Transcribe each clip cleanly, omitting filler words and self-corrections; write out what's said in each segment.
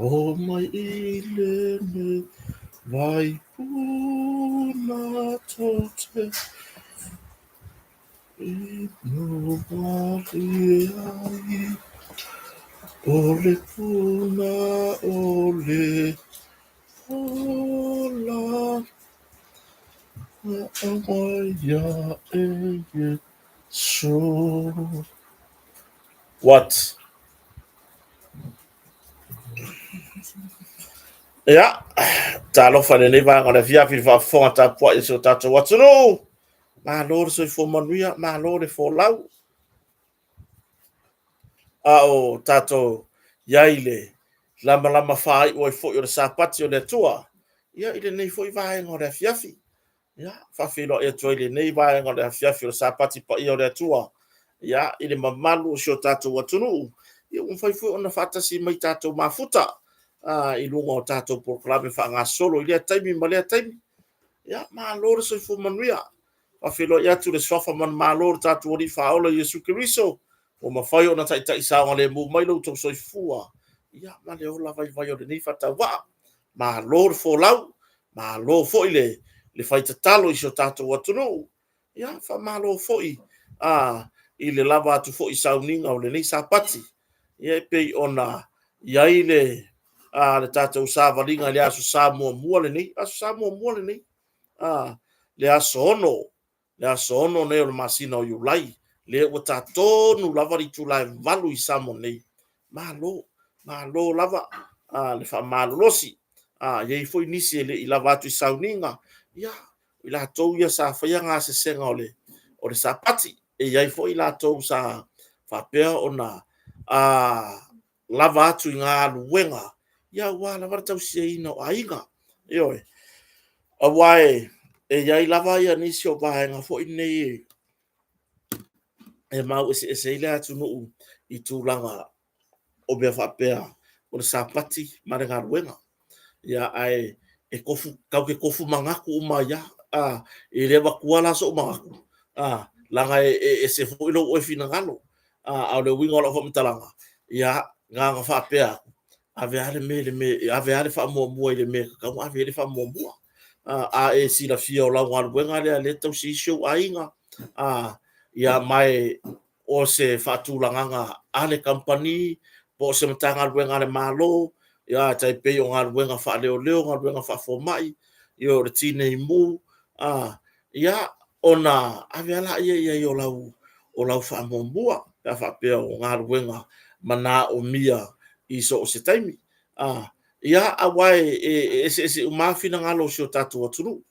O mai i lenei vaipuna tou te inu malie ai, o le puna o le ola na aumaia e Iesu. What? Ia, talofa i lenei vaega o le afiafi i le faafofoga tapuai a si o tatou atunuu. Malo le soifua manuia, malo le folau. A o tatou i ai i le lamalama faaiu ai foi o le Sapati o le Atua, ia i lenei foi vaega o le afiafi. Ia, faafeiloai atu ai i lenei vaega o le afiafi o le Sapati paia o le Atua, ia, i le mamalu o si o tatou atunuu, ia ua mafai foi ona faatasi mai tatou mafuta i luga o tatou polokalame faagasolo i lea taimi ma lea taimi. Ia, malo le soifua manuia. Faafeiloai atu i le suafa manumalo o le tatou Alii Faaola Iesu Keriso, ua mafai ona taitai saogalemu mai lo outou soifua, ia, ma le ola vaivai o lenei faatauvaa. Malo le folau, malo foi le fai tatalo i si o tatou atunuu. Ia, faamalo foi i le lava atu foi i sauniga o lenei Sapati, ia e pei ona i ai le tatou savaliga i le Aso Sa muamua lenei, Aso Sa muamua lenei, le aso 6, le aso 6 lenei o le masina o Iulai, lea ua ta tonu lava le itula e 8 i Samoa nei. Malo, malo lava le faamalolosi. E i ai foi nisi e le i lava atu i sauniga, ia, o i latou ia sa faia gasesega o le Sapati. E i ai foi i latou sa faapea ona lava atu i galuega, ia aua lava le tausiaina o aiga. Ioe. Aua e i ai lava nisi o vaega foi nei e mau eseese ai le atunuu i tulaga o mea faapea o le Sapati ma le galuega. Ia, ae e tofu, tatou te tofu manatu uma ai lava. E le avatua la sou manatu, leaga e ese foi lou oe finagalo. A o le uiga o lau faamatalaga, ia, na ona faapea atu, ave lava le mea i le mea, ave lava le faamuamua i le mea e tatau ona ave i ai le faamuamua. A e silafia o lau galuega lea o lea e tausi ai si ou aiga, ia ma o se faatulagaga a le kamupani po o se Matagaluega a le Malo, ia e tai pei o galuega faaleoleo, galuega faafomai, ia o le Tinei Mu, ia, ona ave lava lea i ai o lau faamuamua pe a faapea o galuega manaomia i so o se taimi. Ia, aua e eseese uma lava finagalo o si o tatou atunuu.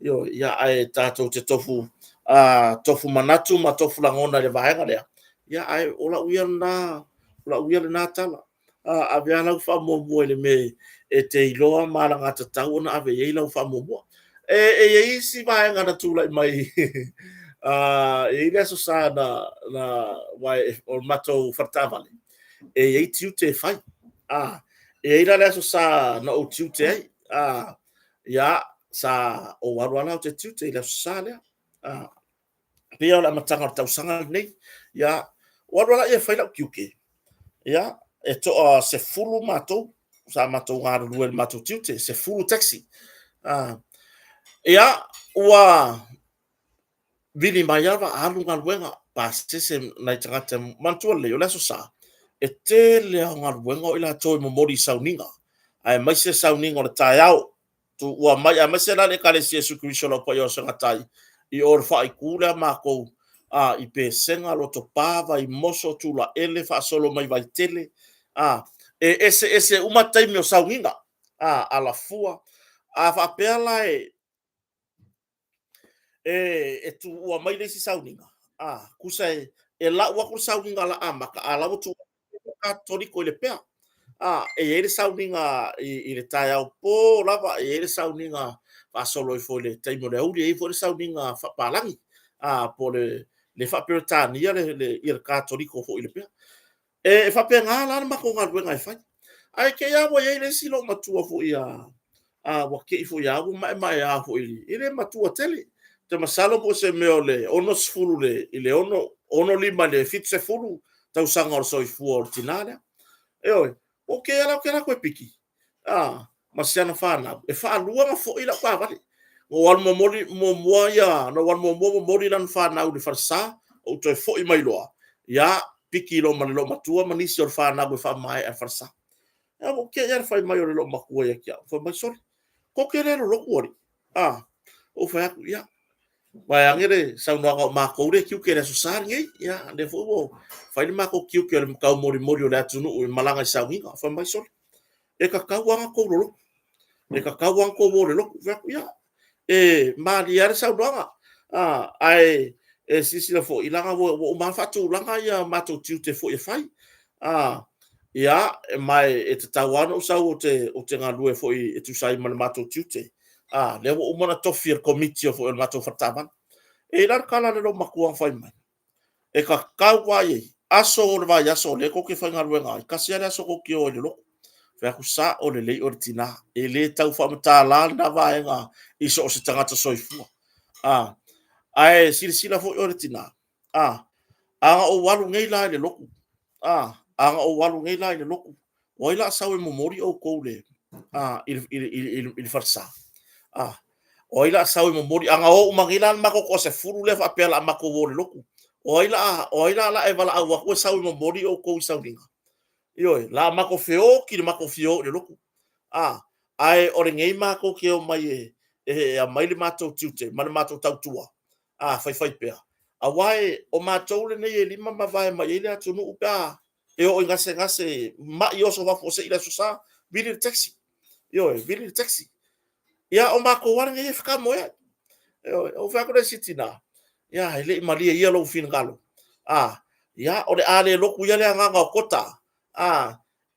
Ioe, ia ae tatou te tofu, tofu manatu ma tofu lagona i le vaega lea, ia ae o lau ia lena, o lau ia lena tala. Ave lava lau faamuamua i le mea e te iloa ma alagatatau ona ave i ai lau faamuamua. E i ai isi vaega na tulai mai, e i ai le Aso Sa na, aua o le matou faletaavale, e i ai tiute e fai. E i ai la le Aso Sa na ou tiute ai. Ia, sa ou alu lava la ou te tiute i le Aso Sa lea. Pei o le amataga o le tausaga lenei. Ia, ou alu lea e fai lau tiute, ia, e toa 10 matou, sa matou galulue i le matou tiute, 10 taxi. Ia, ua vili mai lava alu galuega, pasese nai tagata. Manatua lelei, o le Aso Sa, e tele lava o galuega o i latou e momoli i sauniga, aemaise sauniga o le taeao. Tuua mai, aemaise la le Ekalesia Iesu Keriso o le Aupaia o Segatai, i o i le faaitu lea matou i Pesega, Lotopa, Vaimoso, Tulaele, faasolo mai Vaitele, e eseese uma taimi o sauniga, alafua. A faapea la e tuua mai le isi sauniga, tusa e lau atu le sauniga o le a amata, a o la ua tuu Katoliko i Lepea. E i ai le sauniga i le taeao po lava, e i ai le sauniga faasolo ifo i le taimi o le aoauli, e i ai foi le sauniga faapalagi, po o le faa-Peretania le Katoliko foi i Lepea. E faapena la le matou galuega e fai. Ae te i lava ua i ai le isi loomatua foi ua te i foi lava ua maemaea foi, e le matua tele. Ou te masalo po o se mea o le 60 i le 65 i le 70 tausaga o le soifua o le tina lea. Ioe. Ou te i lava ou te alu atu e piki. Ma si ana fanau, e faalua ona foi lau taavale. Na ou alu momoli muamua ia, na ou alu muamua momoli lana fanau i le falesa, ou toe foi mai loa, ia, piki loa ma le loomatua ma nisi o le fanau e faamaea i le falesa. Ae ua te i lava le fai mai o le loomatua ia te au, fai mai, sole, tou te le lolotu alii. Ou fai atu, ia, vaeane le saunoaga o matou lea e tiute i le Aso Sa lenei. Ia, lea foi ua fai le matou tiute o le taumolimoli o le atunuu e malaga i sauniga. Fai mai, sole, e tatau lava ona outou lolotu, e tatau lava ona outou o i le lotu. Ou fai atu, ia, e malie lava le saunoaga, ae e silasila foi, leaga ua uma lava ona faatulaga o matou tiute foi e fai. Ia, ma e tatau lava ona ou sau ou te galue foi e tusa ai ma le matou tiute, lea ua uma ona tofi e le Komiti o le matou faletaavale. E i ai la le tala a le loomatua na fai mai, e tatau lava i aso o le vaiaso o lea tou te faigaluega ai, tasi lava le aso tou te o ai i le lotu. Ou fai atu, sao lelei oe le tina, e le tau faamatala lena vaega i so o se tagata soifua. Ae silasila foi oe le tina, a na ou alu nei la i le lotu, a na ou alu nei la i le lotu, o ai o le a sau e momoli outou i le falesa? O ai o le a sau e momoli? A na o uma nei la le matou toasefulu lea faapea o le a matou o i le lotu, o ai la o le a e valaau atu e sau e momoli outou i Sauniga? Ioe, o le a matou feoti i le matou fia o i le lotu. Ae o lenei matou te omai e aumai le matou tiute ma le matou tautua faifaipea, aua o matou lenei e lima ma vae mai ai le atunuu pe a e oo i gasegase, mai, oso faafuasei le Aso Sa, vili le taxi. Ioe, vili le taxi. Ia, o matou lava lenei e fetamoeai. Ioe. Ou fai atu lea i si tina, ia, e le i malie ia lou finagalo, ia, o le a le lotu ia le agaga o Kota,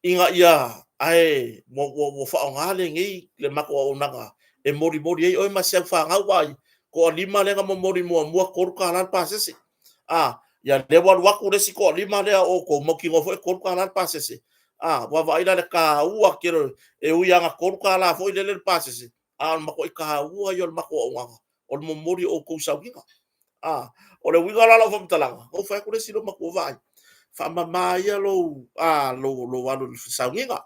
ina ia, ae ua faaaoga lenei le matou auaunaga e molimoli ai oe ma si au fanau. Vaai, toalima lea na momoli muamua, e $3 le pasese. Ia lea ua alu atu le isi toalima lea o outou, mautinoa foi e $3 le pasese. Ua vaai la i le taua tele, e ui lava ina $3 foi lele le pasese, a o le matuai taua ia o le matou auaunaga, o le momoli o outou i sauniga. O le uiga la o lau faamatalaga, ou fai atu le isi loomatua, vaai, faamama ia lou alu i le sauniga.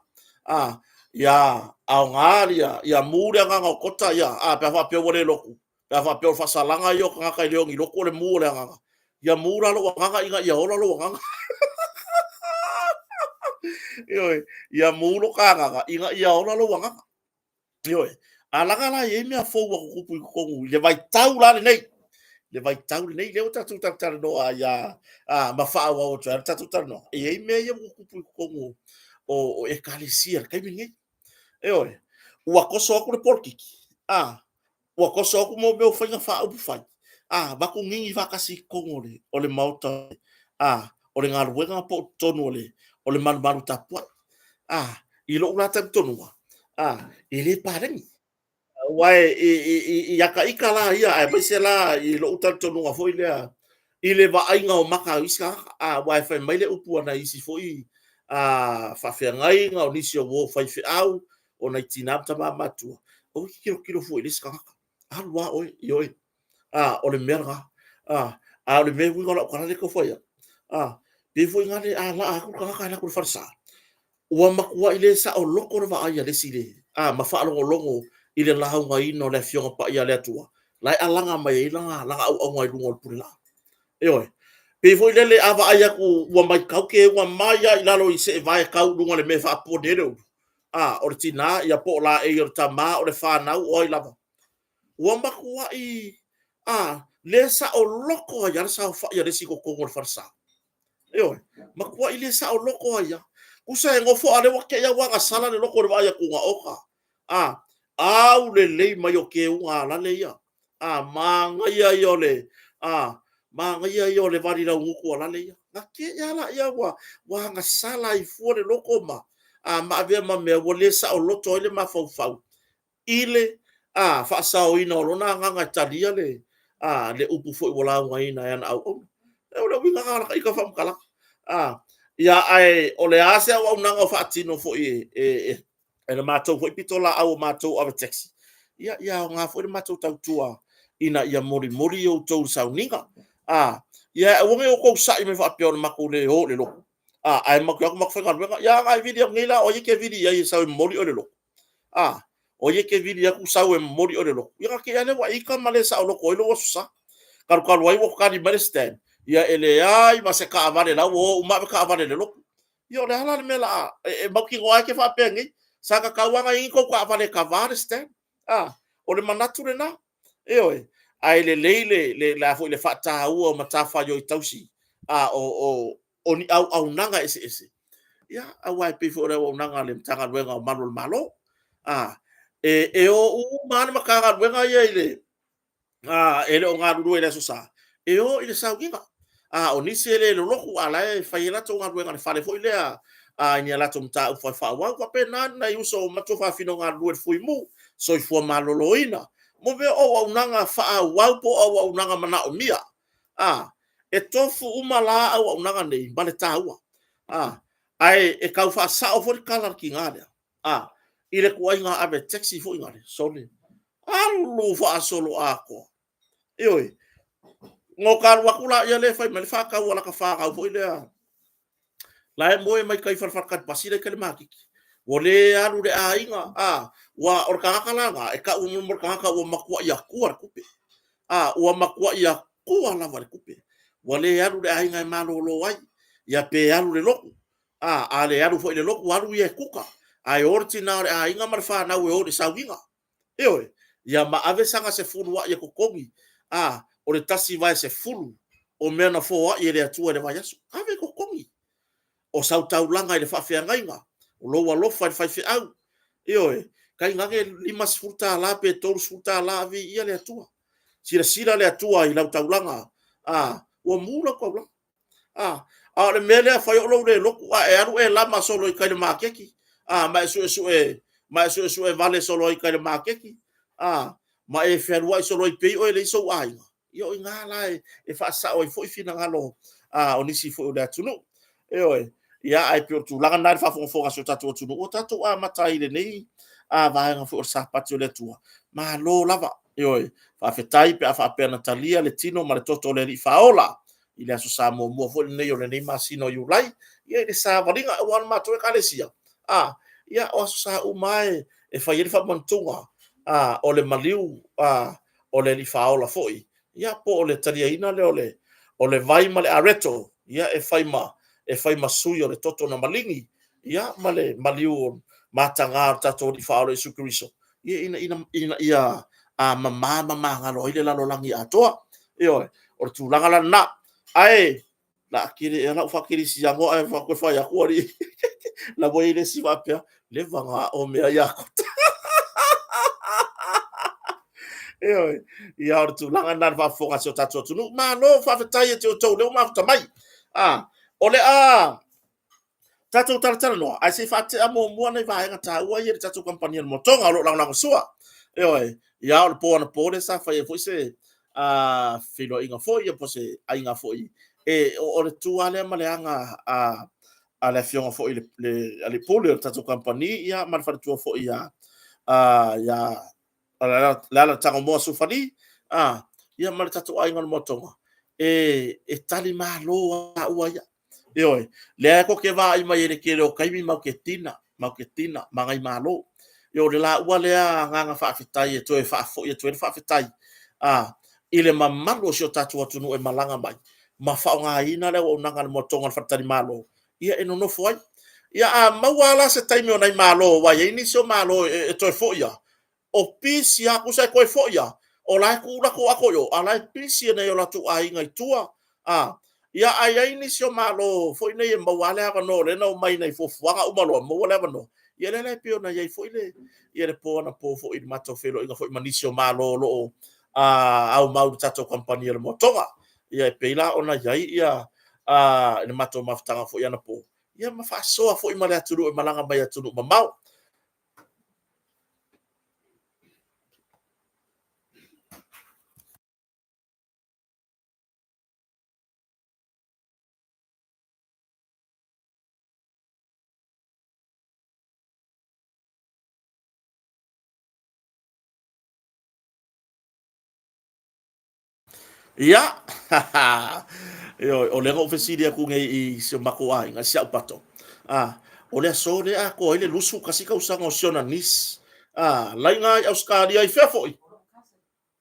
Ia aoga, ia mu le agaga o Kota pe a faapea ua le lotu, pe a faapea o le faasalaga ia o tagata e le o ni lotu o le mu o le agaga, ia mu la lou agaga ina ia ola lou agaga. Ioe, ia mu lo ta agaga ina ia ola lou agaga. Ioe. A laga la e i ai mea fou ua tutupu i totonu i le vaitau la lenei, le vaitau lenei lea ua tatou talatalanoa ai ma faaauau atu ai le tatou talanoa, e i ai mea ia ua tutupu i totonu o Ekalesia i le taimi lenei. Ioe. Ua toso atu le polokiki, ua toso atu mo mea o faiga faaupufai, avatu gigi faatasi i totonu o le Maota, o le galuega po o totonu o le malumalu tapuai. I lou la talitonuga, e le paleni. Aua i ata ita la ia, aemaise la i lou talitonuga foi lea, i le vaaiga o maka o isi tagata, aua e fai mai le upu a nai isi foi faafeagaiga, o nisi o uo faifeau, o nai tina ma tama matutua, aua e te tilotilo fua i le isi tagata, alu lava oe, ioe, o le mea lena. A o le mea uiga o lau tala lea e tau fai atu, pei foi lea a laa atu le tagata alu atu i le falesa, ua matuai le saoloto le vaai a le isi ma faalogologo i le laugaina o le Afioga Paia a le Atua, la e alaga mai ai lana auauna i luga o le pulelaa. Ioe. Pei foi lele a vaai atu ua matau keuga mai lava i lalo i seevae tau i luga i le mea e faapone ai le ulu, o le tina ia po o laei o le tama, o le fanau, o ai lava. Ua matuai le saoloto ai lava le saofai a le isi i totonu o le falesa. Ioe, matuai le saoloto ai lava. Tusa e nofo a o lea ua te i lava ua agasala le loto i le vaai atu oka, aulelei mai o keuga a lale ia. Manaia ia o le, manaia ia o le valilaugutu a lale ia. Na te i lava lea ua agasala ai fua le loto ma avea ma mea ua le saoloto ai le mafaufau i le faasaoina o lona agaga e talia le upu foi ua laugaina e ana auauna. O le uiga lena o lata ita faamatalaga. Ia, ae o le a se auaunaga o faatino foi e le matou foi pitolaau o matou ave taxi, ia, ia aoga foi le matou tautua ina ia molimoli outou sauniga. Ia aua ne i outou sai mai faapea o le matou le o i le lotu, ae matou te o atu matou faigaluega. Ia, ana e vili atu nei la, o ai e te vili i ai e sau e momoli oe i le lotu? A, o ai e te vili atu sau e momoli oe i le lotu? Ia na te i lava lea ua e ita ma le saoloto ai lou Aso Sa. Talu talu ai ua tali mai le stand, ia e leai ma se taavale la ua o uma ave taavale i le lotu. Ia o le a la le mea o le a e mautinoa ai e te faapea nei, sa tatau lava ona i ai ni tou taavale e kava le stand. A, o le manatu lena. Ioe, ae lelei le faataua o matafaioi tausi a o ni auaunaga eseese, ia aua e pei foi o le auaunaga a le Matagaluega o Malu o le Malo. E o uma lava le Matagaluega ia e le o galulue i le Aso Sa, e o i le sauniga. O nisi e le lolotu a o la e fai ai latou galuega i le fale foi lea i ni a latou mataupu fai faaauau. E faapena nai uso o matou tuafafine o galulue i le Fuimu, Soifua Maloloina, mo mea o auaunaga faaauau po o auaunaga manaomia. E tofu uma la auaunaga nei ma le taua. Ae e tau faasao foi le tala a le tina lea, i le tuuaiga ave taxi foi lea, sole, alu faasoloatoa. Ioe. Ona ota alu atu lea e fai mai le faatau a lata fanau foi lea, la e moe mai tai i le faletali pasi la e i tai i le maketi. Ua le alu i le aiga, a, ua, o le tagata la lena, e tau mo le tagata ua matuai atua le tupe. A, ua matuai atua lava i le tupe. Ua le alu i le aiga e malolo ai, ia pe alu i le lotu. A le alu foi i le lotu, alu ia e kuka. Ae o le tina o le aiga ma le fanau e o i le sauniga. Ioe. Ia ma ave sana sefuluai e totogi, a, o le 1/10 o mea na foai e le Atua i le vaiaso. Ave e totogi. O sau taulaga i le faafeagaiga, o lou alofa i le faifeau, ioe, tainane le $50 pe $30, viia le Atua. Silasila le Atua i lau taulaga, a, ua mu lau taulaga. A o le mea lea e fai o lou le lotu ae alu e lama solo i tai i le maketi, a, ma e suesue vale solo ai i tai i le maketi, a, ma e fealuai solo ai pei oe e leai sou aiga. Ia o i ina la e faasao ai foi finagalo o nisi foi o le atunuu. Ioe. Ia, ae pei o le tulaga lena i le faafogafoga a si o tatou atunuu, ua tatou amata ai i lenei vaega foi o le Sapati o le Atua. Malo lava. Ioe. Faafetai pe a faapea na talia le tino ma le toto o le Alii Faaola i le Aso Sa muamua foi lenei o lenei masina o Iulai, ia i le savaliga, aua o le matou Ekalesia, a, ia o Aso Sa uma lava e fai ai le faamanatuga o le maliu o le Alii Faaola foi, ia po o le taliaina lea o le vai ma le areto, ia e fai ma sui o le toto na maligi, ia ma le maliu mataga o le tatou Alii Faaola Iesu Keriso, ina ia mama ma magalo ai le lalolagi atoa. Ioe. O le tulaga la lena. Ae o le a tele ea lau faakerisiano ae toe fai atu alii. La ua i ai le isi faapea, leva ona aʻo mea ia Kota. Ioe. Ia, o le tulaga lena i le faafofoga a si o tatou atunuu. Malo faafetai ia te outou o lea ua mafuta mai. O le a tatou talatalanoa, ae se i faatea muamua nai vaega taua ia i le tatou kamupani a le Motoga o lo o lagolagosua. Ioe. Ia, o le po anapo lea sa fai ai foi se feiloaiga foi po o se aiga foi, e, o le tu lava lea ma le aga a le afioga foi i le alii pule o le tatou kamupani, ia, ma le faletua foi ia Leala Tagomoa Sufali, a, ia ma le tatou aiga o le Motoga, e tali malo lava ia. Ioe, lea tou te vaai mai i le tele o taimi matou te tina, matou te tina ma agai malo. O le laua lea agaga faafetai e toe faafoi atu ai le faafetai i le mamalu o si o tatou atunuu e malaga mai ma faaaogaina le auaunaga a le Motoga o le Faletalimalo, ia e nonofo ai. Ia a maua lava la se taimi o nai malo, aua e i ai nisi o malo e toe foi lava, o pisi lava, tusa e toe foi lava, o la e tuu latou ato i o, a o la e pisi e nai o latou aiga i tua. A, ia, ae i ai nisi o Malo foi nei e maua lava le avanoa, o lea na omai i fuafuaga uma loa, maua le avanoa. Ia lea la e pei ona i ai foi le po anapo foi i le matou feiloaiga foi ma nisi o Malo o lo o aumau i le tatou kamupani a le Motoga. Ia e pei la ona i ai le matou mafutaga foi anapo, ia ma faasoa foi ma le atunuu e malaga mai atunuu mamao. Ia, ioe, o lea na ou fesili atu nei i si o matou aiga, si au pato, a, o le aso lea e atoa ai le 21 tausaga o si ona niece. Laiga i Ausetalia i fea foi?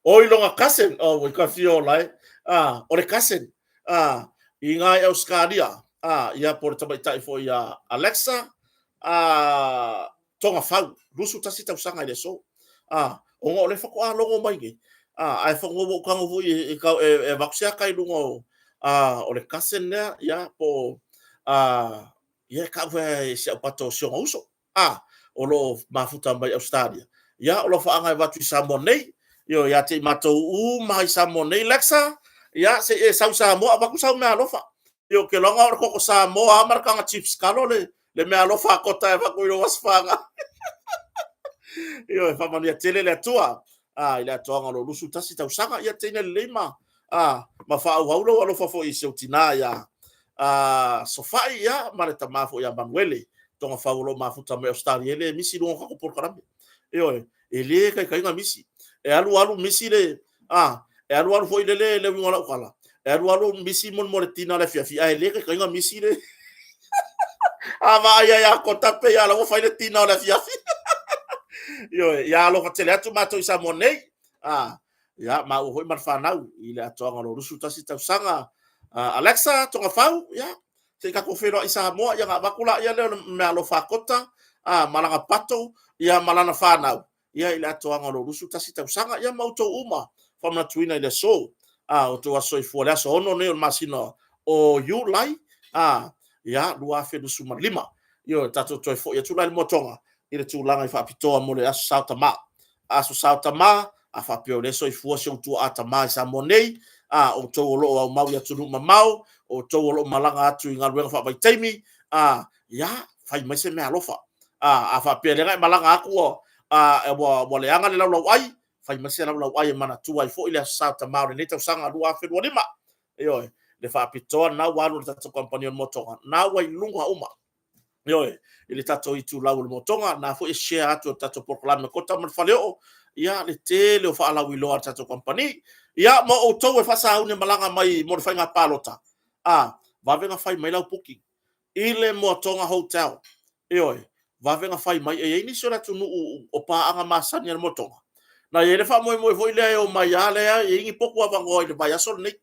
Oi longa cousin, oh, ua ka fia ola e. O le cousin, i ngā i Ausetalia, ia po le tamaitai foi ia Alexa, Togafau, 21 tausaga i le aso. Ona o lea faatoa logo mai nei, ae whanua ua tago foi e, e, e, e avatu se ata i luga o, o le cousin lea, ia, po, ia e tau e si au pato o si ona uso. A, o lo o mafuta mai Ausetalia, ia, o alofaaga e avatu i Samoa nei, ioe, ia te i matou uma i Samoa nei, Lexa, ia, se i e sau i Samoa, avatu sau meaalofa. Ioe, ou te iloa na o le koko Samoa lava ma le taga chips kalo le, le meaalofa a Kota e avatu i lou Aso Fanau. Ioe, faamanuia tele le Atua, a, i le atoaga o lou 21 tausaga, ia teine lelei ma, a, ma faaauau lou alofa foi i si ou tinā ia a, Sofai, ia, ma le tama foi ia Manuele, Togafau o lo o mafuta mai Ausetalia, e le misi i luga o tatou polokalame. Ioe, e le taitaiga misi. E alu alu misi le, a, e alu alu foi lele le uiga o lau tala, e alu alu misi mo le tina le afiafi, ae le taitaiga misi le... A vaai ai a Kota pei a la ua fai le tina o le afiafi. Ioe, ia alofa tele atu matou i Samoa nei. A, ia, maua foi ma le fanau i le atoaga o lo 21 tausaga. Alexa, Togafau, ia, se i tatou feiloai i Samoa, ia ona avatu laia lea o le meaalofa a Kota, a, ma lana pato, ia, ma lana fanau, ia, i le atoaga o lo 21 tausaga, ia, ma outou uma, faamanatuina i le aso, a, outou aso soifua, le aso 6 nei o le masina o Iulai, a, ia, 2025. Ioe, tatou toe foi atu la i le moatoga i le tulaga i faapitoa mo le Aso Sa o Tama. Aso Sa o Tama, a faapea o lea e soifua si ou tuaa tama i Samoa nei, a, outou o lo o aumau i atunuu mamao, outou o lo o malaga atu i galuega faavaitaimi, a, ia, fai mai se meaalofa. A, a faapea lea na e malaga atu ua, a, ua, ua leaga le laulauai, fai mai se laulauai e manatua ai foi le Aso Sa o Tama o lenei tausaga 2025. Ioe, le faapitoa lena ua alu i le tatou kamupani o le Motoga, na ua i luga uma. Ioe, i le tatou itulau o le Motoga, na foi e share atu e le tatou polokalame Kota ma le Faleoo, ia le tele o faalauiloa a le tatou kamupani. Ia, mo outou e faasauni e malaga mai mo le faiga palota, a, vave ona fai mai lau booking i le Moatoga Hotel. Ioe, vave ona fai mai. E i ai nisi o le atunuu o paaga masani a le Moatoga, na i ai le faamoemoe foi lea e omai lava lea, e i ai ni potu avanoa i le vaiaso lenei.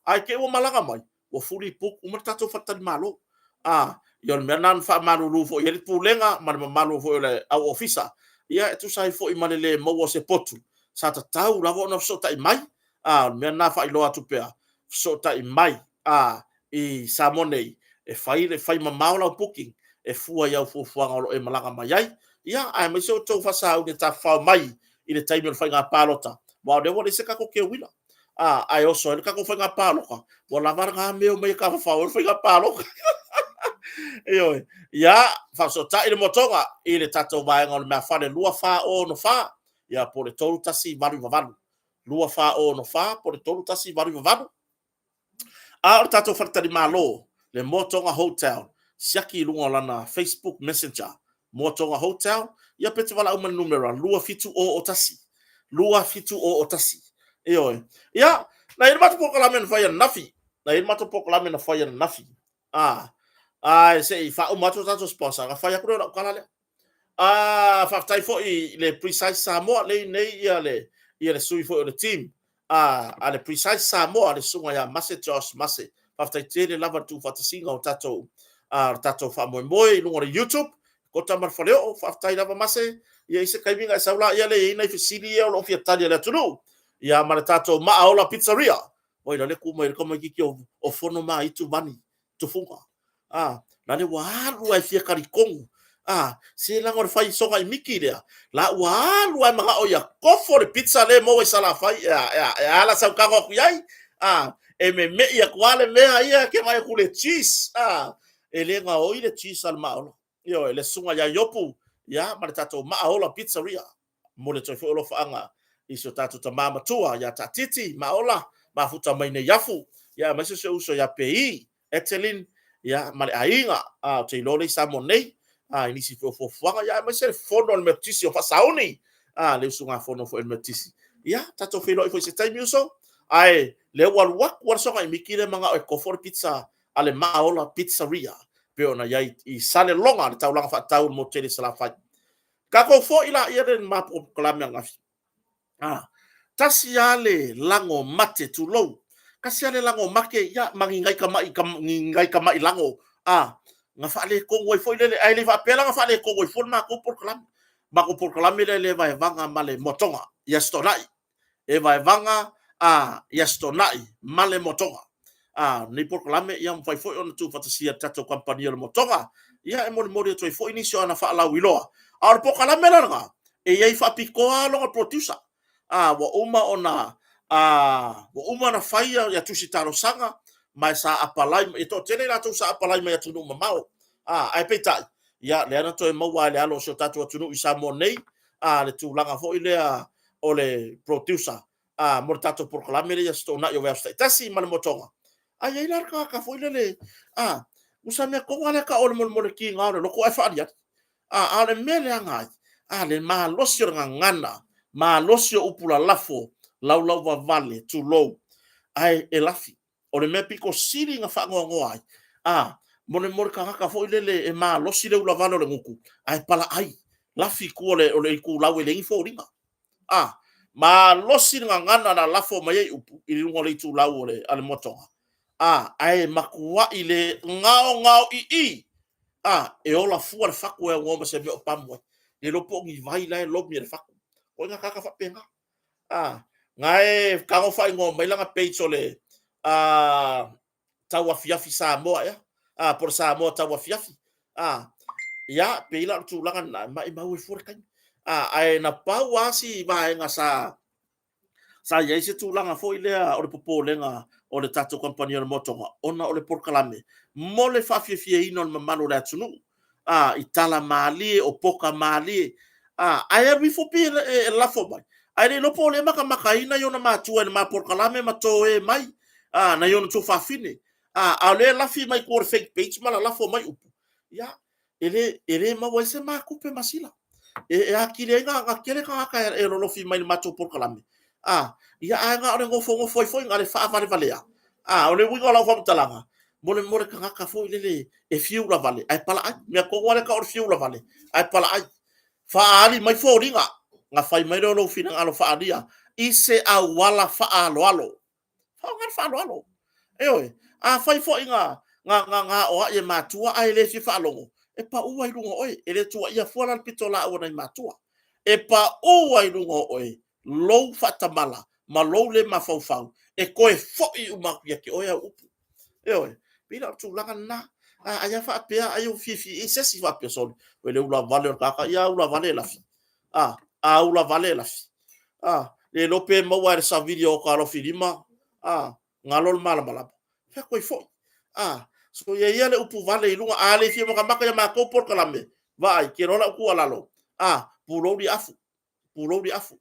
Ae te i ua malaga mai, ua fully book uma le tatou faletalimalo. A, ia o le mea lena na faamalulu foi i ai le Pulega ma le mamalu foi o le au ofisa, ia e tusa ai foi ma le le maua o se potu, sa tatau lava ona fesootai mai. A, o le mea lena e faailoa atu pea, fesootai mai, a, i Samoa nei, e fai le fai mamao lau booking e fua i au fuafuaga o lo o e malaga mai ai. Ia, aemaise outou faasauni e tafafao mai i le taimi o le faiga palota, aua o lea ua leai se tatou keuila. A, ae oso ai le tatou faiga palota, ua lava lena mea e omai e tafafao ai le faiga palota. Ioe. Ia, faafesootai le moatoga i le tatou vaega o le meafale 2464, ia po o le 3188. 2464 po o le 3188. A o le tatou faletalimalo, le Moatoga Hotel, siaki i luga o lana Facebook Messenger, Moatoga Hotel, ia pe te valaau mai i le numera 2701, 2701. Ioe. Ia, na i ai le matou polokalame na fai ananafi, na i ai le matou polokalame na fai ananafi. A, ae se i faauma atu le tatou sponsor, ona fai atu lea o lau tala lea. A, faafetai foi i le Precise Samoa, lea nei ia le, ia le sui foi o le team a, a le Precise Samoa, le susuga ia Mase Josh Mase. Faafetai tele lava le tuufaatasiga o tatou, a, o le tatou faamoemoe i luga o le YouTube, Kota ma le Faleoo, faafetai lava Mase. Ia i se taimi ona e sau laia lea e i ai nai fesili ia o lo o fia tali a le atunuu. Ia ma le tatou Maaola Pizzeria. Oi la le tu mai le tamaitiiti o, o Fono Maitu Vani Tufuga. A, la le ua alu lava e fia talitonu. A, se leaga o le fai soga i miki lea, la ua alu lava e manao ia kofo le pizza lea e maua i Salafai, e a, e a, e a la sau tago atu i ai? A, e meme'i atu lava le mea ia ke vaai atu le cheese, a, e le gaoi le cheese a le Maaola. Ioe, le susuga ia Iopu, ia, ma le tatou Maaola Pizzeria. Momoli atu ai foi alofaaga i si o tatou tama matua ia Taatiti Maaola, mafuta mai nei afu, ia aemaise si ou uso ia Pei Etelin, ia ma le aiga, a ou te iloa lea i Samoa nei, a i nisi foi o fuafuaga, ia aemaise le fono a le Metotisi o Faasauni, a le usugafono foi a le Metotisi. Ia, tatou feiloai foi i se taimi uso, ae lea ua alu atu lava le soga i Miki lea manao e kofo le pizza a le Maaola Pizzeria, pei ona i ai i Saleloga, le taulaga faatau i le motu tele i Salafai. Tatou foi la ia le ma polokalame ananafi. Ah, tasi lava le lago mate, tulou, tasi lava le lago mate, ia, ma ni nai tamai, ni nai tamai lago, ah, na faaletonu ai foi lele, ae le faapea la na faaletonu ai fua le matou polokalame. Matou polokalame lea le vaevaga ma le moatoga i Aso Toonai. E vaevaga a i Aso Toonai ma le Moatoga. A lenei polokalame ia mafai foi ona tuufaatasia e le tatou kamupani o le Moatoga. Ia e molimoli atu ai foi nisi o ana faalauiloa. A o le polokalame la lena, e i ai faapitoa lava lona producer. A ua uma ona a ua uma ona fai ia tusi talosaga ma sa apalai, e toatele i latou sa apalai mai atunuu mamao. A ae peitai, ia lea na toe maua lava e le alo o si o tatou atunuu i Samoa nei, a le tulaga foi lea o le producer a mo le tatou polokalame lea i Aso Toonai o vaiaso taitasi ma le Moatoga. Ae i ai la le tagata foi lele, a, usa mea tonu lava lea e tau o le molemoletiga o le loto ae faaaliali. A o le mea e leaga ai, a le malosi o le gagana, malosi o upu lalafo, laulauvavale, tulou, ae e lafi. O le mea pito sili ona faanoanoa ai, a, mo le tagata foi lele e malosi le ulavale o le gutu, ae palaai, lafi i tua o le itulau e leai ni foliga. A, malosi le gagana na lalafo mai ai upu i luga o le itulau a le Moatoga, a, ae matuai le gaogaoioi, a, e ola fua le fatu e aunoa ma se mea o pamu ai. Le iloa po o ni vai la e lomi e le fatu. O ituaiga tagata faapena. A, na e tago faaigoa mai lana page o le Tauafiafi Samoa ea, a, po o le Samoa Tauafiafi. A, ia, pei la o le tulaga lena, maumau e fua le taimi. A, ae na pau lava si vaega sa i ai se tulaga foi lea o le popolega o le tatou kamupani o le Moatoga, ona o le polokalame mo le faafiafiaina o le mamalu o le atunuu, a, i tala malie, o poka malie, a, ae alu ifo pei e lafo mai, ae le iloa po o lea e matamata i ona matua i le ma polokalame ma toe mai, a, nai ona tuafafine, a, a o lea e lafi mai tua o le fake page ma lalafo mai upu, ia, e le, e le maua ai se ma tupe masila. E atili ai ona tele tagata e lolofi mai i le matou polokalame, a, ia ae na o le nofonofo ai foi, na o le faavalevalea. A, o le uiga o lau faamatalaga, mo le tagata foi lele e fiu ulavale ae palaai. Mea tonu lava lea e tau o le fiu ulavale ae palaai. Faaali mai foliga, ona fai mai lea o lou finagalo faaalia i se auala faaaloalo. Faaaoga le faaaloalo. Ioe. Afai foi na aoai e matua ae le fia faalogo, e pau lava i luga o oe. E le tuuaia fua la le pitolaau a nai matua. E pau lava i luga o oe lou faatamala ma lou le mafaufau e toe foi uma atu ia te oe au upu. Ioe. Pei la o le tulaga lena. Ai a faapea ai ua fiafia i ai se isi faapea, sole, o le ulavale o le tagata, ia ulavale e lafi. A, a ulavale e lafi. A, le iloa pe maua e le savili o ota alofilima, a, galo le malamalama. Fai atu ai foi. A, soia ia le upu vale i luga. A le fia matamata ia matou polokalame, vaai, ke loa lau tuualalo, a, pulou le afu, pulou le afu.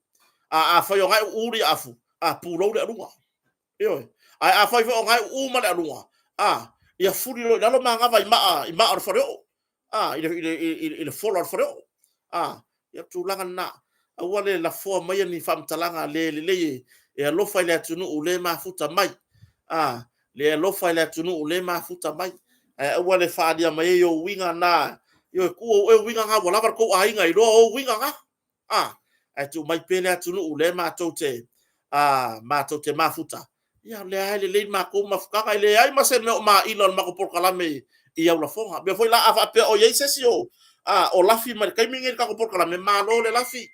A, afai o na e uu le afu, a, pulou le aluga. Ioe. Ae afai foi o na e uu ma le aluga, a, ia fuli loa i lalo manava i maa, i maa o le faleoo. A, i le, i le, i le fola o le faleoo. A, ia tulaga lena. Aua le lafoa maia ni faamatalaga le lelei e alofa i le atunuu le mafuta mai. A, le alofa i le atunuu le mafuta mai. Ae aua le faaalia mai ai ou uiga na. Ioe, tuu ou uiga na ua lava le tou aiga iloa ou uiga na. A, ae tuu mai pea le atunuu lea matou te, a, matou te mafuta. Ia, o lea lava e lelei le matou mafutaga, e leai ma se mea o maila o le matou polokalame i au lafoga. O mea foi la a faapea o i ai se isi o, a, o lafi mai le taimi lenei i le tatou polokalame, malo le lafi.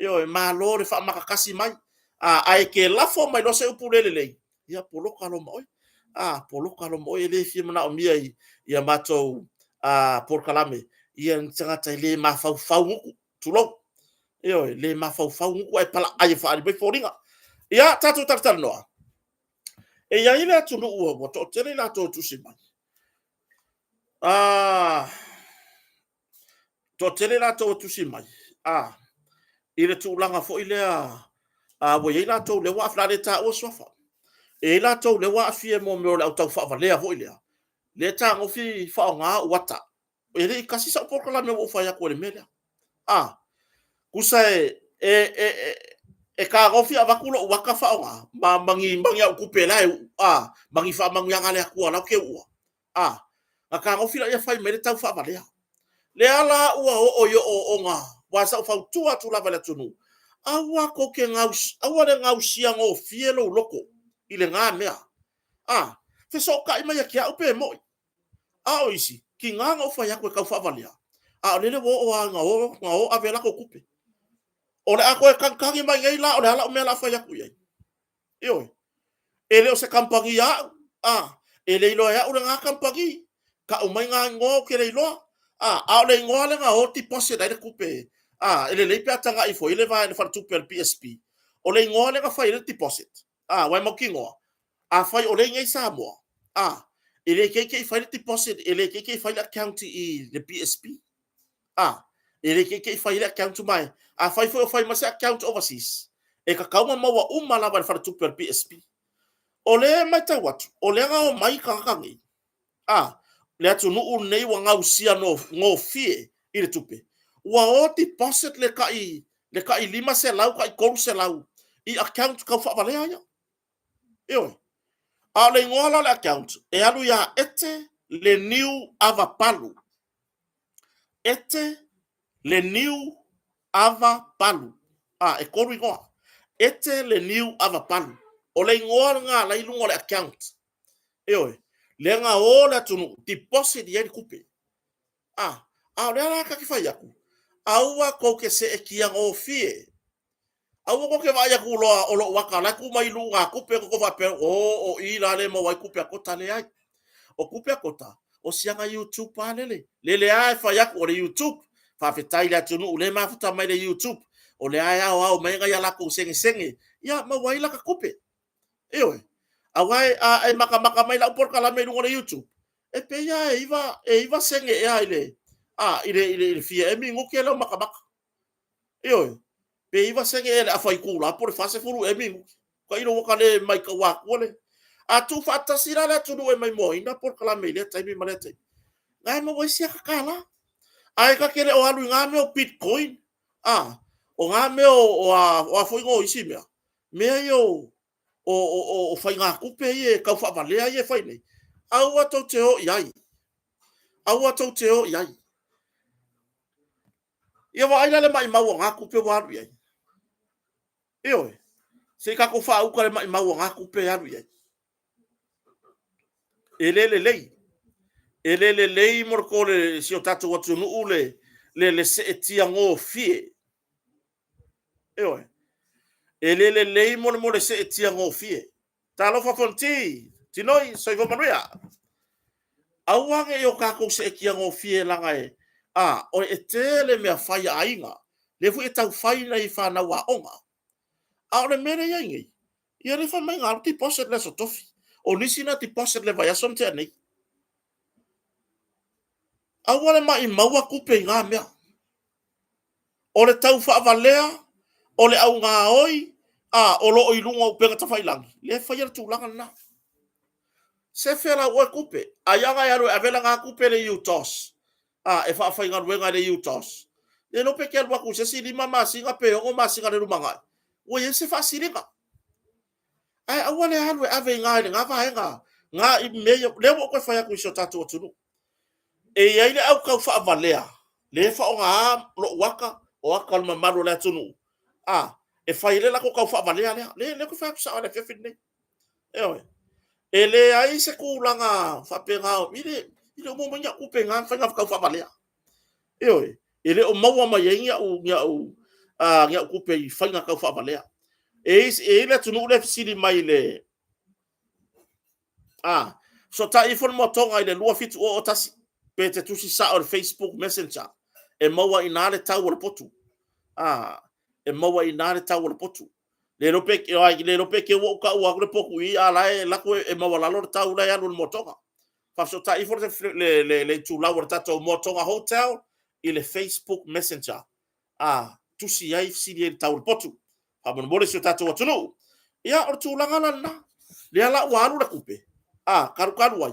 Ioe, malo le faamatatasi mai. A, ae te lafo mai loa se upu le lelei, ia poloka loa ma oe. A, poloka loa ma oe, e le fia manaomia i a matou polokalame ia ni tagata e le mafaufau gutu, tulou. Ioe, le mafaufau gutu ae palaai e faaali mai foliga. Ia, tatou talatalanoa. E i ai le atunuu ua toatele i latou e tusi mai. Ah, toatele latou e tusi mai, a, i le tulaga foi lea, a, ua i ai latou lea ua aafia, o le a le taua suafa. E i ai latou lea ua aafia i mea o le au taufaavalea foi lea, lea e tagofi faaaoga uata. E le i tasi sau polokalame ua ou fai atu ai i le mea lea. A, tusa e, e, e, e, e tagofi avatu lou ata faaaoga, ma, ma ni, ma ni au tupe la e uu, a, ma ni faamanuiaga a le Atua la ou te uua. A, na tagofi laia fai mai le taufaavalea. Lea la ua oo i oooga, Aua sa ou fautua atu lava i le atunuu, aua tou te gaus, aua le gausia gofie lou loto i lena mea. A, fesootai mai ia te au pe moi. A o isi, tiga na ou fai atu e tau faavalea, a o lele ua oo lava ina o, na o ave a latou tupe. O le a toe tagitagi mai nei la, o le a lau mea o le a fai atu i ai? Ioe. E le o se kamupani a au, a, e le iloa e au lena kamupani, tau mai na igoa ou te le iloa. A, a o le igoa lea na o deposit ai le tupe, a, e lelei pe a tagai ifo i ai le faletupe a le PSP, o le igoa lea na fai ai le deposit, a, aua e mautinoa, afai o lea e i inei i Samoa, a, e le te i te i fai le deposit, e le te i te i fai le account i le PSP. A, e le te i te i fai le account mai. Afai foi o fai ma se account overseas, e tatau ona maua uma lava e le faletupe o le PSP. O lea e matau atu, o lea na omai tagata nei, a, le atunuu lenei ua gausia gofie i le tupe, ua o deposit le tai, le tai 500, tai 300 i account tau faavalea ia. Ioe. A o le igoa la o le account, e alu ia Ete Leniu Ava Palu. Ete Leniu Ava Palu. A, e tolu igoa. Ete Leniu Ava Palu. O le igoa lena la i luga o le account. Ioe. Lea na o le atunuu, deposit i ai le tupe. A, a o lea la ta te fai atu, aua tou te seetia gofie. Aua tou te vaai atu loa o lou aka la e tu mai luga tupe tou faapea, o, o i la le maua ai tupe a Kota. Leai. O tupe a Kota, o siaga YouTube a lele. Lele a e fai atu o le YouTube. Faafetai i le atunuu le mafuta mai le YouTube. O lea e aoao mai ai nai a latou segesege. Ia, maua ai laka tupe. Ioe. Aua a e matamata mai lau polokalame i luga o le YouTube, e pei lava e iva, e iva sene ea i le, a, i le, i le, i le fia ea minute lau matamata. Ioe. Pe iva sene ea i le afa itula po o le 40 ea minute. Tailo ua ta le matau atua le. A tuufaatasi la le atunuu e maimoaina polokalame i lea taimi ma lea taimi, na e maua ai siaka $1. Ae ta te le o alu i na mea o bitcoin, a, o na mea o, a, o a foi no isi mea, mea ia o, o, o, o faigatupe ia e tau faavalea ia e fai nei, aua tou te o i ai. Aua tou te o i ai. Ia vaai la le maimau o na tupe ua alu i ai. Ioe. Se i tatou faauta le maimau o na tupe e alu i ai. E le lelei. E le lelei mo le tole si o tatou atunuu le, le, le seetia gofie. Ioe. E le lelei mo le mo le seetia gofie. Talofa Fonti, Tinoi, soifua manuia. Aua ne i o tatou seetia gofie leaga e, a, o e tele mea fai a aiga, lea foi e tau fai nai fanau aoga. A o le mea lea e i ai nei, ia lea fai mai na alu deposit le Aso Tofi. O nisi na deposit le vaiaso na tea nei. Aua le maimau tupe i na mea. O le tau faavalea, o le augaoi, a, o lo o i luga o upega tafailagi, lea e faia le tulaga lena. Sefe lau oe tupe, ai aga e alu e ave lana tupe le UTOS, a, e faafaigaluega i le UTOS. Le iloa pe te alu atu i se isi 5 masina pe 6 masina le lumanai, ua i ai se faasiliga. Ae aua le alu e ave i na i lena vaega, na i mea ia, lea ua ou toe fai atu i si o tatou atunuu. E i ai le au tau faavalea, lea e faaaoga lou aka, o aka o le mamalu o le atunuu, a, e fai ai le latou tau faavalea lea. Lea, lea ou te fai atu sao i le afiafi lenei. Ioe. E leai se tulaga faapena, i le, i le o maua mai ni au tupe i na faiga tau faavalea. Ioe. E le o maua mai ai ni au, ni au, ni au tupe i faiga tau faavalea. E i ai le atunuu lea e fesili mai i le, a, fesootai ifo le Moatoga i le 2701 pe te tusi sao i le Facebook Messenger, e maua i ina le tau o le potu. A, e maua i ina le tau o le potu. Le iloa pe, le iloa pe te ua ou taua atu le potu i i, a la e alu atu e maualalo le tau la e alu i le Moatoga. Faafesootai ifo le, le, le, le itulau o le tatou Moatoga Hotel i le Facebook Messenger. A, tusi ai, fesili ai i le tau o le potu. Faamolemole si o tatou atunuu. Ia, o le tulaga la lena. Lea la ua alu le tupe, a, talukalu ai.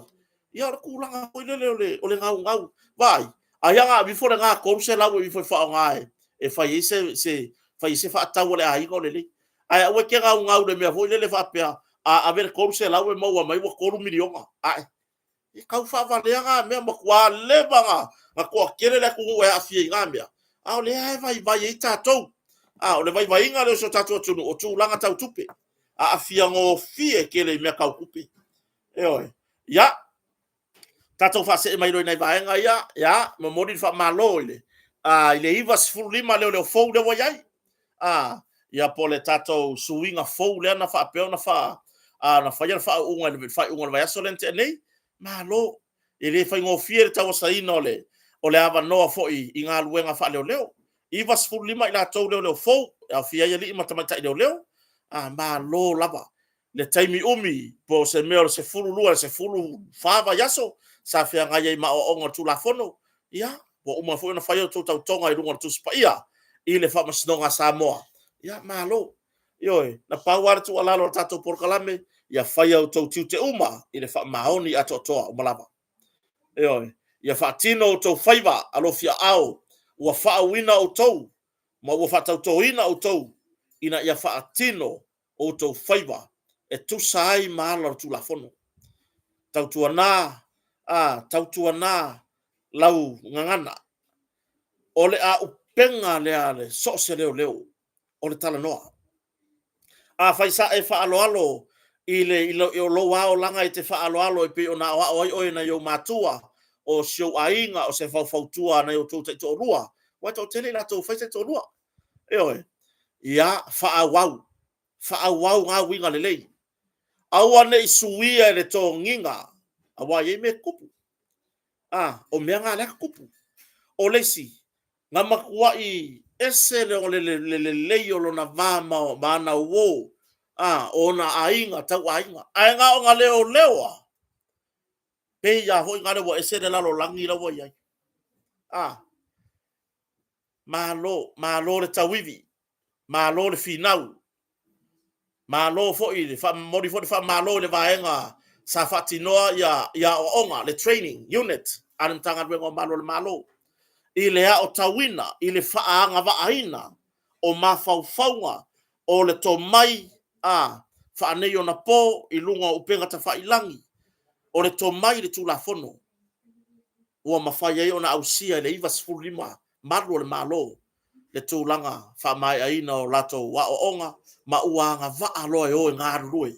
Ia, o le tulaga foi lele o le, o le gaugau. Vaai, ai aga ave ifo le ga 300 e ifo e faaaoga e, e fai ai se, se, fai ai se faatau a le aiga o lelei. Ae aua e te gaugau i le mea foi lele faapea, a ave le 300 e maua mai ua 3 miliona. Ae, e tau faavalea na mea, matua leva na, na toatele le atunuu e aafia i na mea. A o lea e vaivai ai tatou. A o le vaivaiga lea o si o tatou atunuu, o tulaga tau tupe. Aafia gofie tele i mea tau tupe. Ioe. Ia, tatou faasee mai loa i nai vaega ia, ia, momoli le faamalo i le i le 95 leoleo fou lea ua i ai. Ia po o le tatou suiga fou lea na faapea ona fa, na faia le faauuga i le faaiuga o le vaiaso lea na tea nei. Malo! E le faigofie le tauasaina o le o le avanoa foi i galuega faaleoleo. 95 i latou leoleo fou, e aofia ai alii ma tamaitai leoleo. Malo lava le taimi umi po o se mea o le 12 i le 14 vaiaso sa feagai ai ma aoaoga o le Tulafono, ia, ua uma foi ona fai a outou tautoga i luga o le Tusi Paia i le Faamasinoga a Samoa. Ia, malo. Ioe, na pau lava le tuualalo a le tatou polokalame, ia fai outou tiute uma i le faamaoni atoatoa uma lava. Ioe, ia faatino outou faiva alofiaao ua faauuina outou ma ua faatautoina outou ina ia faatino outou faiva e tusa ai ma ala o le Tulafono. Tautuana, a, tautuana lau gagana. O le auupega lea a le so o se leoleo, o le talanoa. Afai sa e faaaloalo i le i o lou lava olaga e te faaaloalo e pei ona aoao ai oe e nai ou matua, o si ou aiga, o se faufautua a nai outou taitoalua, aua e toatele i latou ua fai taitoalua. Ioe. Ia faaauau, faaauau na uiga lelei. Aua ne i suia e le togiga, aua e i ai mea e tutupu. A, o mea na lea e tutupu. O le isi, na matuai ese le lelei o lona va ma ana uo, a, o ona aiga tau aiga, ae na ona leoleo lava, pei lava foi lea ua ese le lalolagi la ua i ai. A, malo, malo le tauivi, malo le finau, malo foi le faamomoli foi le faamalo i le vaega sa faatinoa ia ia aoaoga, le training unit a le Matagaluega o Malu o le Malo i le aotauina, i le faaagavaaina o mafaufauga o le tomai a faaneionapo i luga o upega tafailagi, o le tomai i le Tulafono ua mafai ai ona ausia e le 95 malu o le Malo le tulaga faamaeaina o latou aoaoga ma ua agavaa loa e o e galulue.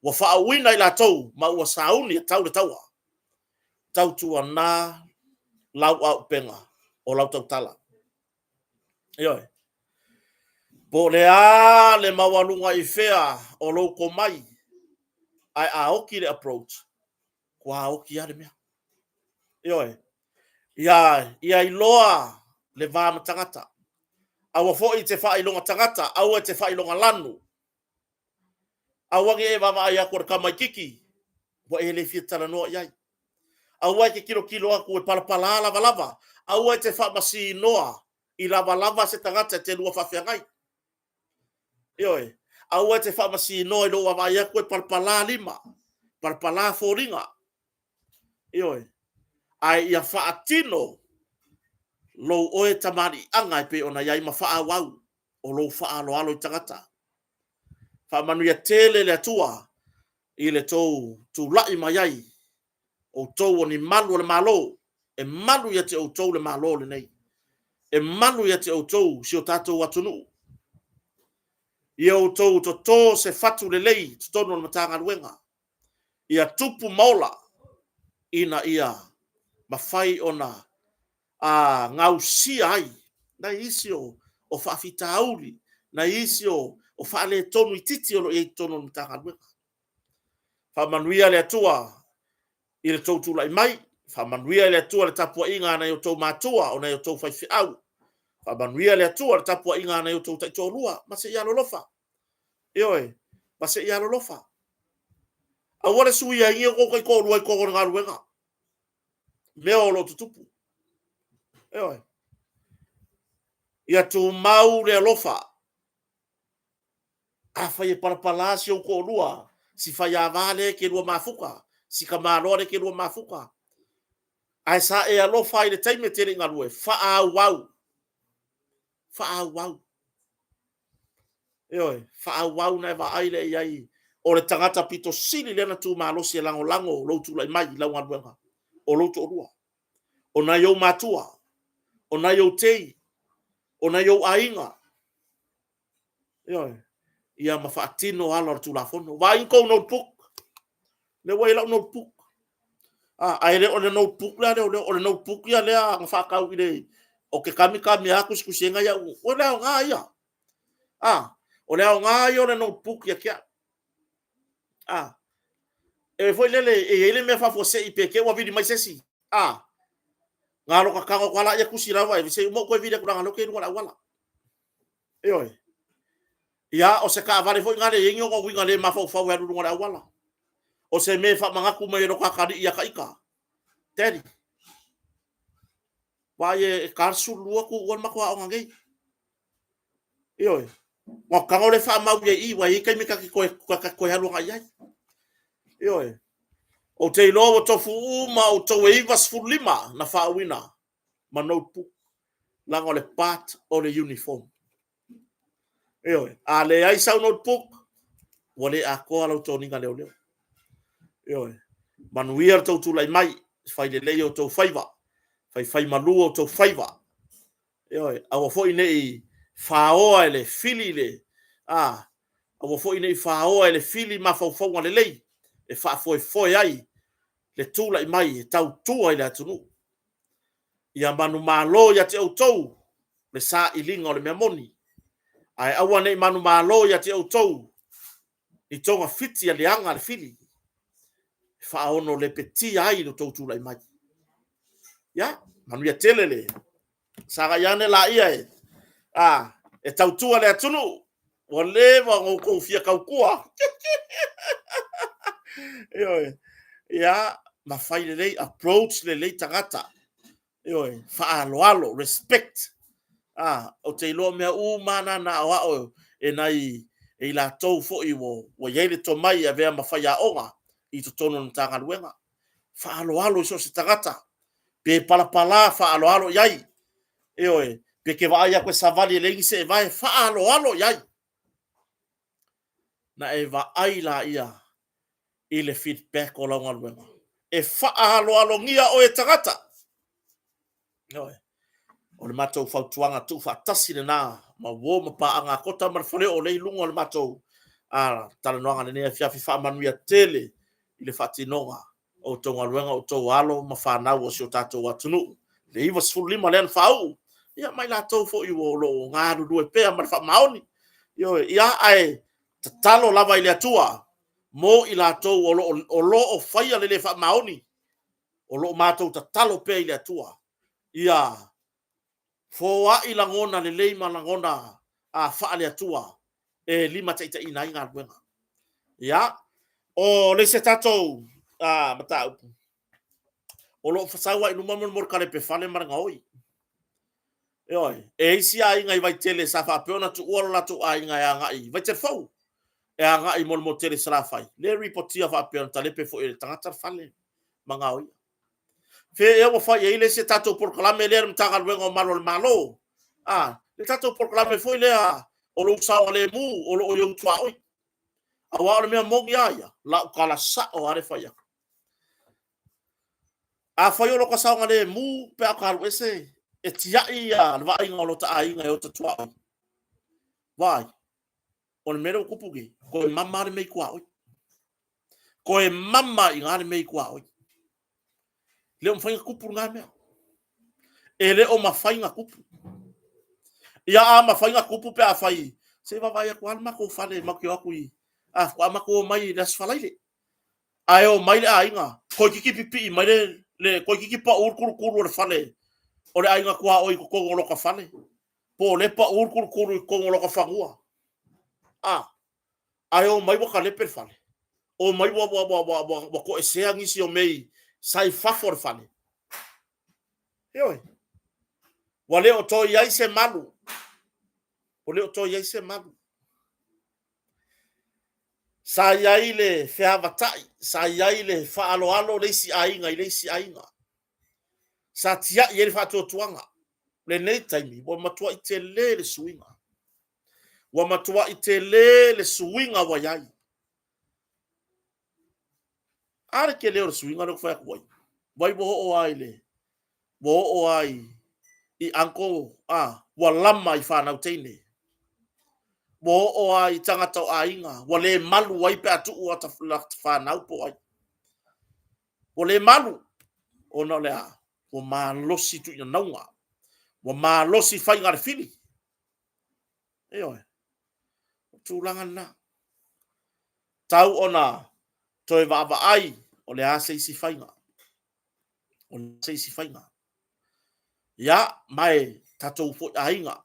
Ua faauuina i latou ma ua sauni e tau le taua. Tautuana lau auupega o lau tautala. Ioe. Po o le a le maualuga i fea o lou tomai, ae a oti le approach, ua oti lava le mea. Ioe. Ia, ia iloa le va ma tagata. Aua foi e te faailoga tagata, aua e te faailoga lanu. Aua ne i e vaavaai atu o le tamaitiiti, ua e le fia talanoa i ai. Aua e te tilotilo atu e palapala lavalava, aua e te faamasinoa i lavalava se tagata e te lua faafeagai. Ioe, aua e te faamasinoa i lou vaavaai atu e palapala lima, palapala foliga. Ioe, ae ia faatino lou oe tamaliiaga e pei ona i ai ma faaauau o lou faaaloalo i tagata. Faamanuia tele le Atua i le tou tulai mai ai, outou o ni malu o le Malo, e malu ia te outou le Malo lenei, e malu ia te outou si o tatou atunuu. Ia outou toto se fatu lelei i totonu o le Matagaluega, ia tupu ma ola ina ia mafai ona a gausia ai nai isi o, o faafitauli, nai isi o, o faaletonu itiiti o lo o i ai i totonu o le Matagaluega. Faamanuia le Atua i le tou tulai mai, faamanuia le Atua i le tapuaiga a nai outou matua, o nai outou faifeau, faamanuia le Atua i le tapuaiga a nai outou taitoalua, ma se i alolofa. Ioe, ma se i alolofa. Aua le suia ai ni outou taitoalua i totonu o le galuega. Mea o lo o tutupu. Ioe. Ia tumau le alofa. Afai e palapala si ou toalua, si faiava lea e te lua mafuta, si tamaloa lea e te lua mafuta, ae sa e alofa ai i le taimi e te le i galue, faaauau. Faaauau. Ioe, faaauau ona e vaai lea i ai o le tagata pito sili lea na tu malosi e lagolago lou tulai mai i lau galuega, o lou toalua, o nai ou matua, o nai ou tei. O nai ou aiga. Ioe. Ia ma faatino ala o le Tulafono. Vaai i kou notebook. Lea ua i ai lau notebook. Ah, ae le o le notebook lea leoleo, o le notebook ia lea na faatau i le o ke kamikami a tusitusiga ia o le aoga ia. Ah, o le aoga ia o le notebook ia te au. Ah, e foi lele e i ai le mea faafuasei pe te ua vili mai se isi. Ah, galo ka tago atu lea tusi lava e se uma ou toe vili atu leaga o lea ou te i luga o le auala. Ioe. Ia, o se taavale foi lena e i ai ni ona uiga le mafaufau e alu i luga o le auala. O se mea e faamanatu mai e lo ta atalii ia ita. Daddy, vaai e ta le 12 tuua le matou aoga nei. Ioe. Ua tago le faamau i ai i, ua i ai taimi ta te toe alu agai i ai. Ioe. Ou te iloa ua tofu uma outou e 95 na faauuina ma notebook leaga o le part o le uniform. Ioe, a leai sau notebook, ua le atoa lau toniga leoleo. Ioe, manuia le tou tulai mai, fai lelei outou faiva, faifai malu outou faiva. Ioe, aua foi ne i faoa e le fili le, a, aua foi ne i faoa e le fili mafaufauga lelei e faafoefoe ai le tulai mai e tautua i le atunuu. Ia manumalo ia te outou le sailiga o le mea moni, ae aua ne i manumalo ia te outou ni togafiti a leaga a le fili, e faaono lepetia ai lo outou tulai mai. Ia, manuia tele le sagai ane laia e, a, e tautua le atunuu. Ua leva ona outou fia tautua. Ioe. Ia, ma fai lelei, approach lelei tagata. Ioe, faaaloalo, respect. A, ou te iloa mea uma na na aoao e nai e i latou foi ua i ai le tomai e avea ma faiaoga i totonu o le Matagaluega. Faaaloalo i so o se tagata, pe palapala faaaloalo i ai. Ioe, pe te vaai atu e savali e leai ni seevae, faaaloalo i ai. Na e vaai laia i le feedback o lau galuega. E faaaloalogia oe e tagata. Ioe. O le matou fautuaga tuufaatasi lena ma uo ma paaga a Kota ma le fale o lea i luga o le matou talanoaga lenei afiafi. Faamanuia tele i le faatinoga o outou galuega, o outou alo ma fanau o si o tatou atunuu. Le 95 lea na faauu, ia ma i latou foi o lo o galulue pea ma le faamaoni. Ioe, ia ae tatalo lava i le Atua mo i latou o lo o faia le le faamaoni, o lo o matou tatalo pea i le Atua ia foai lagona lelei ma lagona faale-Atua e limataitaiina ai galuega. Ia, o le isi tatou mataupu, o lo o sau ai i luma mo le kalepe fale ma le gaoi. Ioe, e isi aiga i Vaitele sa faapea ona tuua lo latou aiga e agai i Vaitele Fou, e agai mo le motele i Salafai, lea e ripotia faapea ona talepe foi e le tagata le fale ma gaoia. Fea ea ua fai i ai le isi tatou polokalame lea a le Matagaluega o Malu o le Malo? A, le tatou polokalame foi lea o lou saogalemu o lo o i ou tuaoi. Aua o le mea moni lava ia, lau tala sao lava le fai atu. Afai o lota saogalemu pe a o ta alu ese, e tiai ia le vaaiga o lota aiga e ota tuaoi. Vaai, o le mea lea ua tupu nei, toe mama le mea i tuaoi. Toe mama i ina le mea i tuaoi. Le o mafai ona tupu lena mea. E le o mafai ona tupu. Ia a mafai ona tupu pe afai, se i vaavaai atu lava le matou fale matou te o atu i, a faatoa matou omai i le Aso Faraile. Ae omai le aiga, toeitiiti pipii mai le toeitiiti pau le tulutulu o le fale o le aiga tuaoi i totonu o lota fale, po o lea e pau le tulutulu i totonu o lota fanua. A, ae omai ua talepe le fale. Omai ua toesea nisi o mea sa i fafo o le fale. Ioe. Ua le o toe i ai se malu. Ua le o toe i ai se malu. Sa i ai le feavatai, sa i ai le faaaloalo o le isi aiga i le isi aiga. Sa tiai ai le faatuatuaga. Lenei taimi, ua matuai tele le suiga. Ua matuai tele le suiga ua i ai. A le tele o le suiga lea ou te fai atu ai? Vai ua oo lava i le, ua oo lava i I uncle, a, ua lama i fanau teine. Ua oo a i tagata o aiga, ua le malu ai pe a tuu ata fanau po o ai. Ua le malu, ona o le a? Ua malosi tuinanauga. Ua malosi faiga a le fili. Ioe. O tulaga lena. Tau ona toe vaavaai o le a se isi faiga. O se isi faiga. Ia, ma e tatou foi aiga,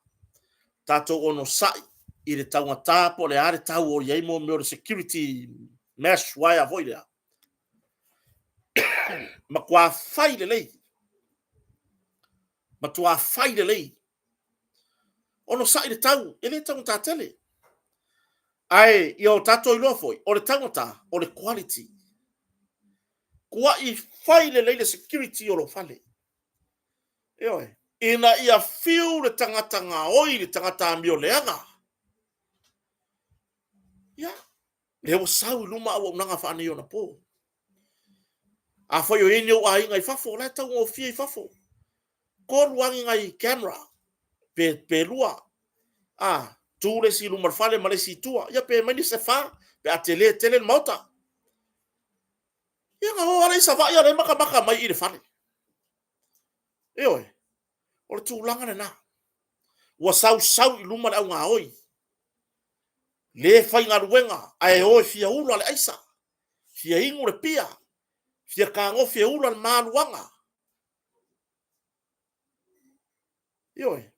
tatou onosai i le taugata po o le a le tau o i ai mo mea o le security mesh wire foi lea. Matua fai lelei. Matua fai lelei. Onosai le tau, e le taugata tele. Ae ia o tatou iloa foi, o le taugata, o le quality. Kuai fai lelei le security o lou fale. Ioe. Ina ia fiu le tagata gaoi, le tagata amio leaga. Ia, lea ua sau i luma auaunaga faaneionapo. Afai o i ai ni ou aiga i fafo, o la e taugofie i fafo. Tolu lava ni nai camera, pe, pe lua. A, tu le isi i luma o le fale ma le isi i tua. Ia pe aumai nisi e fa, pe a tele tele le maota. Ia na o lava lea i Savaii a o lea e matamata mai i le fale. Ioe, o le tulaga lena. Ua sausau i luma le augaoi. Le faigaluega ae o e fia ula le aisa, fia inu le pia, fia tagofi e ula le maluaga. Ioe,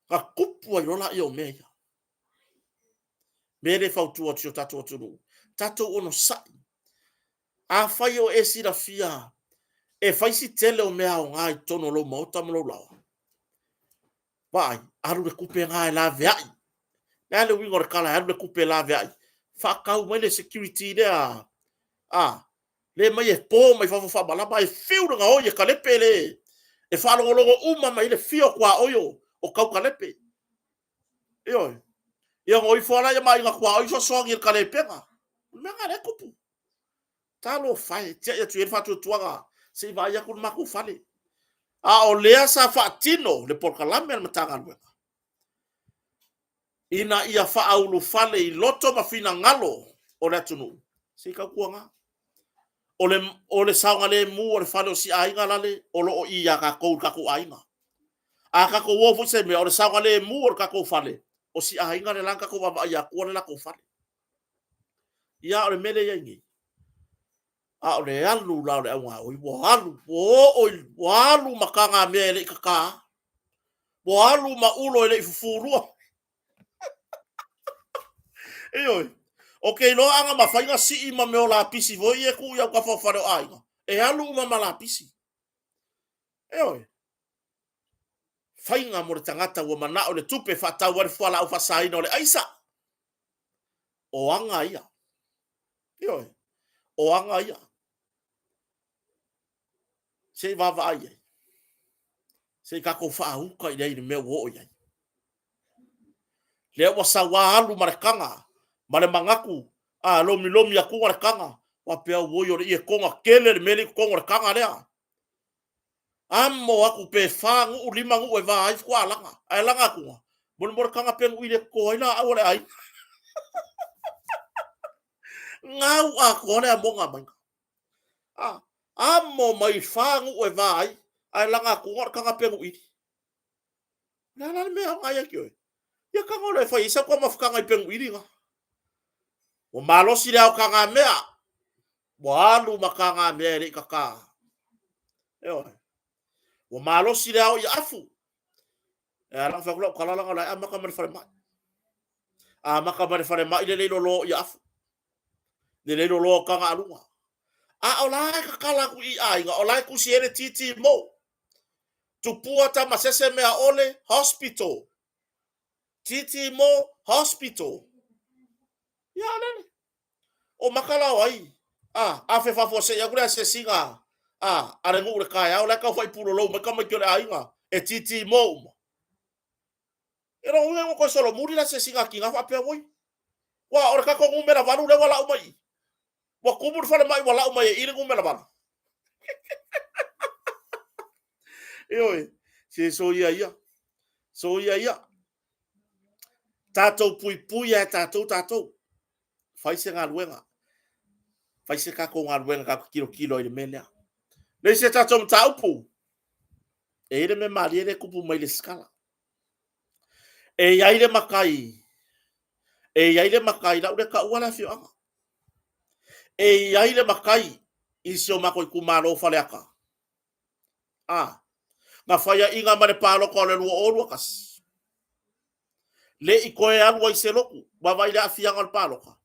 na tupu ai loa laia o mea ia. Mea lea e fautua atu i si o tatou atunuu, tatou onosai. Afai o e silafia e fai si tele o mea aoga i totonu o lou maota ma lou laoa, vaai, alu le tupe lena e laveai. Le a le uiga o le tala e alu le tupe e laveai? Faatau mai le security lea, a, le mai e po mai fafo faamalama ae fiu le gaoi e kalepe le e faalogologo uma mai le fia o tuaoi o tau kalepe. Ioe. Ia ona o ifo lava lea ma aiga tuaoi soasoagi i le kalepega. O le mea lena o lea e tupu. Talofa e, tiai atu i ai le faatuatuaga se i vaai atu le matou fale. A o lea sa faatino le polokalame a le Matagaluega ina ia faaulufale i loto ma finagalo o le atunuu, se i tautuana. O le, o le saogalemu o le fale o si aiga lale o lo o i ia tatou i le tatou aiga. A tatou o foi se mea, o le saogalemu o le tatou fale, o si aiga le la na tatou vaavaai atua le latou fale. Ia, o le mea lea e i ai nei, a o le alu la o le augaoi, ua alu, ua oo i, ua alu ma tagamea e le i tata, ua alu ma ulo e le i fufulua. Ioe, ou te iloa ana mafai ona sii ma mea o lapisi foi ia e tuu i autafa o fale o aiga, e alu uma ma lapisi. Ioe. Faiga mo le tagata ua manao i le tupe e faatau ai le fualaau faasaina o le aisa. O aga ia. Ioe. O aga ia. Se i vaavaai ai. Se i tatou faauka i ai i le mea ua oo i ai. Lea ua sauā alu ma le taga, ma le manatu, a lomilomi atuga le taga, faapea auoi o le ietoga tele le mea lea i totonu o le taga lea. Amo atu pe fa nuu lima nuu e va ai faatoa laga. Ae laga atuga, molemole taga penuʻi le toto ai laau a le aiga. Gau atoa le amoga maiga. A, amo mai fa nuu e va ai, ae laga atuga o le taga penuʻi. Le a la le mea aoga ia te oe? Ia taga loa e fai ai sau taumafataga i penuʻili na. Ua malosi le ao tagamea, ua alu ma tagamea e le i tata. Ioe. Ua malosi le ao i afu. E ala ona fai atu lau tala leaga o la e amata mai le falemai. Amata mai le falemai le lei loloa i afu. Le lei loloa o taga aluga. A o la e tatala atu i aiga, o la e tusi ai le TT mo. Tupua Tamasese Meaole Hospital. TT Mo Hospital. Ia, lele. O maka la o ai? A, afe faafuasei atu le asiasiga a, a le nuu i le taeao, la e tau faipulolou mai tamaiti o le aiga e TT Mo uma. E lona uiga ua toe solomuli le asiasiga a tina faapea, oi, ua o le tatou numera 8 lea ua lau mai i i. Ua tumu le falemai ua lau mai e i le numera 8. Ioe. Se soia ia. Soia ia. Tatou puipui e tatou tatou. Fai se galuega. Fai se tatou galuega tatou tilotilo ai i le mea lea. Le isi a tatou mataupu, e i ai le mea malie lea e tupu mai i le sikala. E i ai le matai, e i ai le matai, lau lea taua le afioaga. E i ai le matai i si o matou itumalo o Faleata. A, na faiaina ma le palota o le 2021. Le i toe alu ai se lotu, vaavaai i le aafiaga o le palota.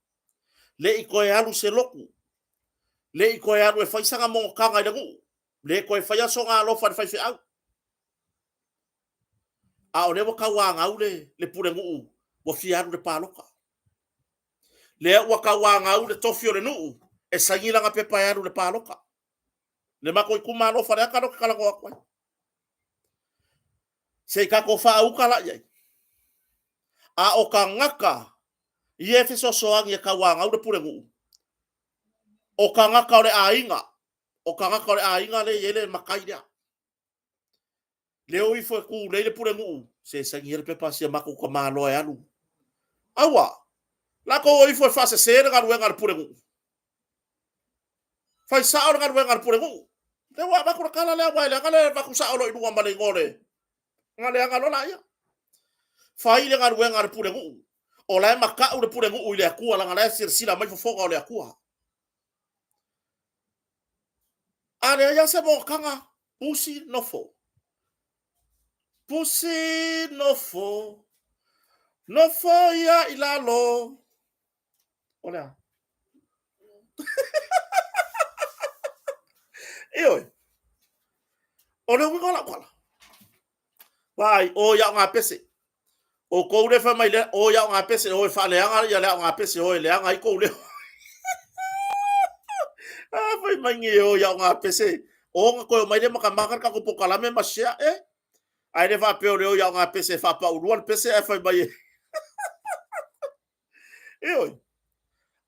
Le i toe alu se lotu, le i toe alu e fai sana monotaga i le nuu, le toe faia sona alofa i le faifeau. A o lea ua tauanau le, le pulenuu ua fia alu i le palota. Lea ua tauanau le tofi o le nuu e saini lana pepa e alu i le palota. Le matou itumalo Faleata lea ou te talanoa atu ai. Se i tatou faauta la i ai. A o tagata ia e fesoasoani e tauanau le pulenuu, o tagata o le aiga, o tagata o le aiga lea e i ai le matai lea. Le o ifo e tulei le pulenuu, se saini ia le pepa a si a matou tamaloa e alu. Aua, latou o ifo e faasese le galuega a le pulenuu. Fai sao le galuega a le pulenuu. Lea ua avatu le tala lea, aua e leaga le avatu sao loa i luga ma le igoa o le... Na leaga loa laia. Fai le galuega a le pulenuu. O la e matau le pulenuu i le Atua, leaga o la e silasila mai fofoga o le Atua. A leai lava se monotaga, pusi nofo. Pusi nofo, nofo ia i lalo. O le a? Ioe. O le uiga o lau tala. Vaai, o i aoga pese. O kou le fai mai lea, o i aoga pese, o e faaleaga ia le aoga pese, o e leaga ai kou leo. Ah, fai mai ni o i aoga pese, o na toe omai le makamaka le tatou polokalame ma share, eh? Ae le faapea o le o i aoga pese e faapaulua le pese ae fai mai e. Ioe.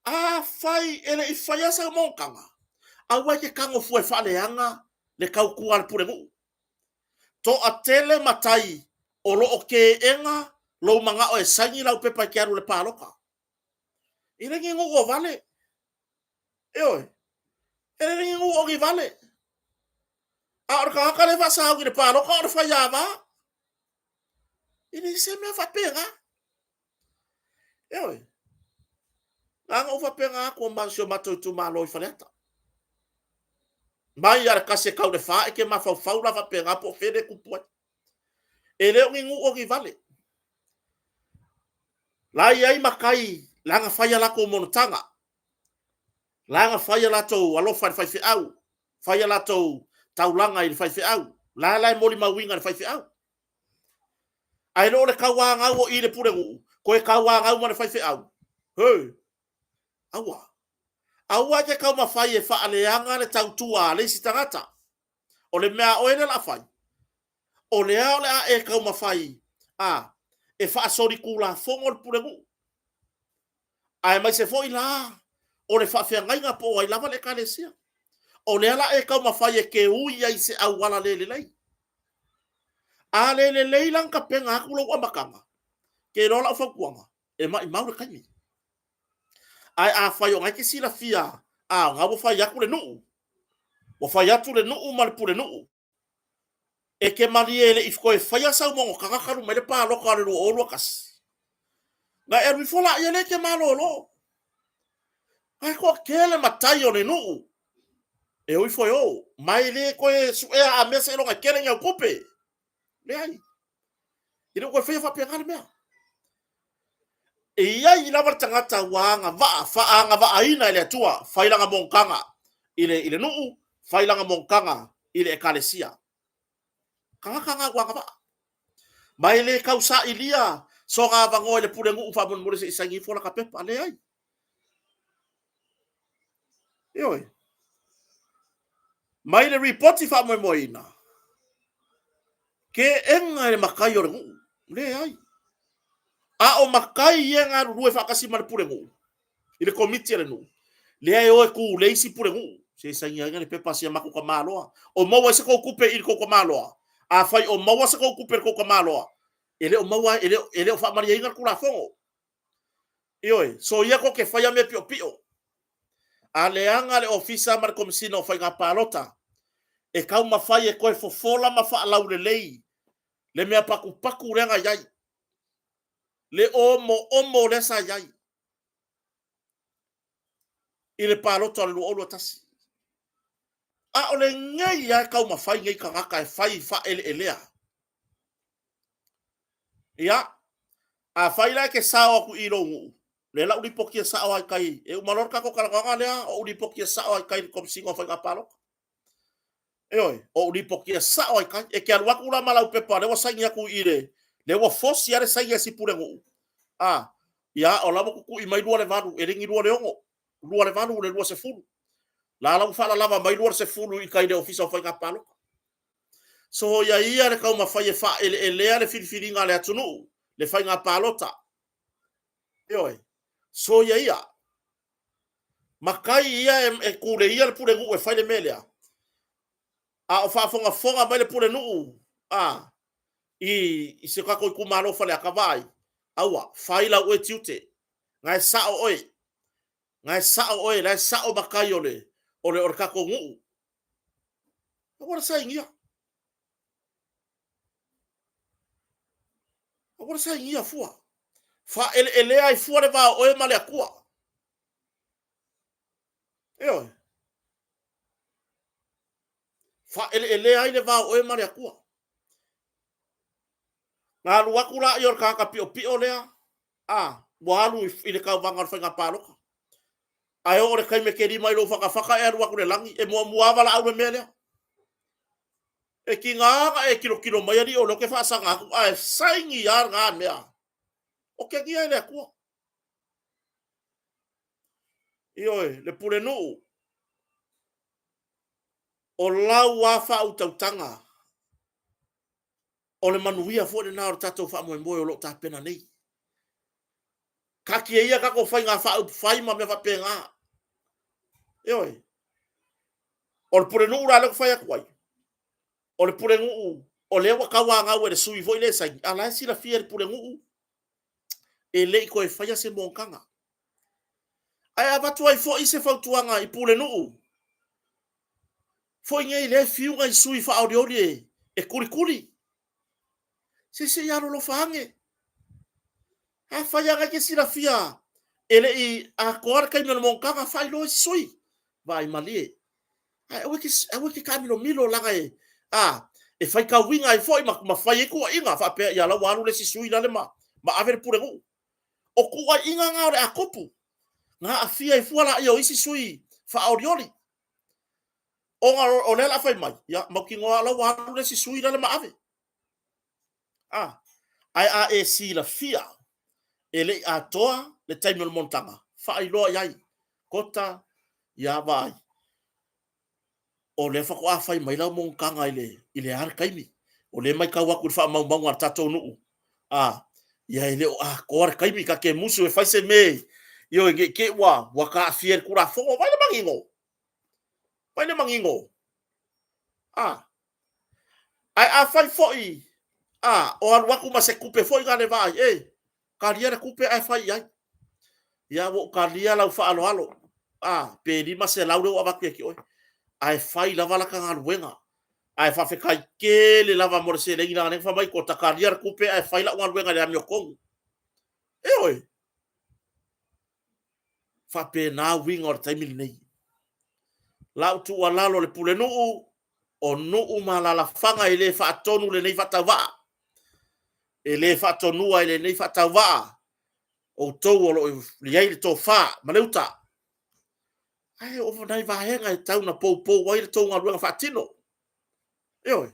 Afai e le i faia sau monotaga, aua e te tago fua e faaleaga le tautua a le pulenuu. Toatele matai o lo o teena lou manao e saini lau pepa e te alu i le palota. E le ni nuu o vale. Ioe. E le ni nuu o ni vale. A o le tagata lea e faasauni i le palota o le faiava. E leai se mea faapena. Ioe. Na ona ou faapena atu o si o matou itumalo i Faleata. Mai lava le 1 e tau le 4 e te mafaufau la faapena po o fea le tupu ai. E le o ni nuu o ni vale. La i ai matai la na fai a latou monotaga. La na fai a latou alofa i le faifeau. Fai a latou taulaga i le faifeau. La la e molimauina i le faifeau. Ae le o le tauanau o i le pulenuu, toe tauanau ma le faifeau. He! Aua. Aua e te taumafai e faaleaga le tautua a le isi tagata. O le mea a oe lea o le a fai, o lea o le a e taumafai a e faasolitulafono le pulenuu. Aemaise foi la o le faafeagaiga po o ai lava le Ekalesia. O lea la e taumafai e te ui ai i se auala le lelei. A le lelei la ona tapena atu lou amataga, ke iloa lau fautuaga, e maimau le taimi. Ae afai o na e te silafia, a, o na ua fai atu le nuu, ua fai atu le nuu ma le pulenuu, e te malie e le i toe faia sau monotaga talu mai le palota o le 2021. Na e alu ifo laia lea e te malolo. Ae toatele matai o le nuu e o ifo e o, ma e le toe suea a mea seiloga e tele ni au tupe. Leai. E le o toe faia faapena le mea. E i ai lava le tagata ua agavaa, faaagavaaina e le Atua, fai lana monotaga i le, i le nuu, fai lana monotaga i le ekalesia. Tagata na ua agavaa. Ma e le tau sailia sona avanoa i le pulenuu faamolemole se i saini ifo laka pepa. Leai. Ioe. Mai le ripoti faamoemoeina, keena e le matai o le nuu. Leai. A o matai ia e galulue faatasi ma le pulenuu, i le komiti a le nuu, lea e o e tulei isi pulenuu, se saini ai le pepa a si a matou tamaloa. O maua ai se tou tupe i le tou tamaloa. Afai o maua sa tou tupe i le tou tamaloa, e le o maua, e le o, e le o faamalieina le Tulafono. Ioe, soia tou te faia mea piopio. A leaga le Ofisa ma le Komesina o Faiga Palota, e taumafai e toe fofola ma faalaulelei le mea patupatu lea na i ai, le omoomo lea sa i ai i le palota o le 2021. A o lenei lava e taumafai nei tagata e fai faaeleelea. Ia, afai la e te sao atu i lou nuu, lea la u lipotia sao ai tai, e uma loa le tatou talanoaga lea, o u lipotia sao ai tai i le Komesina o Faiga Palota. Ioe, o u lipotia sao ai tai. E te alu atu la ma lau pepa lea ua saini atu i le, lea ua fosi lava le saini a si pulenuu. A, ia, o la ua tutui mai lua le valu, e le ni lua le ono, lua le valu le 20. La la ua faalalava mai lua le sefulu i tai i le Ofisa o Faiga Palota. Soia ia le taumafai e faaeleelea le filifiliga a le atunuu, le faiga palota. Ioe, soia ia. Matai ia e tuleia le pulenuu e fai le mea lea, a o faafogafoga mai le pulenuu a i si o tatou itumalo o Faleata, vaai, aua, fai lau oe tiute, na e sao oe, na e sao oe, la e sao matai o le, o le, o le tatou nuu. Aua le sainia. Aua le sainia fua. Faaeleelea ai fua le va o oe ma le Atua. Ioe. Faaeleelea ai le va o oe ma le Atua. Na alu atu la ia o le tagata piopio lea, a, ua alu i le tauvaga o le faiga palota. Ae oo i le taimi e te lima ai lou fatafata e alu atu i le lagi, e muamua lava valaau le mea lea. E tiga ona e tilotilo mai alii o lea ou te faasaga atu, ae saini lava lena mea. Otegia e le Atua. Ioe, le pulenuu, o lau lava faautautaga, o le manuia foi lena o le tatou faamoemoe o lo o tapena nei. Taatia ia tatou faiga faaupufai ma mea faapena. Ioe. O le pulenuu la lea ou te fai atu ai, o le pulenuu o lea ua tauanau e le sui foi lea e saini, a o la e silafia e le pulenuu e le i toe faia se monotaga. Ae avatu ai foi se fautuaga i pulenuu, foi nei lea e fiu nai sui faaolioli e tulikuli. Se se i alolofa ane. Afai lava e te silafia e le i atoa le taimi o le monotaga, faailoa i se sui. Vaai malie. Ae aua e aua e te taamilomilo leaga e, a, e faitauina ai foi ma, ma fai ai tuuaiga faapea ia la ua alu le isi sui lale ma, ma ave le pulenuu. O tuuaiga na o le a tupu, na aafia ai fua laia o isi sui faaolioli. Ona o lea o le a fai mai, ia mautinoa la ua alu le isi sui lale ma ave. A, ae a e silafia e le i atoa le taimi o le monotaga, faailoa i ai, Kota, ia vaai, o lea faatoa fai mai lau monotaga i le, i le a le taimi. O lea e matau atu i le faamaumauga a le tatou nuu, a, ia e le o atoa le taimi, ta te musu e fai se mea, ioe, ne i te i ua, ua taafia i le Tulafono. Vaai le manino, vaai le manino. A, Ae afai foi, a, o alu atu ma se tupe foi na le vaai, e, talia le tupe ae fai i ai. Ia, ua ou talia lau faaaloalo, a, pe 500 lea ua avatu ia te oe, ae fai lava lata galuega. Ae faafetai tele lava mo le seleni leaga lea na fai mai ua ta talia le tupe ae fai lau galuega i le amiotonu. Ioe. Faapena uiga o le taimi lenei. Lau tuualalo le pulenuu, o nuu ma alaalafaga e le faatonu lenei faatauvaa. E le faatonua e lenei faatauvaa outou o lo o i ai le tofa ma le uta. Ae o nai vaega e tau na poupou ai le tou galuega faatino. Ioe.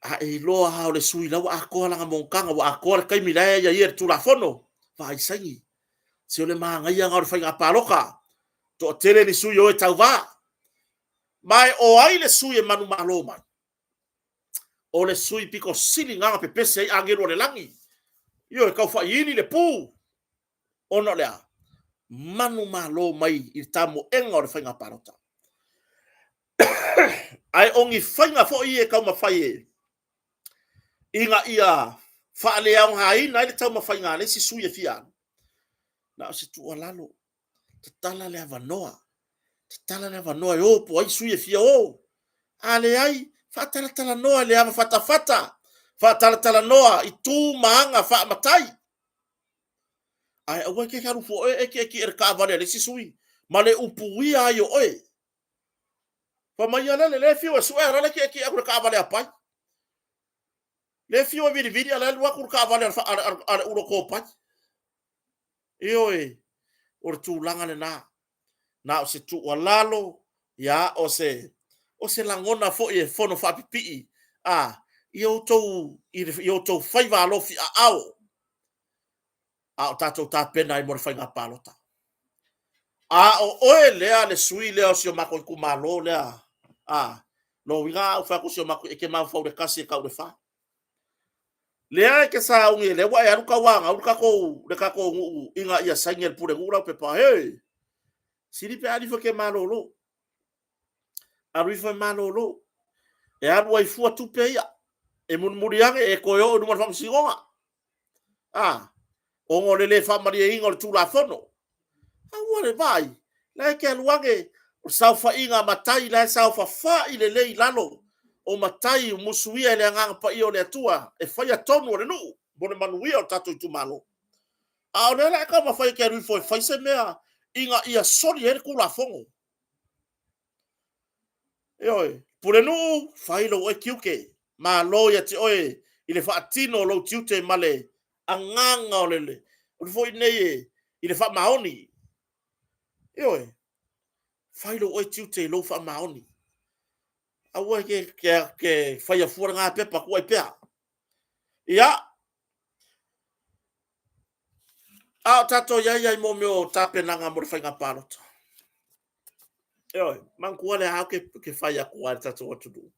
A e iloa lava o le sui la ua atoa lana monotaga, ua atoa le taimi la e aiaia e le Tulafono, vaai saini. Se o le manaia lena o le faiga palota, toatele ni sui o e tauva. Ma e o ai le sui e manumalo mai? O le sui pito sili na pepese ai agelu o le lagi. Ioe, tau faiili le pu. Ona o le a? Manumalo mai i le tamoega o le faiga palota. Ae o ni faiga foi ia e taumafai e ina ia faaleaogaina ai le taumafaiga a le isi sui e fia alu. Na o se tuualalo, tatala le avanoa, tatala le avanoa e o po o ai sui e fia o. A leai, faatalatalanoa i le ava fatafata, faatalatalanoa i tu ma aga faamatai. Ae aua e te alu fua oe e tietie i le taavale a le isi sui ma le upuia ai o oe. Fai mai ia lele, lea e fiu e sue, a o la e tietie atu i le taavale a Pai. Lea e fiu e vilivili, a o la e alu atu le taavale a le Uloto o Pai. Ioe, o le tulaga lena. Na o se tuualalo, ia, o se, o se lagona foi e fono faapipii a, i outou, i outou faiva alofi aao, a o tatou tapena ai mo le faiga palota. A o oe lea le sui lea o si o matou itumalo lea, a, lona uiga a ou fai atu o si o matou, e te mafaufau i le tasi e tau i le fa. Lea e te sauni, lea ua e alu tauanau le tatou, le tatou nuu ina ia saini e le pulenuu lau pepa. He! Sili pe a alu ifo e te malolo. Alu ifo e malolo. E alu ai fua tupe ia. E mulimuli ane e toe oo i luma o le faamasinoga. A, ona o le le faamalieina o le Tulafono. Aua le vaai, la e te alu ane, o le saofaiga a matai la e saofafai lelei i lalo o matai musuia e le Agaga Paia o le Atua e faia tonu o le nuu mo le manuia o le tatou itumalo. A o lea la e taumafai e te alu ifo e fai se mea ina ia soli ai le Tulafono. Ioe, Pulenuu, fai lou oe tiute. Malo ia te oe i le faatino o lou tiute ma le agaga o le o le foi nei e, i le faamaoni. Ioe, fai lou oe tiute i lou faamaoni. Aua e ke, ke, ke faia fua lena pepa, tuu ai pea. Ia, a o tatou i ai ai mo mea o tapenaga mo le faiga palota. Ioe, manatua lea au ke, ke fai atu ai le tatou atunuu.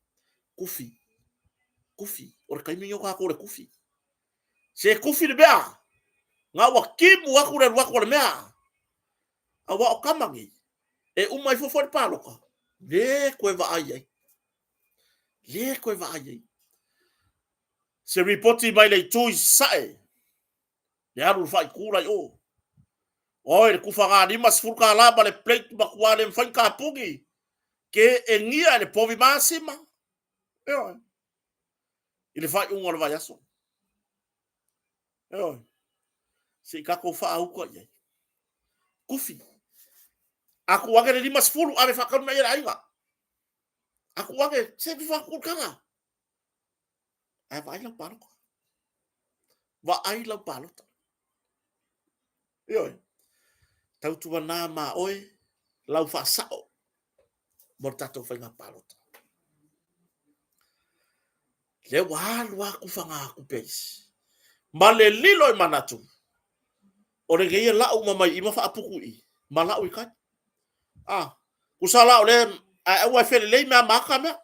Kufi, kufi, o le taimi lenei o tatou o le kufi. Se kufi le mea, na ua timu atu le alu atu a le mea. Aua o tama nei, e uma ifo foi le palota, le toe vaai ai. Le toe vaai ai. Se ripoti mai le itu i Sasae, le alu le faaitu la i o. Oi, le tufaga $50 ma le plate matua le mafai ona tapuni, ke egia e le povi masima. Ioe. I le faaiuga o le vaiaso. Ioe. Se i tatou faauta i ai. Kufi. A tuu ane le 50, ave faatau le mea i le aiga. A tuu ane, se fi faatulutaga. Ae vaai lau palota. Vaai lau palota. Ioe. Tautuana ma oe lau faasao mo le tatou faiga palota. Lea ua alu lava tufaga tupe isi. Ma le lilo i manatu, o lenei e lau uma mai i ma faaputu i ma lau i tai. Ah, tusa la o lea, ae aua e felelei mea ma ata mea.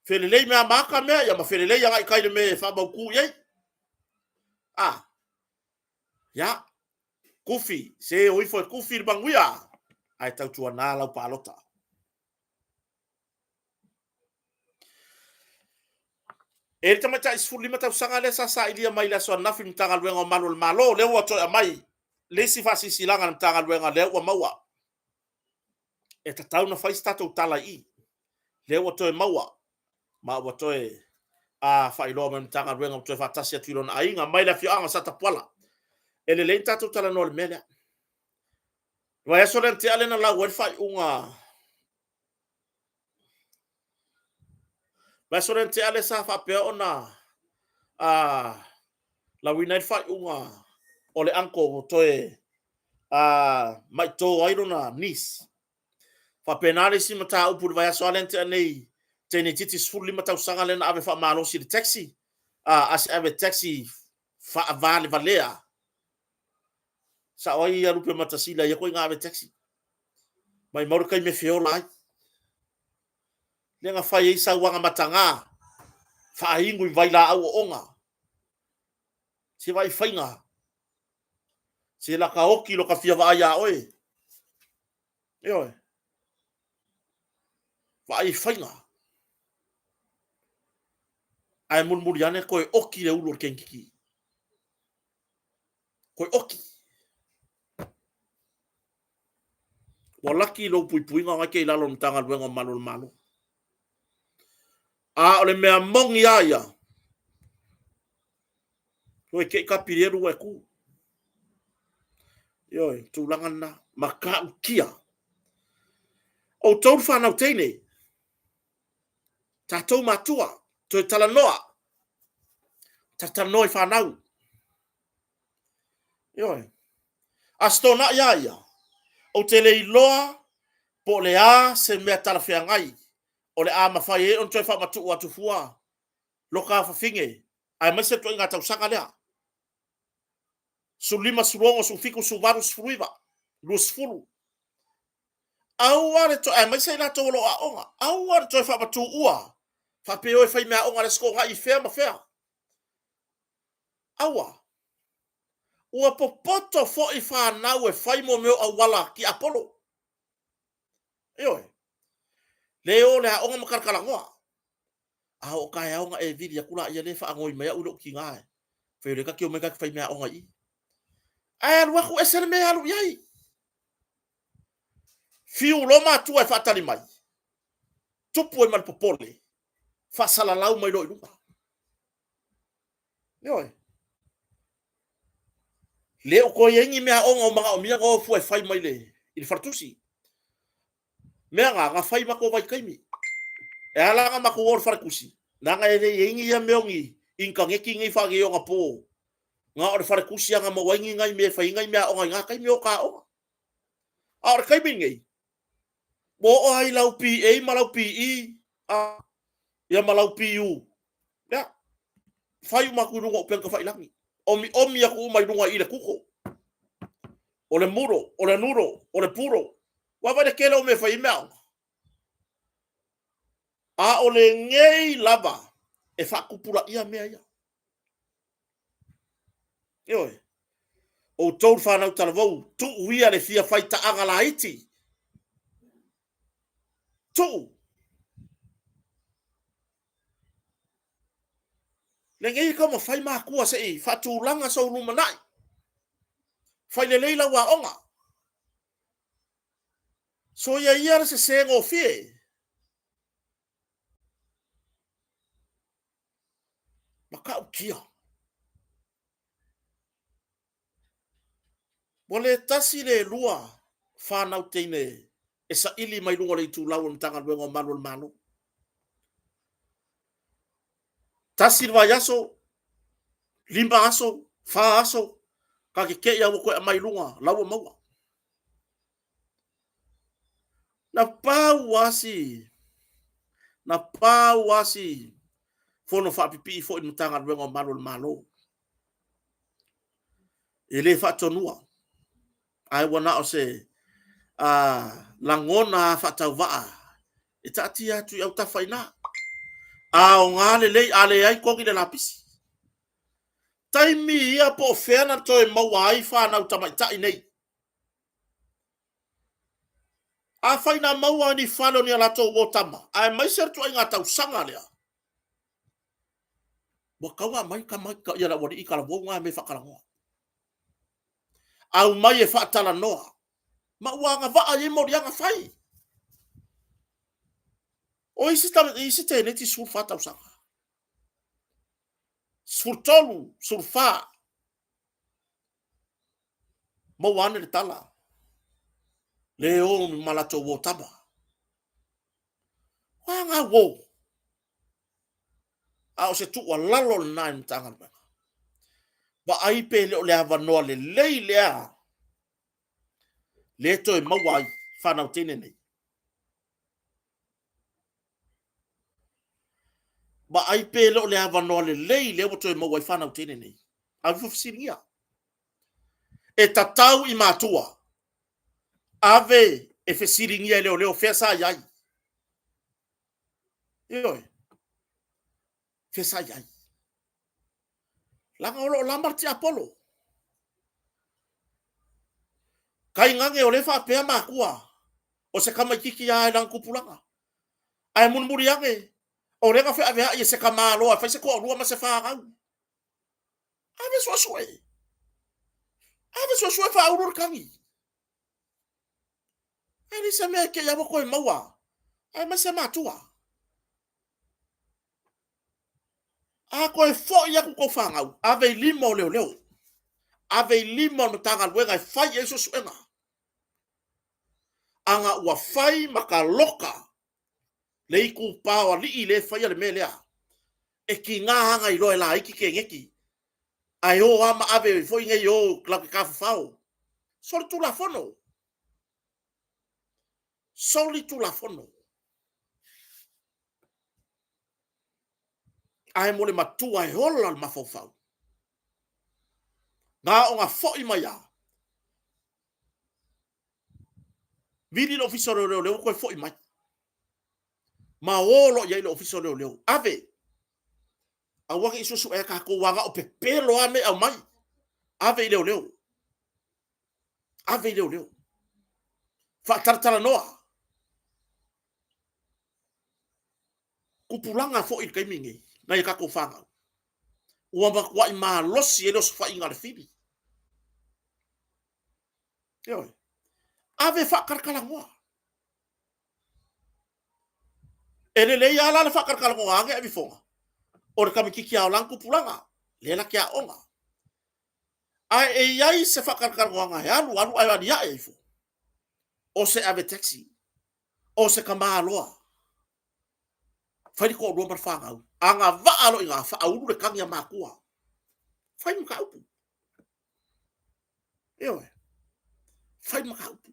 Felelei mea ma ata mea, ia ma felelei agai i tai le mea e faamautu i ai. Ah, ia, kufi, se o ifo e kufi le manuia, ae tautuana lau palota. E le tamaitai 15 tausaga lea sa sailia mai i le aso ananafi i le Matagaluega o Malu o le Malo, lea ua toe aumai le isi faasilasilaga a le Matagaluega lea ua maua. E tatau ona fai se tatou tala i i. Lea ua toe maua ma ua toe a faailoa mai le Matagaluega ua toe faatasi atu i lona aiga mai le afioaga o Satapuala. E lelei ona tatou talanoa i le mea lea. Le vaiaso lea na tea lea na lau ai le faaiuga Vaiaso lea na tea lea sa faapea ona a lauina ai le faaiuga o le uncle ua toe a maito ai lona niece. Faapena le isi mataupu i le vaiaso lava lea na tea nei, teine itiiti 15 tausaga lea na ave faamalosi i le taxi, a, a se ave taxi faavalevalea. Sao ai ia Lupematasila i ia ituaiga ave taxi. Maimau le taimi e feola ai. Lea na fai ai sauaga mataga, faainu i vailaau oona. Se vaai faiga. Se laka oti lo ka fia vaai iā oe. Ioe. Vaai i faiga. Ae mulimuli ane toe oki le ulu o le kenikiki. Toe oki. Ua laki lou puipuiga o ke i lalo o le Matagaluega o Malu o le Malo. A o le mea moni a ia, toe te i kapi le elu ua e tu. Ioe, tulaga lena, matautia. Outou le fanau teine, tatou matua, toe talanoa, talatalanoa i fanau. Ioe. Aso Toonai a ia, ou te le iloa po o le a se mea talafeagai o le a mafai ai ona toe faamatuu atu fua loka fafine, aemaise le ituaiga tausaga lea. 15, 16, 17, 18, 19, 20. Aua le toe, aemaise i latou o lo o aoga, aua le toe faamatuua, faapea o e fai meaaoga i le Aso Toonai i fea ma fea. Aua. Ua popoto foi fanau e fai mo mea o auala tiapolo. Ioe. Le o le aoga ma talatalanoa. A oo taeao ona e vili atu laia lea e faanoi mai au i lou tina e fai o lea ta te omai ta te fai meaaoga i i. Ae alu atu ese le mea e alu i ai. Fiu loa matua e faatali mai, tupu ai ma le popole, faasalalau mai loa i luga. Ioe. Le o toe i ai ni meaaoga o manaomia ona o fua e fai mai i le faletusi. Mea na, na fai i matou vaitaimi. E ala ona matou o i le faletusi, leaga e le i ai ni ia mea o ni initaneti nei faaneionapo. Na o le faletusi lava na maua ai ni nai mea e fai ai nai meaaoga i na taimi o ota aoga. A o le taimi lenei, ua oo lava i lau PA ma lau PE, a, ia ma lau PU. Ia, fai uma atu i luga o upega tafailagi. Omiomi atu uma i luga i le Google. O le mulo, o le nulo, o le pulo. Ua vaai le tele o mea e fai ai meaaoga. A o lenei lava e faatupulaia mea ia. Ioe. Outou le fanau talavou, tuu ia le fia fai taaga laiti. Tuu. Lenei e taumafai matua se i faatulaga sou lumanai. Fai lelei lau aoga. Soia ia le sese gofie. Matautia. Ua le tasi le lua fanau teine e saili mai luga o le itulau o le Matagaluega o Malu o le Malo. Tasi le vaiaso, 5 aso, 4 aso, ta te te i lava ua toe aumai i luga, la ua maua. Na pau lava si, na pau lava si fono faapipii foi i le Matagaluega o Malu o le Malo. E le faatonua, ae ua na o se lagona faatauvaa e taatia atu i autafa i ina. Aoga lelei, a leai togi le lapisi. Taimi ia po o fea na toe maua ai fanau tamaitai nei. Afai na maua ni fale o ni a latou uo tama, aemaise le ituaiga tausaga lea, ua tatau ona aumai tama ia le aualii talavou na e faatalanoa. Aumai e faatalanoa, ma ua agavaa i ai moliaga fai. O isi, isi teineiti 14 tausaga, 13, 14, maua ane le tala, le o ma latou uo tama. Ua ga uo. A o se tuualalo lena i le Matagaluega. Vaai pe le o le avanoa lelei lea le toe maua ai fanau teine nei. Vaai pe le o le avanoa lelei lea ua toe maua ai fanau teine nei. Ave ifo fesiligia. E tatau i matua, ave e fesiligia e leoleo fea sa i ai. Ioe. Fea sa i ai. Leaga o lo o lama le tiapolo. Tainane o lea e faapea matua, o se tamaititi lava i lana tupulaga. Ae mulimuli ane, o lea na feaveai e se tamaloa e fai se toalua ma se fanau. Ave suesue. Ave suesue faaulu le tagi. E leai se mea e te i ua toe maua, aemaise matua. A toe foi atu tou fanau, ave i lima o leoleo, ave i lima o le Matagaluega e fai i ai suesuega. Ana ua fai ma taloka le itupa o alii lea e faia le mea lea, e tiga lava ona iloa e laiti keneti, ae o lava ma ave foi nei o latou te tafafao. Solitulafono. Solitulafono. Ae mo le matua e ola le mafaufau. Na ona foi mai lava. Vili le ofisa o leoleo, lea ua toe foi mai. Ma o loa i ai le ofisa o leoleo. Ave! Aua ne i suesuea tatou aga o pepelo lava mea e aumai. Ave i leoleo. Ave i leoleo. Faatalatalanoa. Tupulaga foi i le taimi lenei, nai a tatou fanau, ua matuai malosi ai le osofaiga a le fili. Ioe. Ave faatalatalanoa. E lelei lava la le faatalatalanoa ane avifoga, o le tamaitiiti a lana tupulaga, lea la te aoga. Ae e i ai se faatalatalanoaga e alu alu ae aliae ifo, o se ave taxi, o se tamaloa, fai le toalua ma le fanau, agavaa loa i ina, faaulu le tagi a matua, fai mataupu. Ioe, fai mataupu.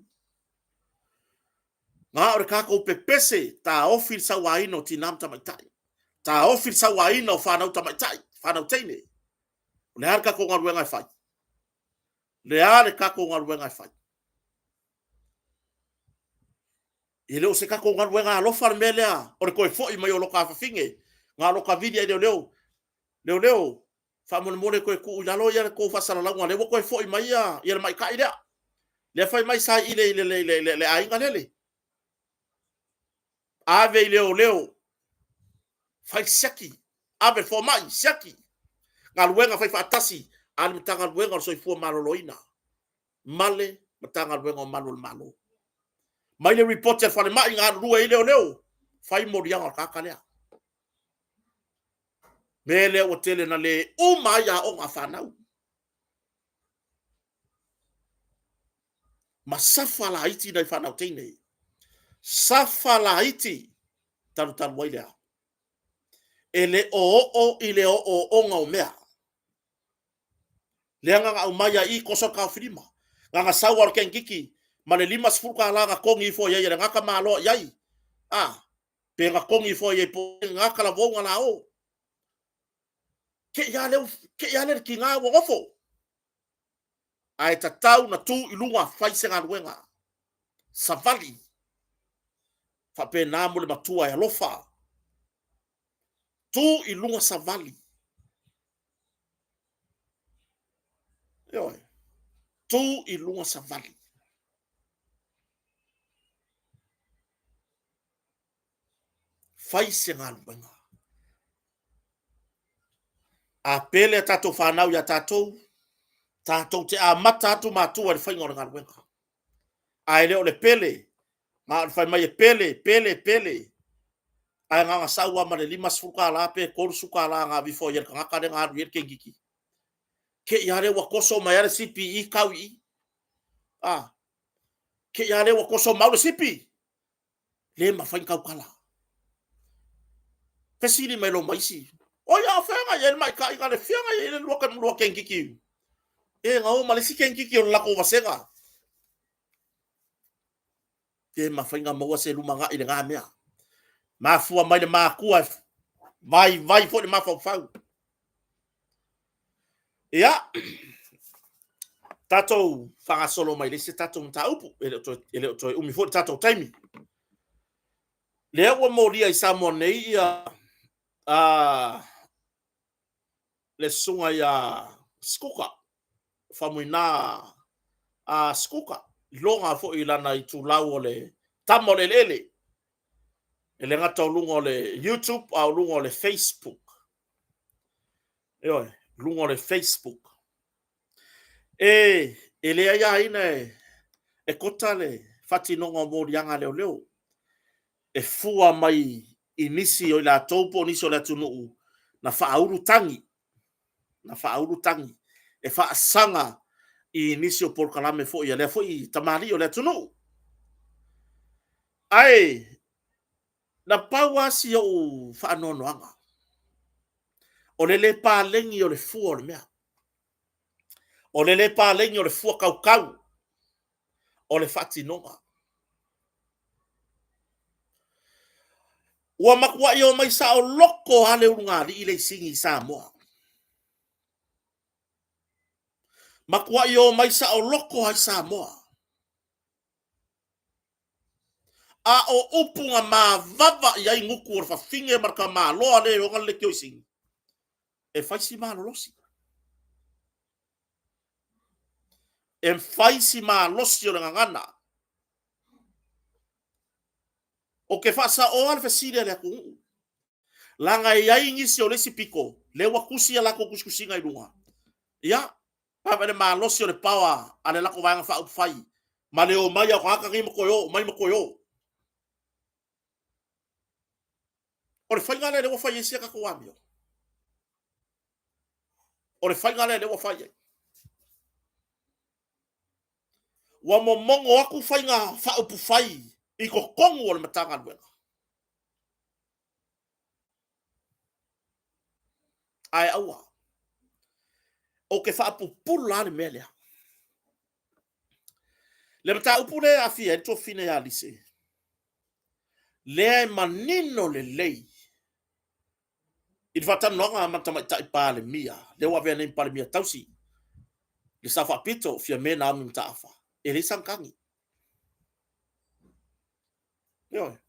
Na o le tatou pepese, taofi le sauaina o tina ma tamaitai, taofi le sauaina o fanau tamaitai, fanau teine. O le a le tatou galuega e fai? O le a le tatou galuega e fai? E le o se tatou galuega alofa le mea lea o le toe foi mai o lota afafine, na o lota vili ai leoleo, leoleo, faamolemole toe tuu i lalo ia le tou faasalalauga, lea ua toe foi mai ia le maita'i lea. Lea fai mai sa i le, le, le, le aiga lele. Ave i leoleo, fai siaki, ave i le fomai, siaki. Galuega fai faatasi a le Matagaluega o le Soifua Maloloina ma le Matagaluega o Malu o le Malo. Mai le report a le falemai na galulue ai leoleo, fai moliaga o le tagata lea. Mea lea ua tele na le uma ai aoga a fanau. Ma safa laiti nai fanau teine. Safa laiti talu talu ai lea. E le o oo i le ooooga o mea. Lea na na aumai ai i kosa o le taofilima. Na na sau lava o le kenekiti ma le $50 na togi ifo i ai e le gata maloa i ai. A, pe na togi ifo i ai po o le gata lavou na la o. Te i lava lea, te i lava lea le tiga ua nofo. Ae tatau na tu i luga fai se galuega. Savali. Faapena mo le matua e alofa. Tu i luga savali. Ioe. Tu i luga savali. Fai se galuega. A pele a tatou fanau iā tatou, tatou te amata atu matua i le faiga o le galuega. Ae le o le pele, na o le fai mai e pele, pele, pele, ae na ona sau lava ma le $50 pe $30 na ave ifo ai e le tagata lea na alu i ai le kenekiti. Te i lava lea ua toso mai lava le sipi i i tau i i. A, te i lava lea ua toso mau le sipi. Le mafai ona tautala. Fesili mai loa ma isi, oi a o fea na i ai le maita'i na le fea na i ai le lua kenekiti? E na o ma le isi kenekiti o le latou vasega. Pe mafai ona maua se lumanai i lena mea. Mafua mai le matua e vaivai foi le mafaufau. Ia, tatou faagasolo mai le isi tatou mataupu, e le o toe umi foi le tatou taimi. Lea ua molia i Samoa nei ia le susuga ia Sikuka, Faumuina a Sikuka, iloga foi i lana itulau o le tama o le eleele. E le gata o luga o le YouTube, a o luga o le Facebook. Ioe, luga o le Facebook. E, e le aiaina e, e kota le faatinoga o moliaga a leoleo. E fua mai i nisi o i latou po o nisi o le atunuu na faaulu tagi, na faaulu tagi e faasaga i nisi o polokalame foi a lea foi tamalii o le atunuu. Ae na pau lava si ou faanoanoaga, o le le paleni o le fua o le mea. O le le paleni o le fua kaukau o le faatinoga. Ua matuai omai saoloko lava le ulugalii lea i Sini i Samoa. Matuai omai saoloko lava i Samoa. A o upu na mavava i ai gutu o le fafine ma le tamaloa lea e ona le leitio i Sini, e fai si malolosi. E fai si malosi o le gagana. Ou te faasaoa le fesili a le atunuu, leaga e i ai nisi o le isi pito, lea ua tusi a latou tusitusiga i luga. Ia, vaavaai i le malosi o le power a le latou Vaega Faaupufai ma le omai o tagata nei ma toe o mai ma toe o. O le faiga lea lea ua fai ai si a tatou amio. O le faiga lea lea ua fai ai. Ua momono atu faiga faaupufai i totonu o le Matagaluega. Ae aua, ou te faapupula lava le mea lea. Le mataupu lea e aafia ai le tuafafine ia Lise, lea e manino lelei i le faatalanoaga ma le Tamaitai Palemia, lea ua avea nei ma Palemia tausi, le Sao Faapito, Fiame Naomi Mataafa, e leai sana tagi. Ioe.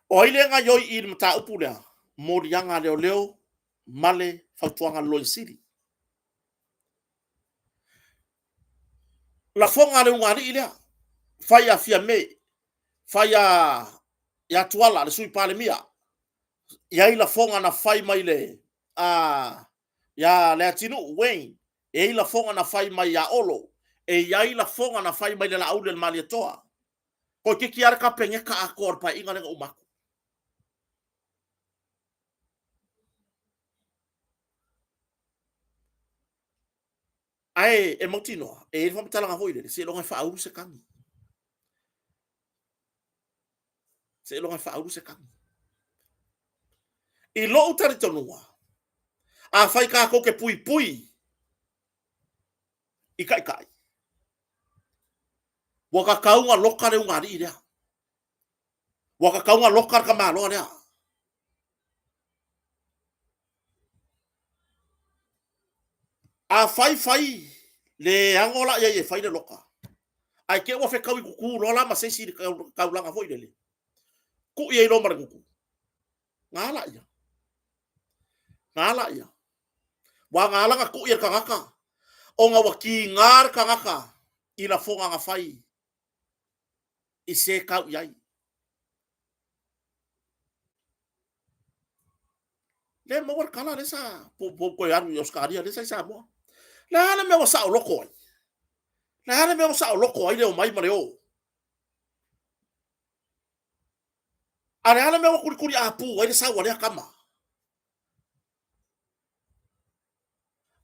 O ai lea e gaoioi i le mataupu lea? Moliaga a leoleo ma le fautuaga a le Loia Sili. Lafoga a le ulugalii lea, fai a Fiame, fai a ia Tuala, le Sui Palemia, i ai lafoga na fai mai le a ia Leatinuu Wayne, e i ai lafoga na fai mai ia Olo, e i ai lafoga na fai mai le Laauli o le Malietoa. Toeitiiti lava le Kapeneta atoa o le Paeaiga lea na uma atu. Ae e mautinoa, e i ai le faamatalaga foi lele, seiloga e faaulu se tagi. Seiloga e faaulu se tagi. I lou talitonuga, afai tatou te puipui i taitai, ua tatau ona loka le ulugalii lea. Ua tatau ona loka le tamaloa lea. Afai fai le ano la i ai e fai le loka, ae te i ua fetaui tutu loa la ma se isi i le taulaga foi lele, kui ai loa ma le gutu, na ala ia. Na ala ia. Ua na ala na kui e le tagata, ona ua tiga le tagata i lafoga na fai i se tau i ai. Lea e maua le tala lea sa pou toe alu i Ausetalia lea sa i Samoa. Le a le mea ua saoloto ai? Le a le mea ua saoloto ai le omai ma le o? A le a le mea ua tulituli apu ai le sau a lea tama?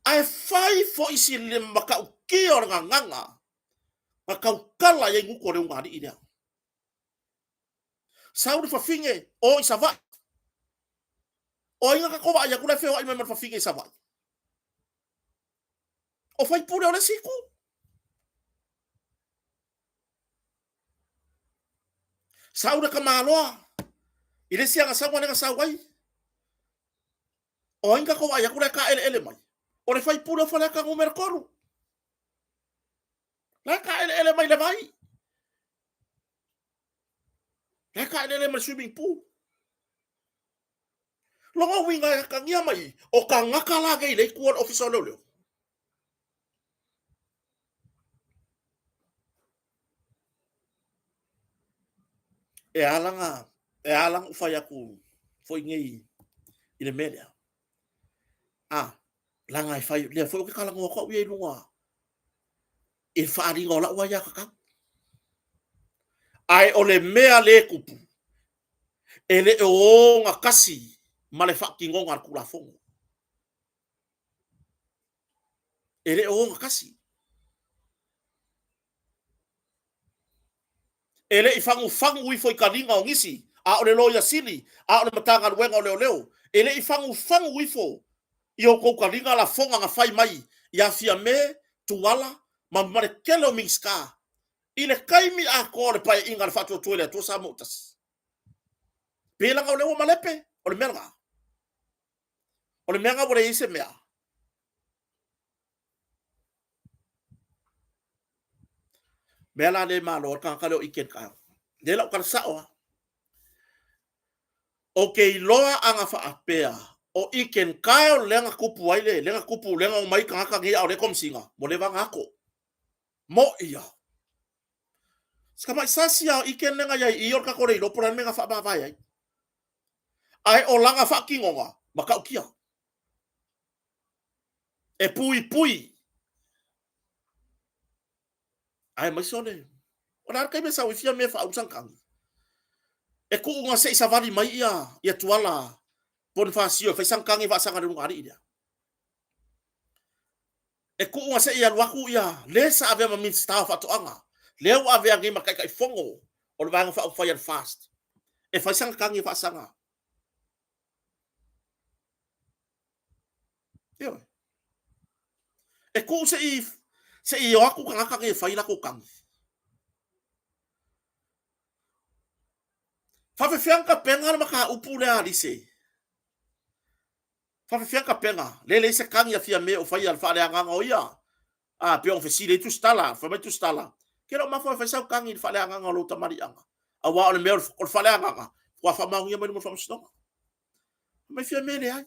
Ae fai foi si le matautia o le gagana na tautala i ai gutu o le ulugalii lea. Sau le fafine, o i Savaii. O ai na tatou vaai atu la e feoai mai ma le fafine i Savaii? O faipule o le isi itu. Sau le tamaloa i le isi agasauga lea na sau ai. O ai na tatou vaai atu la e taeleele mai? O le faipule o Faleata numera 3. La e taeleele mai le vai. La e taeleele mai le swimming pool. Lona uiga e atagia mai o tagata la nei le itu o le Ofisa o Leoleo. E ala na, e ala na ou fai atu foi nei i le mea lea. A, leaga e fai, lea foi ou te talanoa atu au ia i luga i le faaaliga o lau aiatatau. Ae o le mea lea e tupu, e le o ogatasi ma le faatinoga a le Tulafono. E le o ogatasi. E le i fagufagu ifo i taliga o nisi, a o le Loia Sili, a o le Matagaluega o Leoleo, e le i fagufagu ifo i outou taliga lafoga na fai mai ia Fiame, Tuala ma le tele o Minisita i le taimi atoa o le Paeaiga a le Faatuatua i le Atua Samoa ua Tasi. Pe leaga o lea ua malepe, o le mea lena. O le mea lena ua leai ai se mea. Mea la le malo ai le tagata lea o Ike Kyle. Lea la ou tala sao lava. Ou te iloa ana faapea o Ike Kyle lea na tupu ai le, lea na tupu, lea na omai tagata nei a o lea e Komesina, ua leva ona ato. Mo'i lava. Si tamai sasi lava o Ike lea na i ai i i o le tatou le iloa po o le a le mea na faavavae ai. Ae o lana faatinoga, matautia. E puipui. Aemaise o le, o le a le taimi e sau ai Fiame e faaulu sana tagi? E tuu na se i savali mai ia, ia Tuala Ponifasio e fai sana tagi e faasaga i le ulugalii lea. E tuu na se i alu atu ia le sa avea ma Minisita o Faatoaga, lea ua avea nei ma Taitaifono o le Vaega Faaupufai a le FAST, e fai sana tagi e faasaga. Ioe. E tuu se i se i o atu tagata nei e fai latou tagi. Faafefea ona tapena le mataupu lea a Lise? Faafefea ona tapena? Lea e leai se tagi a Fiame o faia le faaleagaga o ia. A, pei ona fesili ai Tusitala, fai mai Tusitala, ke le o mafua e fai sau tagi i le faaleagaga o lou tamaliiaga. Aua o le mea o le faaleagaga, ua faamaonia mai luma o le faamasinoga. Fai mai Fiame, leai.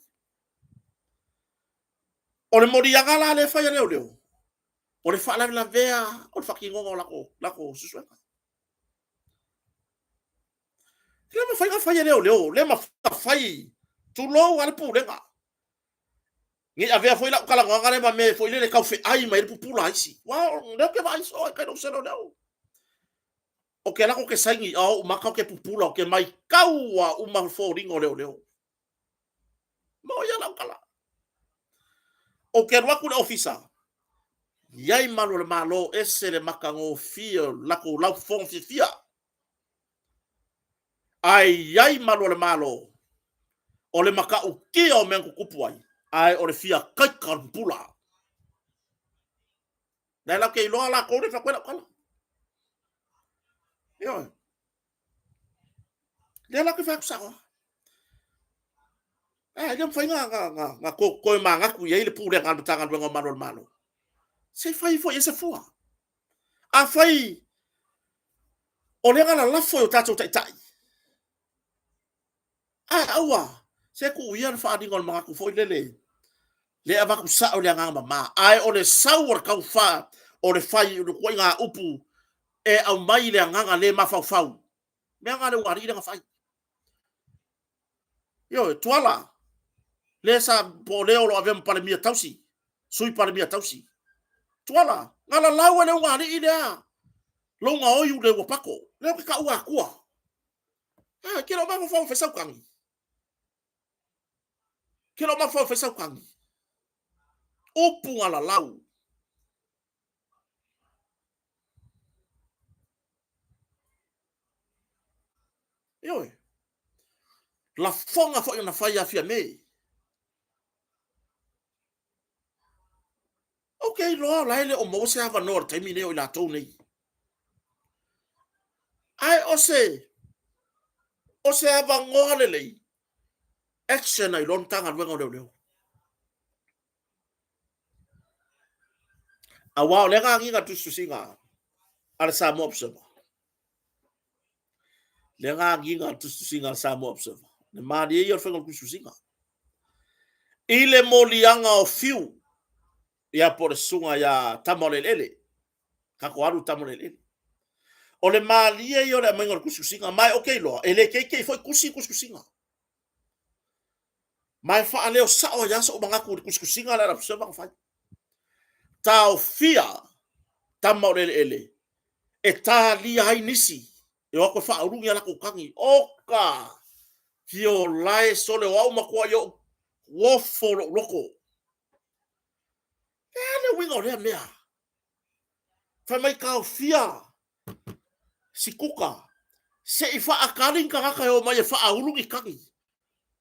O le moliaga la lea e fai a leoleo, o le faalavelavea o le faatinoga o latou suesuega. E le mafai ona fai e leoleo, le mafai ona fai, tulou lava le pulega. Ne i avea foi lau talanoaga lea ma mea foi lele e tau feai mai ai le pupula a isi. Aua o lea ou te vaai soo i tai lou selo leo. Ou te alu atu ou te saini, a o ou maka ou te pupula, ou te matau lava uma foliga o leoleo. Mo'i lava lau tala. Ou te alu atu i le ofisa, i ai malu o le Malo, ese le matagofie o latou laufofoga fiafia. Ae i ai malu o le Malo, o le matautia o mea na tutupu ai, ae o le fia taika o le pupula. Lea la ou te iloa latou le fai atu ai lau tala. Ioe. Lea la ou te fai atu sao lava. E le mafai ona toe manatu i ai le pulega a le Matagaluega o Malu o le Malo. Se i fai foi i ai se fua. Afai o lea na lalafo i o tatou taitai, ae aua, se tuu ia le faaaliga o le manatu foi lele, le avatu sao i le agaga mama, ae o le sau o le taufa o le fai o le ituaiga upu e aumai i le agaga le mafaufau, mea na a le ulugalii lea na fai. Ioe, Tuala, le sa, po o le o lo o avea ma Palemia tausi, Sui Palemia tausi. Tuala, na lalau e le ulugalii lea lou gaoi le ua pako, lea ou te taua atua. Ah, ke le o mafaufau e fai sau tagi. Ke le o mafaufau e fai sau tagi. Upu na lalau. Ioe. Lafoga foi na fai ia Fiame. Ou te iloa o la e le o maua se avanoa i le taimi nei o i latou nei. Ae o se, o se avanoa lelei, action ai loa le Matagaluega o Leoleo. Aua o lea na agiga tusitusiga a le Samoa Observer. Lea na agiga le tusitusiga a le Samoa Observer. Le malie ia o le faiga o le tusitusiga. I le moliaga o Fiu, ia po o le susuga ia Tama o le Eleele, tatou alu Tama o le Eleele. O le malie ia o le aumaiga o le tusitusiga, ma e ou te iloa, e le teitei foi tusi tusitusiga. Ma e faaleo sao ai lava sou manatu i le tusitusiga lea a le Observer na fai. Taofia tama o le eleele e talia ai nisi e o atu e faaulu ni a latou tagi. Oka! Fiolae sole o au matuai ou ofo lou loto. E a le uiga o lea mea? Fai mai taofia sikuta se i faatali ni tagata e omai e faaulu ni tagi.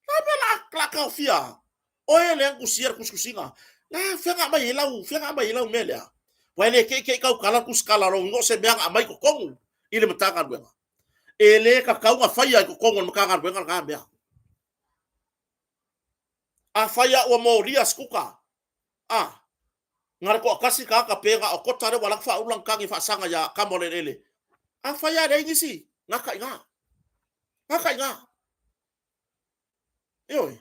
La mea la taofia oe lea na tusia le tusitusiga. La fea na aumai ai lau, fea na aumai ai lau mea lea? Ua e le teitei tautala le tusikala lou igoa o se mea na aumai i totonu i le Matagaluega. E le tatau ona faia i totonu o le Matagaluega lena mea. Afai lava ua molia sikuta, a, na o le toatasi le tagata pe na o Kota lea ua alu atu faaulu lana tagi e faasaga ia Kama o le eleele. Afai lava e leai nisi, gata i ina. Gata i ina. Ioe.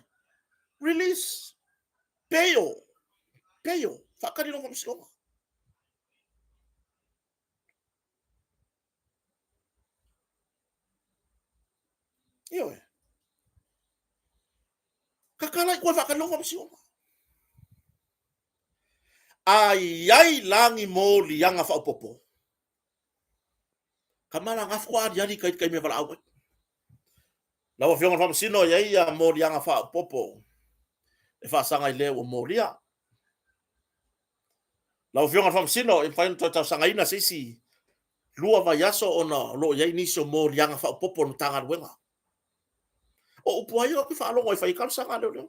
Release. Bail. Bail. Faatali lona faamasinoga. Ioe. Tatala i tua e faatali lona faamasinoga. A i ai la ni moliaga faaopoopo, tama la na faatoa aliali i tai i le taimi e valaau ai. Lau Afioga i le Faamasino, e i ai ia moliaga faaopoopo e faasaga i le ua molia. Lau Afioga i le Faamasino, e mafai ona toe talosagaina se isi 2 vaiaso ona o lo o i ai nisi o moliaga faaopoopo a le Matagaluega. O upu a ia ou te faalogo ai e fai ai talosaga a leoleo.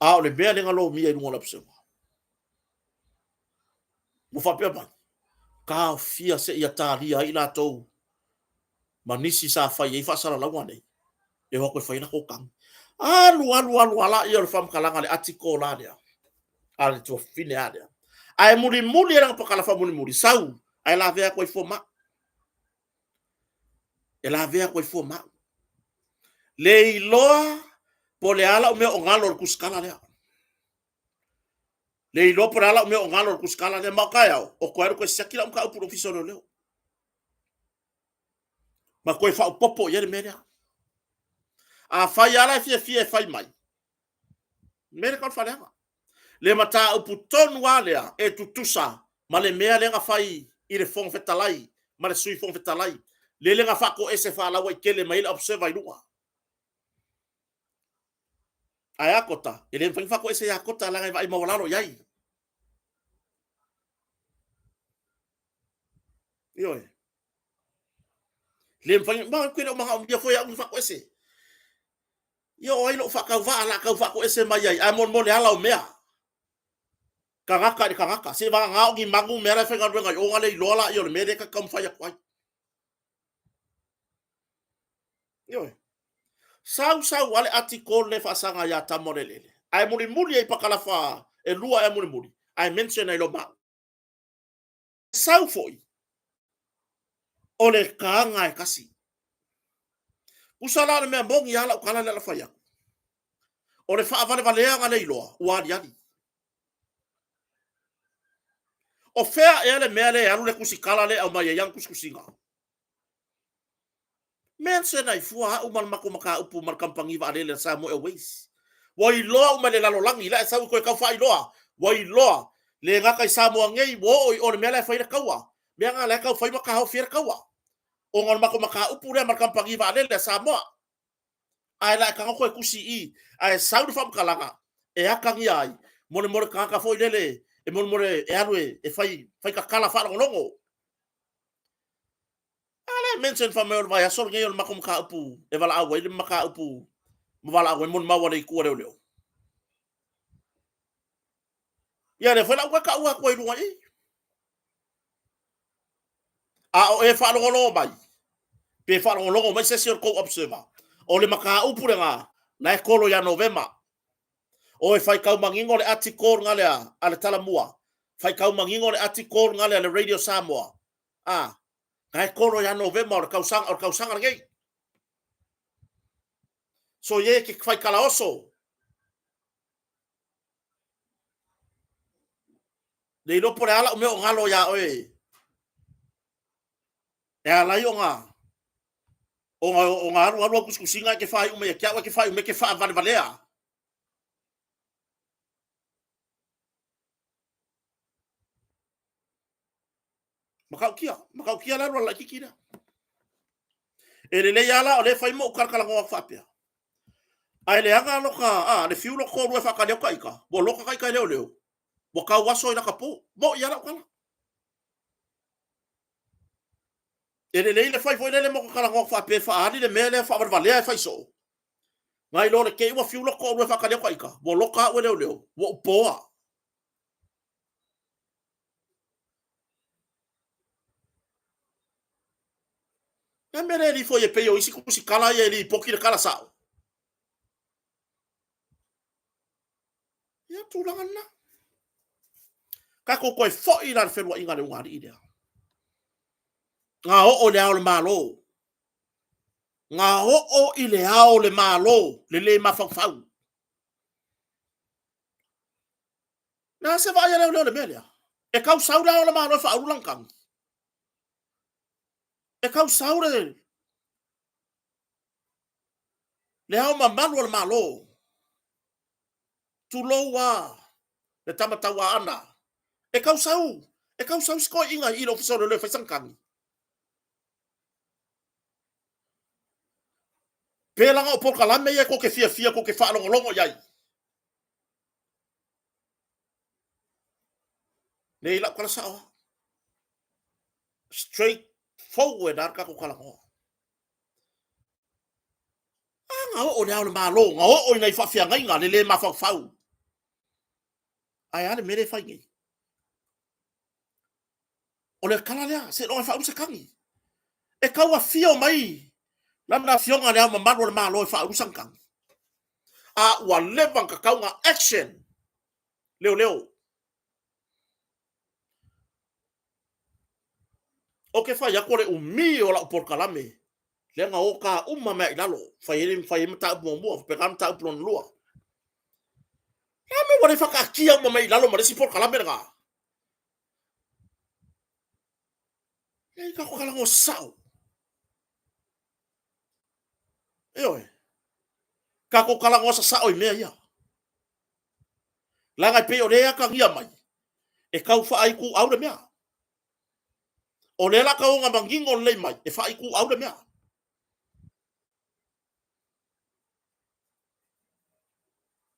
A o le mea lea na lomia i luga o le Observer. Ua faapea mai, taofia seia talia ai i latou ma nisi sa fai ai faasalalauga nei, e o atu e fai latou tagi. Alu, alu, alu, ala ia o le faamatalaga le article la lea, a le tuafafine a lea. Ae mulimuli e lana pakala faamulimuli, sau, ae lavea atu ai fua ma au. E lavea atu ai fua ma au. Le iloa po o le a lau mea o galo o le tusitala lea. Le iloa po o le a lau mea o galo o le tusitala lea, ma o taeao, o toe alu toe siaki lau mataupu i le Ofisa o Leoleo. Ma toe faaopoopo i ai le mea lea. Afai lava la e fiafia e fai mai, mea lea tau le faaleaga. Le mataupu tonu lava lea e tutusa ma le mea lea na fai i le Fofoga Fetalai ma le Sui Fofoga Fetalai, lele na faatoese faalauaitele mai ai le Observer i luga. Ae a Kota? E le mafai ona faatoese ia Kota leaga e vaai maualalo i ai. Ioe. Le mafai, ma ou te le o manaomia foi e au ni faatoese. Ia o ai lou faatauvaa la tau faatoese mai ai, ae molemole ala o mea. Tagata i le tagata, se vagana o ni manu mea la e faigaluega i o na le iloa la ia o le mea lea ta te taumafai atu ai. Ioe. Sau sau a le article le faasaga ia Tama o le Eleele. Ae mulimuli ai pakalafa e lua ea mulimuli, ae mention ai loa ma au. Sau foi, o le taga e tasi. Tusa la o le mea moni lava lau tala lea na fai atu. O le faavalevaleaga le iloa, ua aliali. O fea ea le mea lea e alu le tusitala lea e aumai ai ana tusitusiga? Mention ai fua au ma le matou mataupu ma le kamupani vaalele a Samoa Airways. Ua iloa uma e le lalolagi, la e sau e toe tau faailoa, ua iloa, le gata i Samoa nei, ua oo i o le mea la e fai le taua. Mea na la e tau fai ma taofi ai le taua. Ona o le matou mataupu lea ma le kamupani vaalele a Samoa. Ae la e tago toe tusi i i, ae sau le faamatalaga e atagia ai, molemole tagata foi lele, e molemole e alu e fai, fai tatala faalogologo. A lea mention fai mai o le vaiaso lenei o le matou mataupu e valaau ai le mataupu ma valaau ai molimau a le itu a leoleo. Ia lea foi la ua taua atu ai i luga i i. A o e faalogologo mai, pe faalogologo mai se isi o le tou observer, o le mataupu lena, la e kolo ia Novema. O e faitau manino le article lena lea a le Talamua, faitau manino le article lena lea a le Radio Samoa, a, na e kolo ia Novema o le tausaga, o le tausaga lenei. So ie e ke faikalaoso. Le iloa po o le a lau mea o galo iā oe. E ala ai ona ona ona alu alu au tusitusiga e te faaiu mai ia te au, e te faaiu mai e te faavalevalea. Matautia, matautia le alu a le laitiiti lea. E lelei lava la o lea e fai ma ou talatalanoa atu faapea. Ae leaga loka, a, le fiu lota toalua e faatali atu ta ita, ua loka ta ita e leoleo, ua tau aso i lata po. Mo'i lava lau tala. E lelei le fai foi lele ma ota talanoa atu faapea e faaali le mea lea faavalevalea e fai soo. Nai lo le te i ua fiu lota toalua e faatali atu ta ita, ua loka au e leoleo, ua ou poa. Le mea lea e lifo ai e pei o isi tusitala ia e lipoti le tala sao. Ia tulaga lena. Tatou toe foi la le feluaiga a le ulugalii lea. Ga oo i le ao o le Malo. Ga oo i le ao o le Malo le le mafaufau. Le a se vaai a leoleo i le mea lea? E tau sau le Ao o le Malo e faaulu lana tagi. E tau sau le le ao mamalu o le Malo. Tulou a le tama tauaana. E tau sau, e tau sau si toeaina i le Ofisa o Leoleo e fai sana tagi. Pe leaga o polokalame ia tou te fiafia tou te faalogologo i ai. Nei lau tala sao lava. Straight forward lava le tatou talanoa. A na oo i le Ao o le Malo, na oo i nai faafeagaiga le le mafaufau. Ae a le mea lea e fai nei? O le tala lea, seiloga e faaulu se tagi. E tau afio mai Lana Afioga i Le Ao Mamalu o le Malo e faaulu sana tagi. A ua leva ona tatau ona action leoleo. Ou te fai atu o le umi o lau polokalame lea na oka uma mai i lalo, fai ai fai ai mataupu muamua, faapena mataupu lona lua. Le a mea ua le faataatia uma mai i lalo ma le isi polokalame lena? E tatou talanoa sao. Ioe. Tatou talanoa sasao i mea ia. Leaga e pei o lea e atagia mai, e tau faaituau le mea. O lea la tau ona manino lelei mai, e faaituau le mea.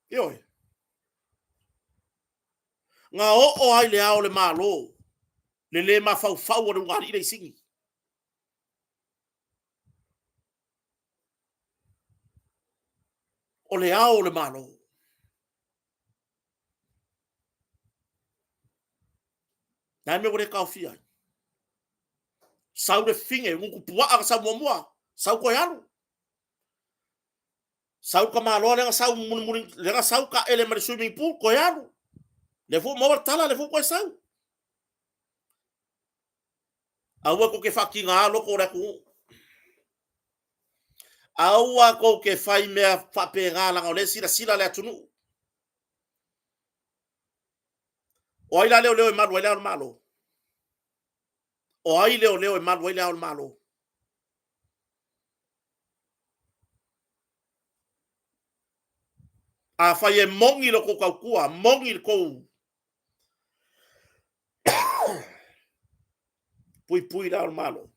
Ioe. Na oo ai le Ao o le Malo le le mafaufau o le ulugalii lea i Sini. O le Ao o le Malo. Le a le mea ua le taofia ai? Sau le fine, gutu puaa na sau muamua, sau toe alu. Sau le tamaloa lea na sau mulimuli, lea na sau taele mai le swimming pool, toe alu. Lea foi ua maua le tala, lea foi ua toe sau. Aua tou te faatiga loto o le atunuu. Aua tou te fai mea faapena leaga o lea e silasila le atunuu. O ai la leoleo e malu ai le Ao o le Malo? O ai leoleo e malu ai le Ao o le Malo? Afai e moni lo tou tautua, moni le tou puipui le Ao o le Malo.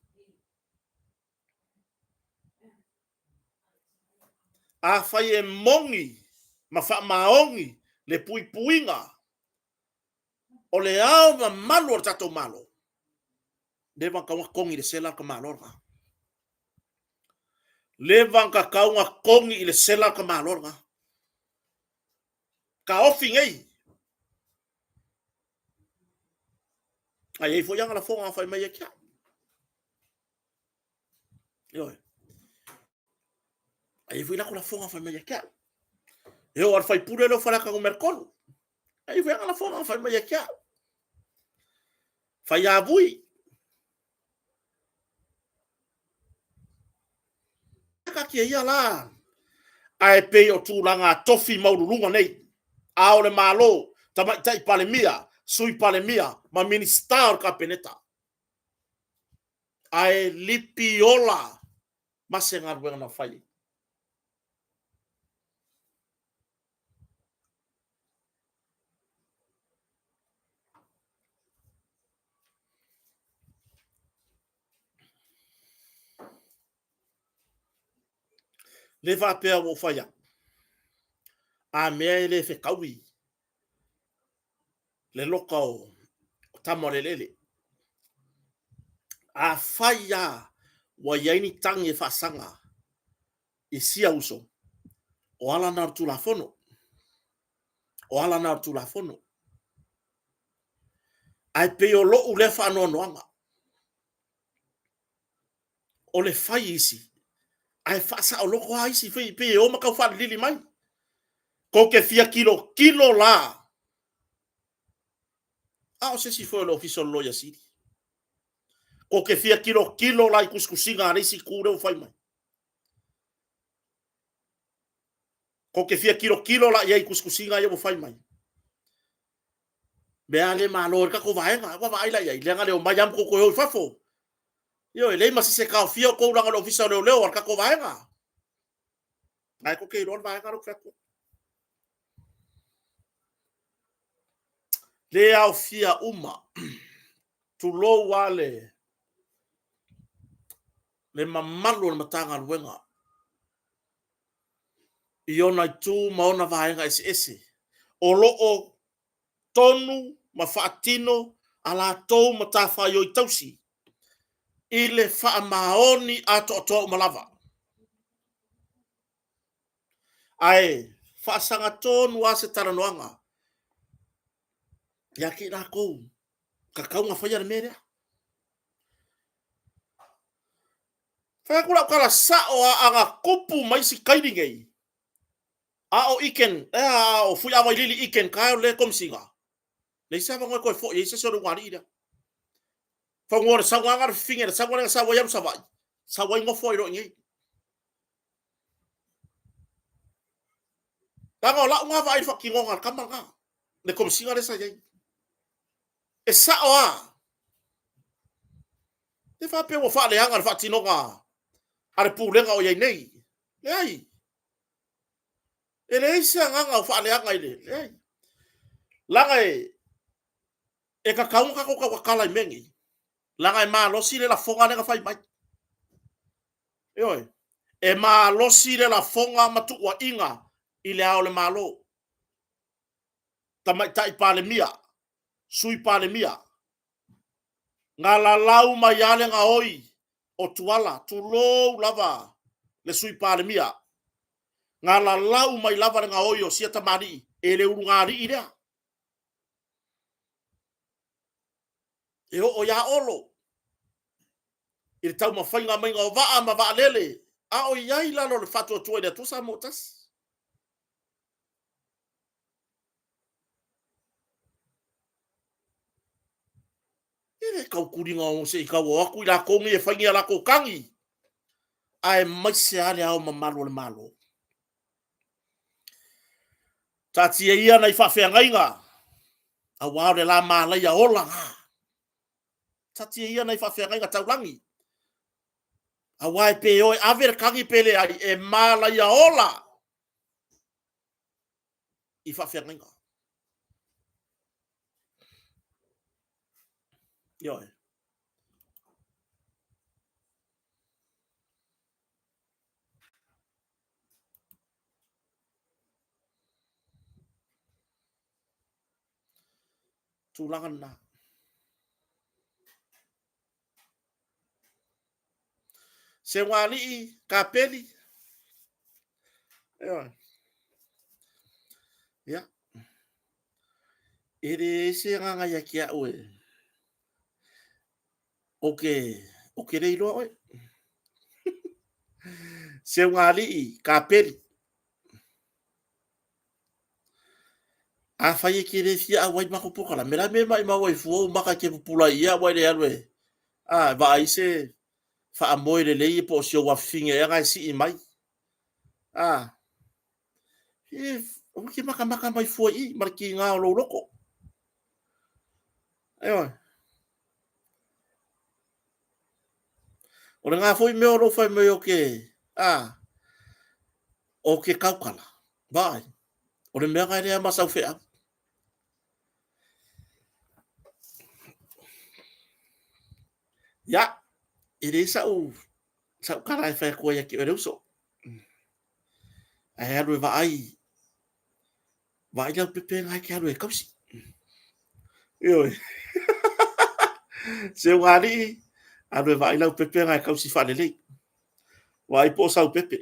Afai e moni ma faamaoni le puipuiga o le ao mamalu o le tatou Malo, leva ona tatau ona togi i le sela le tamaloa lena. Leva ona tatau ona togi i le sela le tamaloa lena. Taofi nei. Ae i ai foi ana lafoga na fai mai ia te au. Ioe. Ae i ai foi lako lafoga fai mai ia te au. E oo a le faipule lea o Faleata Nu.3. E i ai foi ana lafoga fai mai ia te au. Fai avui. Taatia ia la. Ae pei o tulaga tofi maualuluga nei. Ao o le Malo, Tamaitai Palemia, Sui Palemia ma Minisita o le Kapeneta. Ae lipi ola ma se galuega na fai. Le faapea ua ou fai atu, a mea e le fetaui le loka o tama o le eleele. Afai lava ua i ai ni tagi e faasaga i sia uso, o ala na o le Tulafono. O ala na o le Tulafono. Ae pei o lou lea faanoanoaga, o le fai isi, ae faasaoloto lava isi, pei e o ma tau faalilili mai. Tou te fia tilotilo la, a o se isi foi o le Ofisa o le Loia Sili. Tou te fia tilotilo la i tusitusiga a le isi itu lea ua fai mai. Tou te fia tilotilo la i ai i tusitusiga ia ua fai mai. Mea a le malo ai le tatou vaega, ua vaai la i ai, leaga le omai lava ma tou toe o i fafo. Ioe, leai ma se isi e taofia outou leaga o le Ofisa o Leoleo a le tatou vaega. Na e tou te iloa le vaega lea ou te fai atu ai. Le aofia uma, tulou lava le mamalu o le Matagaluega i ona itu ma ona vaega eseese o lo o tonu ma faatino a latou matafaioi tausi i le faamaoni atoatoa uma lava. Ae faasagatonu lava se talanoaga ia te i latou tatau ona faia le mea lea. Fai atu lau tala sao lava, ana tupu mai si kaili nei, a o Iken, e a o Fuiavailili Iken Kyle lea e Komesina, leai se avanoa e toe foi ai se isi o le ulugalii lea. Fanua o le sauga na o le fifine, le sauga lea na sau ai alu Savaii, sau ai nofo ai loa i inei. Leaga o lau na vaai i le faatinoga a le tama lena, le Komesina lea sa i ai. E sao lava. E faapea ua faaleaga le faatinoga a le Pulega o i ai nei. Leai. E leai se agaga o faaleaga i le... Leai. Leaga e tatau ona tatou tautatala i mea nei, leaga e malosi le lafoga lea na fai mai. Ioe. E malosi le lafoga ma tuuaiga i le Ao o le Malo, Tamaitai Palemia, Sui Palemia, na lalau mai lava le gaoi o Tuala, tulou lava le Sui Palemia, na lalau mai lava le gaoi o sia tamalii e le ulugalii lea. E oo ia Olo i le taumafaiga maiga o vaa ma vaalele, a o i ai i lalo o le Faatuatua i le Atua Samoa Tasi. E le tau tuliga se i tau o atu i latou nei e fai ni a latou tagi, aemaise lava le Ao Mamalu o le Malo. Taatia ia nai faafeagaiga, aua o le la malaia ola na. Taatia ia nai faafeagaiga taulagi, aua e pe o e ave le tagi pe leai, e malaia ola i faafeagaiga. Ioe. Tulaga lena. Seugalii, Kapeli. Ioe. Ia. E leai se agaga ia te au e ou te, ou te le iloa oe. Seugalii, Kapeli. Afai e te le fia auai i le matou polokalame, o le a le mea e maumau ai fua ou maka e te pupula ai ia aua e le alu e a, vaai se faamoe lelei po o si ou afafine ea na e sii mai. A, e, aua te matamata mai fua i i ma le tiga o lou loto. Ioe. O lena foi mea o lo o fai mai o ke, a, o ke taukala, vaai, o le mea na e lea ma sau feau. Ia, e leai sa'u sa'u tala e fai atu ai ia te oe le uso. Ae alu e vaai, vaai lau pepe lena e te alu e tausi. Ioe. Seugalii, alu e vaai lau pepe lena e tausi faalelei. Vaai po o sau pepe.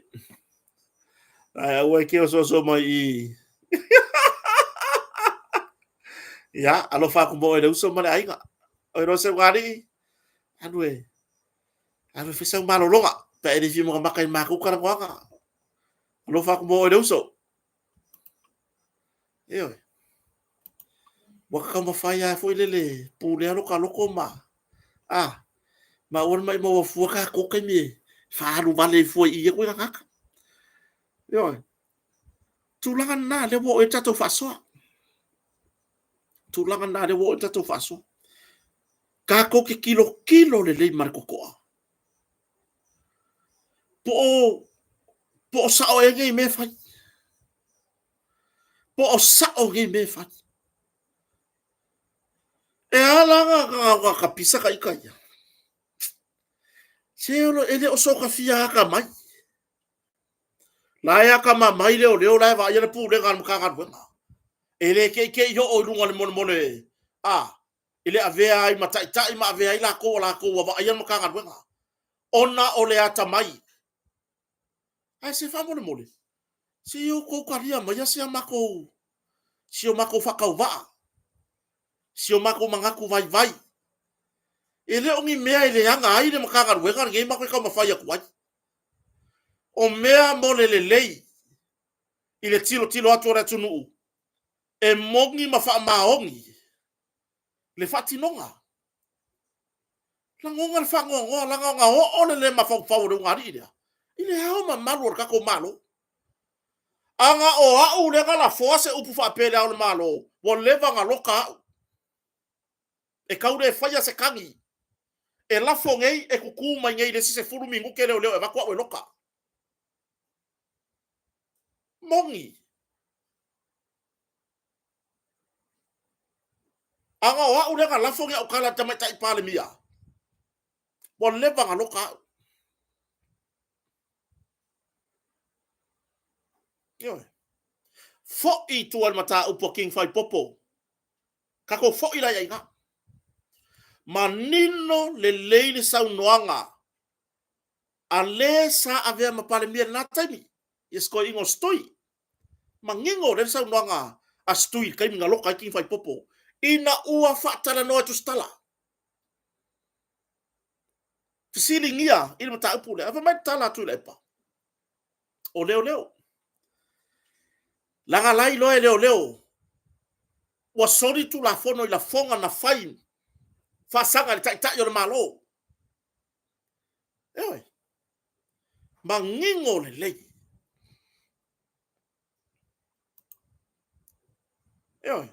Ae aua e te osooso mai i Ia, alofa atu mo oe le uso ma le aiga. Oi loa Seugalii, alu e alu e fai sau malologa pe a e le fia matamata i le matou talanoaga. Alofa atu mo oe le uso. Ioe. Ua ta taumafai lava foi lele pulea lota loto ma a ma aua le maumau fua tatou taimi e faaalu vale ai fua i i atu ia tagata. Ioe. Tulaga lena lea ua oo i ai le tatou faasoa. Tulaga lena lea ua oo i ai le tatou faasoa. Tatou te tilotilo lelei ma le totoa. Po o sao ea nei mea e fai. Po o sao nei mea e fai. E a la na tapisa ta ita ia? Se e le o sokafia atamai. La e atamamai leoleo la e vaaia le pulega a le Matagaluega. E le teitei oo i luga o le molemole a i le avea ai ma taitai ma avea ai latou o latou ua vaaia le Matagaluega ona o le atamai. Ae se faamolemole, se i outou talia maia si a matou, si o matou faatauvaa, si o matou manatu vaivai. E le o ni mea e leaga ai le Matagaluega lenei matou te taumafai atu ai. O mea mo le lelei i le tilotilo atu o le atunuu e moni ma faamaoni le faatinoga. Lagona le faanoanoa leaga na oo le le mafaufau o le ulugalii lea i le ao mamalu o le tatou Malo. Ana o au lea na lafoa se upu faapea i le Ao o le Malo, ua leva ona loka au. E tau le faia se tagi. E lafo nei, e tutu mai nei i le isi 10 minute leoleo e avatu au e loka. Moni. Ana o au lea na lafo ni au tala i le Tamaitai Palemia, ua leva ona loka au. Ioe. Foi i tua i le mataupu a King Faaipopo. Tatou foi la i ai i ina. Manino lelei le saunoaga a le sa avea ma Palemia i lena taimi, ia si toeaina o Stui. Manino lelei le saunoaga a Stui i le taimi na loka ai King Faaipopo, ina ua faatalanoa e Tusitala. Fesiligia i le mataupu lea. Ae fai mai le tala a Tuilaepa, o leoleo. Leaga la e iloa e leoleo ua soli tulafono i lafoga na fai faasaga i le Taitai o le Malo. Ioe. Manino lelei. Ioe.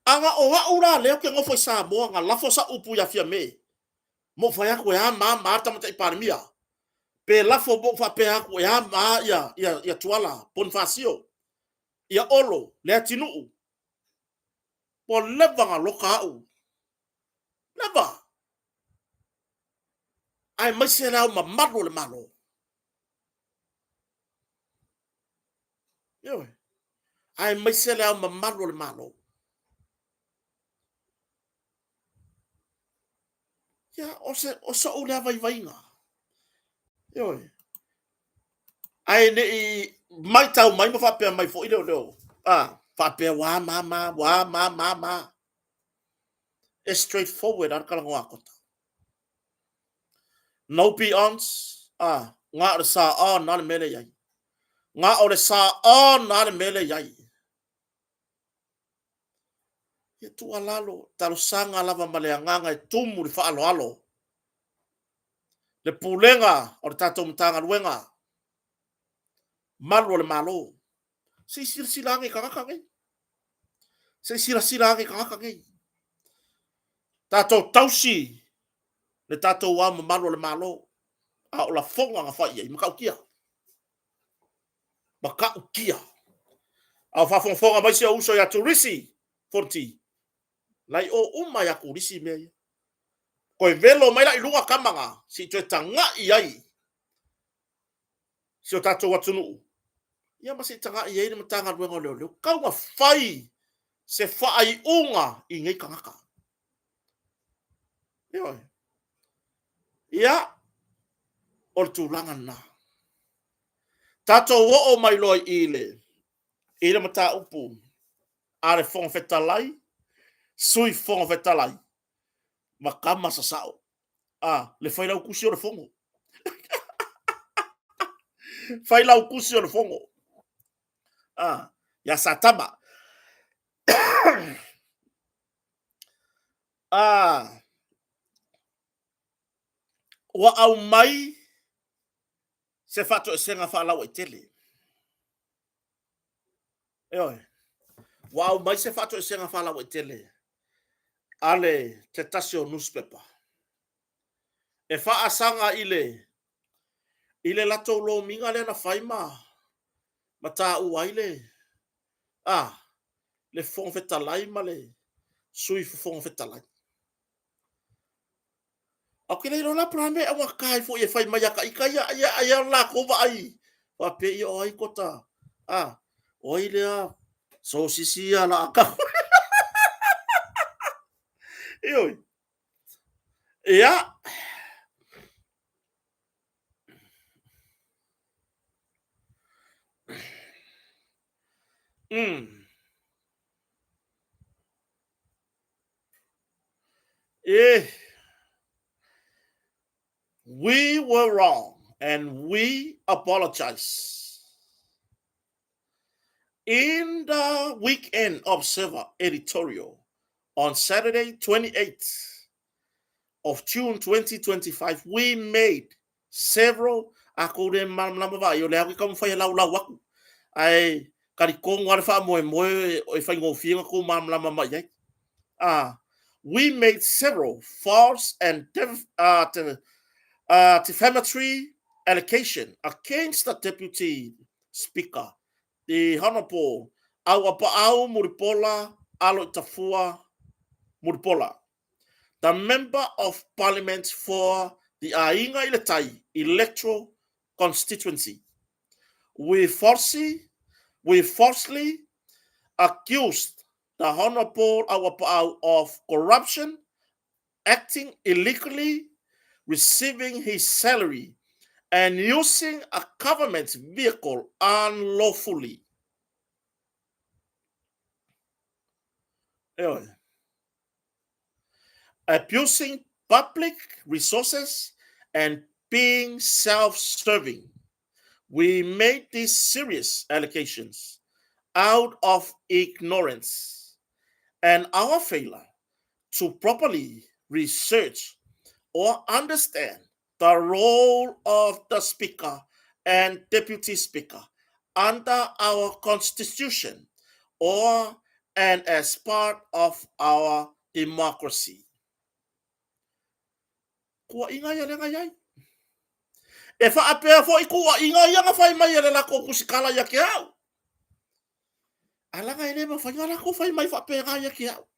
Ana o au la lea ou te nofo i Samoa na lafo sau upu ia Fiame, ma ou fai atu e a ma a ma a le Tamaitai Palemia, pe lafo ma ou faapea atu e a ma a ia Tuala Ponifasio, ia Olo, Leatinuu, ua leva ona loka au. Leva. Aemaise le Ao Mamalu o le Malo. Ioe. Aemaise le Ao Mamalu o le Malo. Ia, o, se, o so'u lea vaivaiga. Ioe. Ae ne i maitau mai ma faapea mai foi leoleo, a, faapea ua ma ma, ua ma ma ma. E straight forward lava le talanoa a Kota. No be-ons, a, na o le sa-on lava le mea lea e i ai. Na o le sa-on lava le mea lea e i ai. Ia tuualalo, talosaga lava ma le agaga e tumu le faaaloalo, le pulega o le tatou Matagaluega, malu o le Malo. Se i silasila ane i tagata nei. Se i silasila ane i tagata nei. Tatou tausi Le tatou Ao Mamalu o le Malo, a o lafoga na fai i ai, matautia. Matautia. A o faafogafoga mai si ou uso ia Turisi Fonoti, la i o uma ia Turisi mea ia. Toe velo mai la i luga tama na, se i toe tagai ai si o tatou atunuu, ia ma se i tagai ai le Matagaluega o Leoleo. Tau na fai se faaiuga i nei tagata. Ioe. Ia, o le tulaga lena. Tatou oo mai loa i le i le mataupu a le Fofoga Fetalai, Sui Fofoga Fetalai ma tama sasao. A, le Failautusi o le Fono. Failautusi o le Fono. A, ia Satama. A, ua aumai se faatoesega faalauaitele. Ioe. Ua aumai se faatoesega faalauaitele a le se tasi o newspaper e faasaga i le i le latou lomiga lea na fai ma ma taua ai le a le Fofoga Fetalai ma le Sui Fofoga Fetalai. Ou te le iloa la po o le a le mea e augata ai foi e fai mai ia ita ia, ia, ia latou vaai faapea, ia o ai kota, a, o ai lea sosisi ia la a Ioe. Ia. Eh. We were wrong and we apologize. In the Weekend Observer editorial on Saturday, 28th of June 2025, we made several a kou le malamalama vaai o le au i taumafai e laulau aku. Ae talitonu lava le faamoemoe e faigofie ona tou malamalama mai ai. We made several false and defamatory allegation against the Deputy Speaker, the Honourable Auapaau Mulipola Aloitafua Mulipola, the Member of Parliament for the Aiga i le Tai Electoral Constituency. We falsely, we falsely accused the Honourable Auapaau of corruption, acting illegally, receiving his salary, and using a government vehicle unlawfully. Abusing public resources and being self-serving. We made these serious allegations out of ignorance and our failure to properly research or understand the role of the Speaker and Deputy Speaker under our Constitution or and as part of our democracy. Kuaʻiga ia lea na i ai. E faapea foi kuaʻiga ia na fai mai e le latou tusikala ia te au. A laga e le mafai ona latou fai mai faapena ia te au.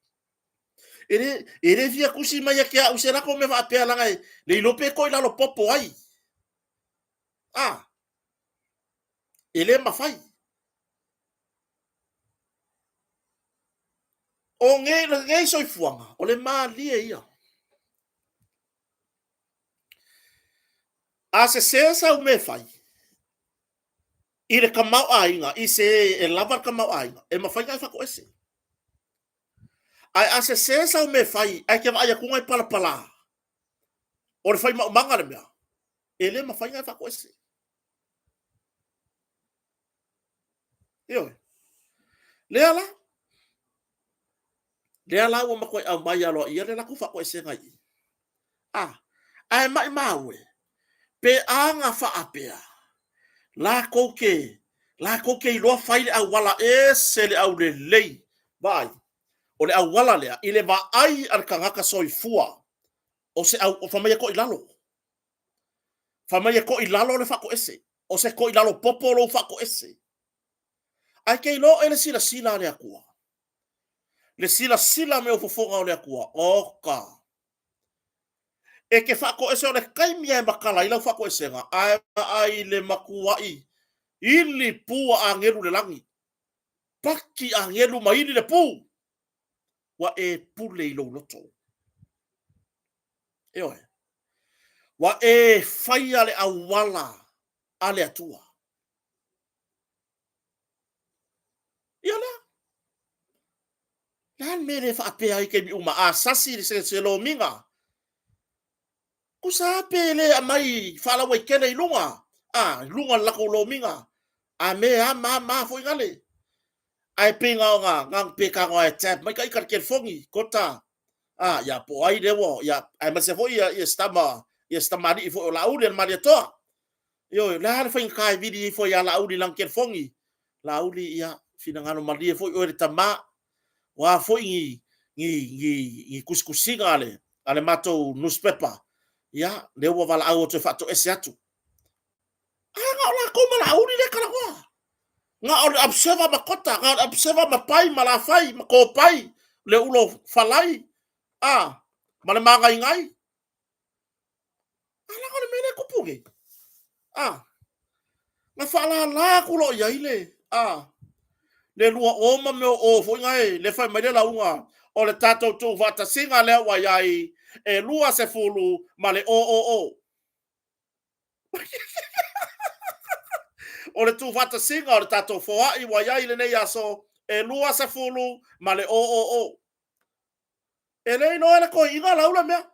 E le, e le fia tusi mai ia te au se latou mea faapea laga e le iloa pe toi lalo popo ai. A, e le mafai. O nei, nei soifuaga, o le malie ia. A sesē sau mea e fai, i le tamaoaiga, i se e lava le tamaoaiga, e mafai ona e faatoese. Ae a sesē sau mea e fai, ae te vaai atu e palapala, o le fai maumaga le mea, e le mafai ona e faatoese. Ioe. Lea la, lea la ua matuai aumai aloaia le latou faatoesega i i. A, ae maimau e, pe a na faapea, latou te, latou te iloa fai le auala ese le aulelei. Vaai, o le auala lea, i le vaai a le tagata soifua. O se au, o fai mai e toilalo. Fai mai e toilalo le faatoese. O se toilalo popo lou faatoese. Ae ke iloa oe le silasila a le Atua. Le silasila me o fofoga o le Atua. Oka. E ke faatoese o le taimi e matala ai lau faatoesega, ae vaai le matuai ili pu a agelu le lagi. Paki agelu ma ili le pu. Ua e pule i lou loto. Ioe. Ua e faia le auala a le Atua. Ia lea. Le a le mea le faapea ai taimi uma, a sasi se, se lomiga, tusa lava pe le aumai faalauaitele i luga, a, i luga o le latou lomiga, a me a ma ma foi gale. Ae pei na ona, na ona pe tago e tap mai ta ita le telefoni, kota, a, ia po o ai lea ua, ia, aemaise foi ia, ia si tama, ia si tamalii foi o Laauli a le Malietoa. Ioe, o le a le faigata e vili ifo ia Laauli i lana telefoni? Laauli, ia, finagalo malie foi oe le tama. O a foi ni, ni, ni, ni tusitusiga a le, a le matou newspaper, ia, lea ua valaau atu e faatoese atu. A na o latou ma Laauli lea e talanoa. Na o le Observer ma Kota, na o le Observer ma Pai ma Lafai ma Kopai, le ulo falai, a, ma le magaigai. A leaga o le mea lea e tupu nei. A, na faalala atu loa i ai le, a, le lua o ma mea o foi na e, le fai mai le lauga, o le tatou tuufaatasiga lea ua i ai, e 20 ma le o o o. O le tuufaatasiga o le tatou foai ua i ai i lenei aso, e 20 ma le o o o. E le iloa e le toeaina lau le mea.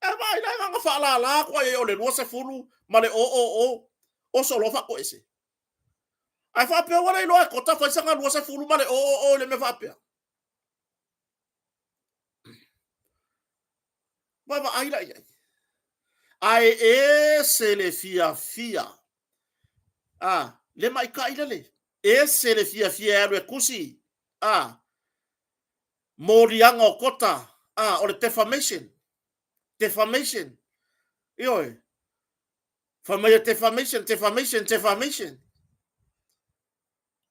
Ae vaai la na ona faalala atu ai o le 20 ma le o o o, oso loa faatoese. Ae faapea ua le iloa e Kota fai sana 20 ma le o o o i le mea faapea. Vaavaai la i ai. Ae ese le fiafia. A, le maitai lele. Ese le fiafia e alu e tusi. A, moliaga o Kota, a, o le defamation. Defamation. Ioe. Fai mai e defamation, defamation, defamation.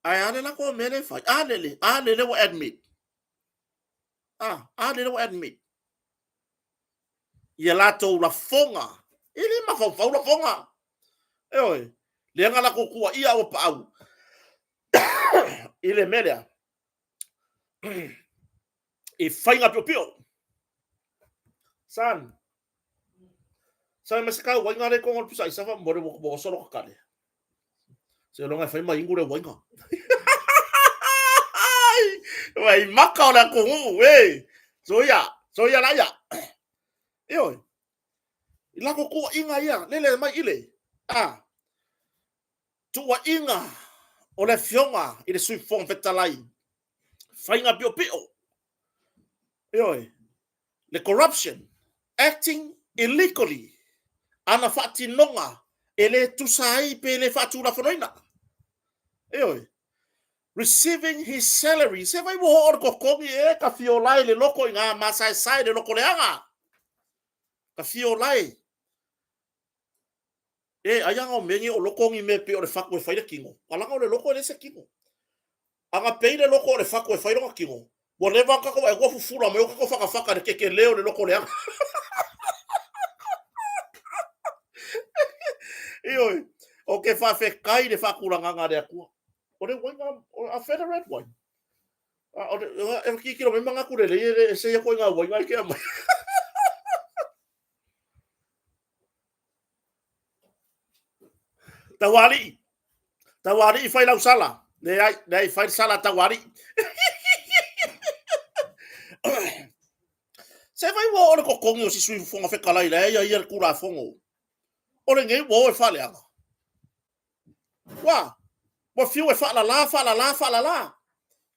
Ae a le latou mea lea e fai? A lele, a lele ua admit. A, a lele ua admit. Ia latou lafoga. E le mafaufau lafoga. Ioe. Lea na latou tuuaia ua paau. I le mea lea. I faiga piopio. Son. Sa mai se kau wainga le kongo le pusa isa fa mo le mo solo ka kale. Se longa fai mai ingu le wainga. Vai maka o le atunuu, e. Soia, soia la ia. Ioe. I lako tuuaiga ia, lele mai ile. A. Tuuaiga o le afioga i le Sui Fofoga Fetalai. Faiga piopio. Ioe. Le corruption, acting illegally, ana faatinoga e le tusa ai pe le faatulafonoina. Ioe. Receiving his salary. Se vai ua oo le totogi e ka fiolae le loko i ngā masaesae le loko leaga. Ka fiolae. E, ai aga o mea nei o loko ni mea pei o le fatu e fai le tino. A laga o le loko e leai se tino. Aga pei le loko o le fatu e fai lona tino, ua leva ona tatou vaai atu ua fufula mai o tatou fatafata i le kekele o le loko leaga. Ioe, ou te faafetai i le faatulagaga a le Atua. O le uaina, a fea le red wine? A, o le, e tilotilo mai manatu lelei e le ese ia ituaiga uaina e te aumai. Taualii. Taualii fai lau sala. Leai, leai, fai le sala a Taualii. Se fai ua oo le totogi o si sui fofoga fetalai la e ia ia le Tulafono. O lenei ua o e faaleaga. Ua, ua fiu e faalala, faalala, faalala.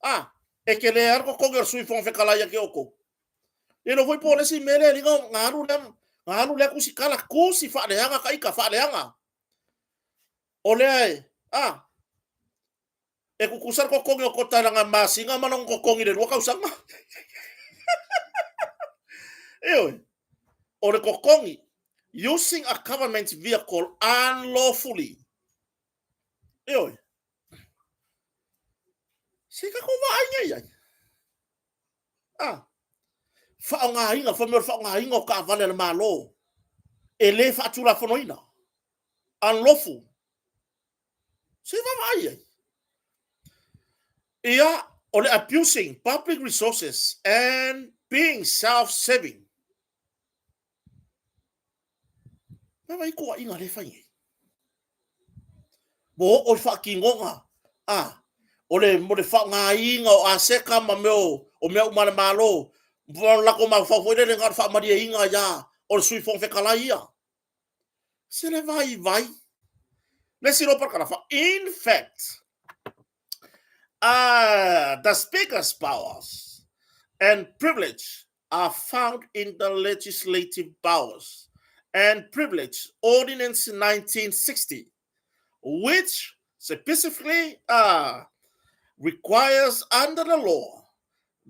A, e tele lava le totogi o le sui fofoga fetalai ia te outou. Le iloa foi po o le isi mea lea e liga na alu lea, na alu lea tusitala, tusi faaleaga ta ita, faaleaga. O lea e, a, e tutusa le totogi o Kota i lana masina ma lona totogi i le 2 tausaga. Ioe. O le totogi, using a government vehicle unlawfully. Ioe. Se i tatou vaai nei i ai. Ah. Faaaogaina, fai mai o le faaaogaina o taavale a le Malo e le faatulafonoina. Unlawful. Se i vaavaai i ai. Ia, o le abusing public resources and being self-serving. Vaavaai i toaiga lea e fai nei. Ua oo i faatinoga, a, o le, mo le faaaogaina o aseta ma mea o, o mea uma a le Malo, ma le latou mafaufau foi lele na o le faamalieina ia o le Sui Fofoga Fetalai ia. Se le vaivai. Le isi loa parakalafa, in fact, the Speaker's powers and privilege are found in the Legislative Powers and Privilege Ordinance 1960, which specifically requires under the law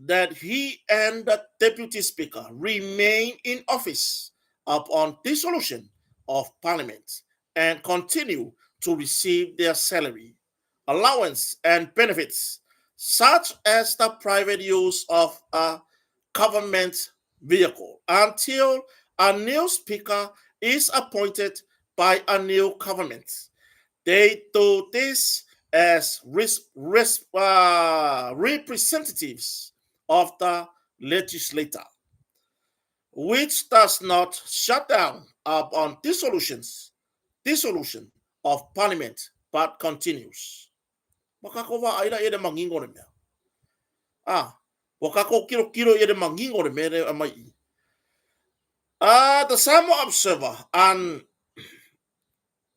that he and the Deputy Speaker remain in office upon dissolution of Parliament and continue to receive their salary, allowance, and benefits, such as the private use of a government vehicle, until a new speaker is appointed by a new government. They do this as res, res, representatives of the legislator, which does not shut down upon dissolutions, dissolution of parliament, but continues. Ua kākou vaai la i le manino o le mea. Ah, ua kākou kilokilo i le manino o le mea lea e aumai i. Ah, the Samoa Observer un,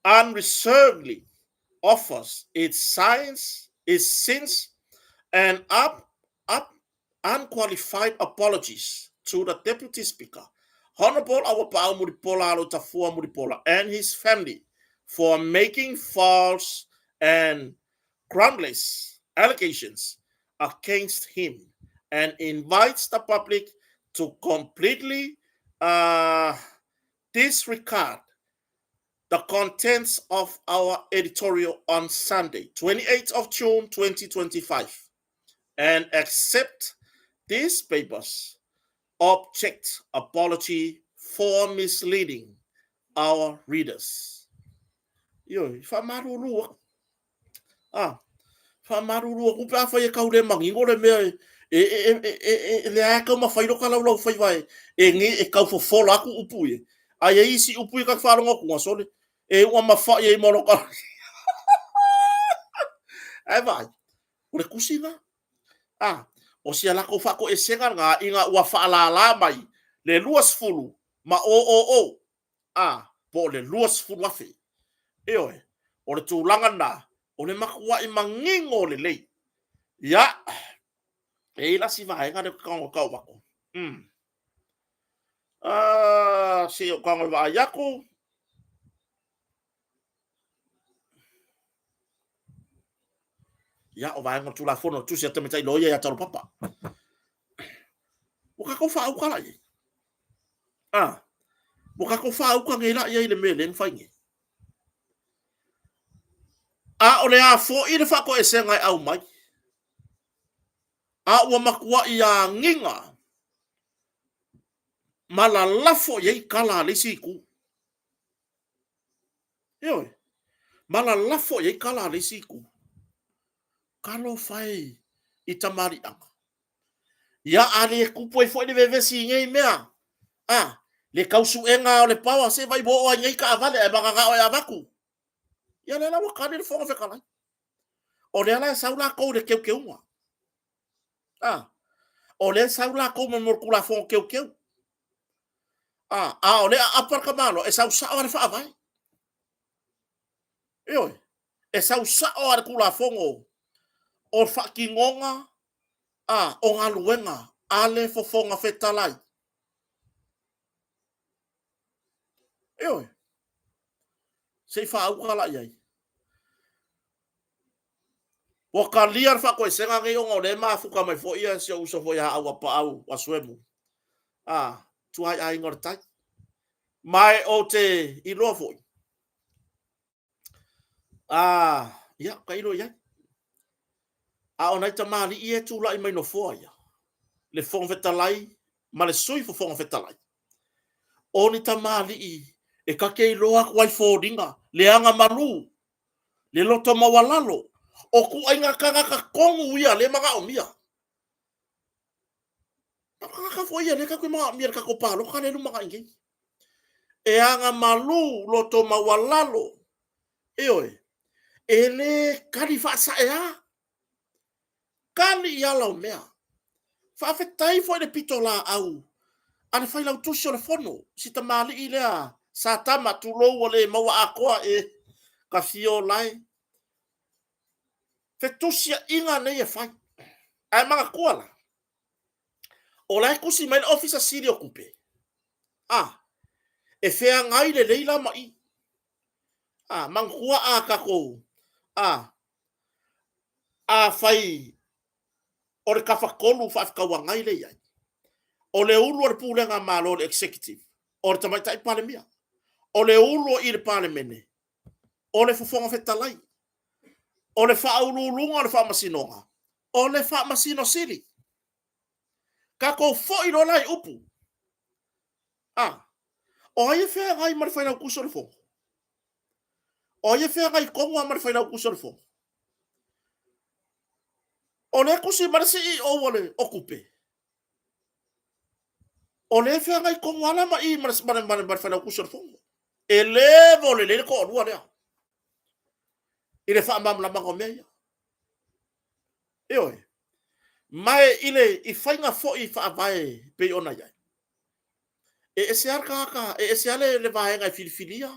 unreservedly offers its science, its sins, and up, up, unqualified apologies to the Deputy Speaker, Honorable Auapaau Mulipola Aloitafua Mulipola, and his family for making false and groundless allegations against him and invites the public to completely disregard the contents of our editorial on Sunday, 28th of June 2025, and accept this paper's object apology for misleading our readers. Ioe, whaamaruru aku. Ah, whaamaruru aku pe a whai e kau le mangingo le mea e e e e e e e le a kau ma whai roka lau lau whai vai e nge e kau fofola aku upu e. Ai e isi upu i ka whaarongo ku sole. E ua mawhai e mo roka. Ai vai. O le kusi na. Ah, o sia lako whakoesega nga inga ua whaalala mai le 20 ma o o o. A, po o le 20,000. Ioe, o le tulaga lena, o le matua'i manino lelei. Ia, e i ai la si vaega lea ou te tago e tau atu. Mm. Uh, se i ou tago e vaai atu. Ia, o vaega o le Tulafono o le Tusi a Tamaitai Loia ia Talopapa. Ua kākou whaauka la i ai. Ah, ua kākou whaauka nei la i ai le mea lea na fai nei. A o le a fo'i le whakoesenga e au mai. A ua matua'i agiga ma lalafo i ai tala a le isi itu. Ioe, ma lalafo i ai tala a le isi itu. Talofa e i tamaliʻaga. Ia, a le tupu ai foi le vevesi i nei mea, a, le tausuega o le paoa, se vai ua oo ai nei taavale ae mananao e avatu. Ia, lea la ua tali le Fofoga Fetalai. O lea la e sau latou i le teuteuga. A, o lea e sau latou ma le Tulafono teuteu. A, a o lea aapa le tamaloa, e sau sao lava le faavae. Ioe, e sau sao lava le Tulafono o faatinoga a, o galuega a le Fofoga Fetalai. Ioe, se i faauka la i ai. Ua talia le faatoesega nei ona o lea e mafuta mai foi si ou uso foi ia Auapaau Asuemu, a, tuai aiga o le tai. Ma e ou te iloa foi, a, ia, tailo i ai. A o nai tamalii ia e tulai mai nofoa ia, le Fofoga Fetalai ma le Sui Fofoga Fetalai, o ni tamalii e ta te iloa atu ai foliga, le agamalu, le loto maualalo, o ituaiga tagata tonu ia lea e manaomia. O tagata foi ia lea tatou te manaomia i le tatou palota lea e lumanai nei. E agamalu, loto maualalo, ioe, e le tali faasaea, tali i ala o mea. Faafetai foi i le pitolaau a le Failautusi o le Fono, si tamalii lea Satama, tulou ua le maua atoa e ka fiola e. Fetusiaiga nei e fai. Ae manatua la, o la e tusi mai le Ofisa Sili o Tupe, a, e feagai lelei la ma i. A, manatua a tatou, a, afai o le tafatolu faafetauagai lea e i ai, o le ulu o le pulega a Malo, le executive, o le Tamaitai Palemia, o le ulu i le Palemene, o le Fofoga Fetalai, o le faauluuluga o le Faamasinoga, o le Faamasino Sili. Tatou foi loa la i upu. A, o ai e feagai ma le Failautusi o le Fono? O ai e feagai tonu lava ma le Failautusi o le Fono? O lea e tusi mai le CEO o tupe, o lea e feagai tonu lava la ma i ma le Failautusi o le Fono. E level lelei le toalua lea i le faamalamalamaga o mea ia. Ioe. Ma e i le i faiga foi faavae e pei ona i ai, e ese lava le tagata, e ese lava le vaega e filifilia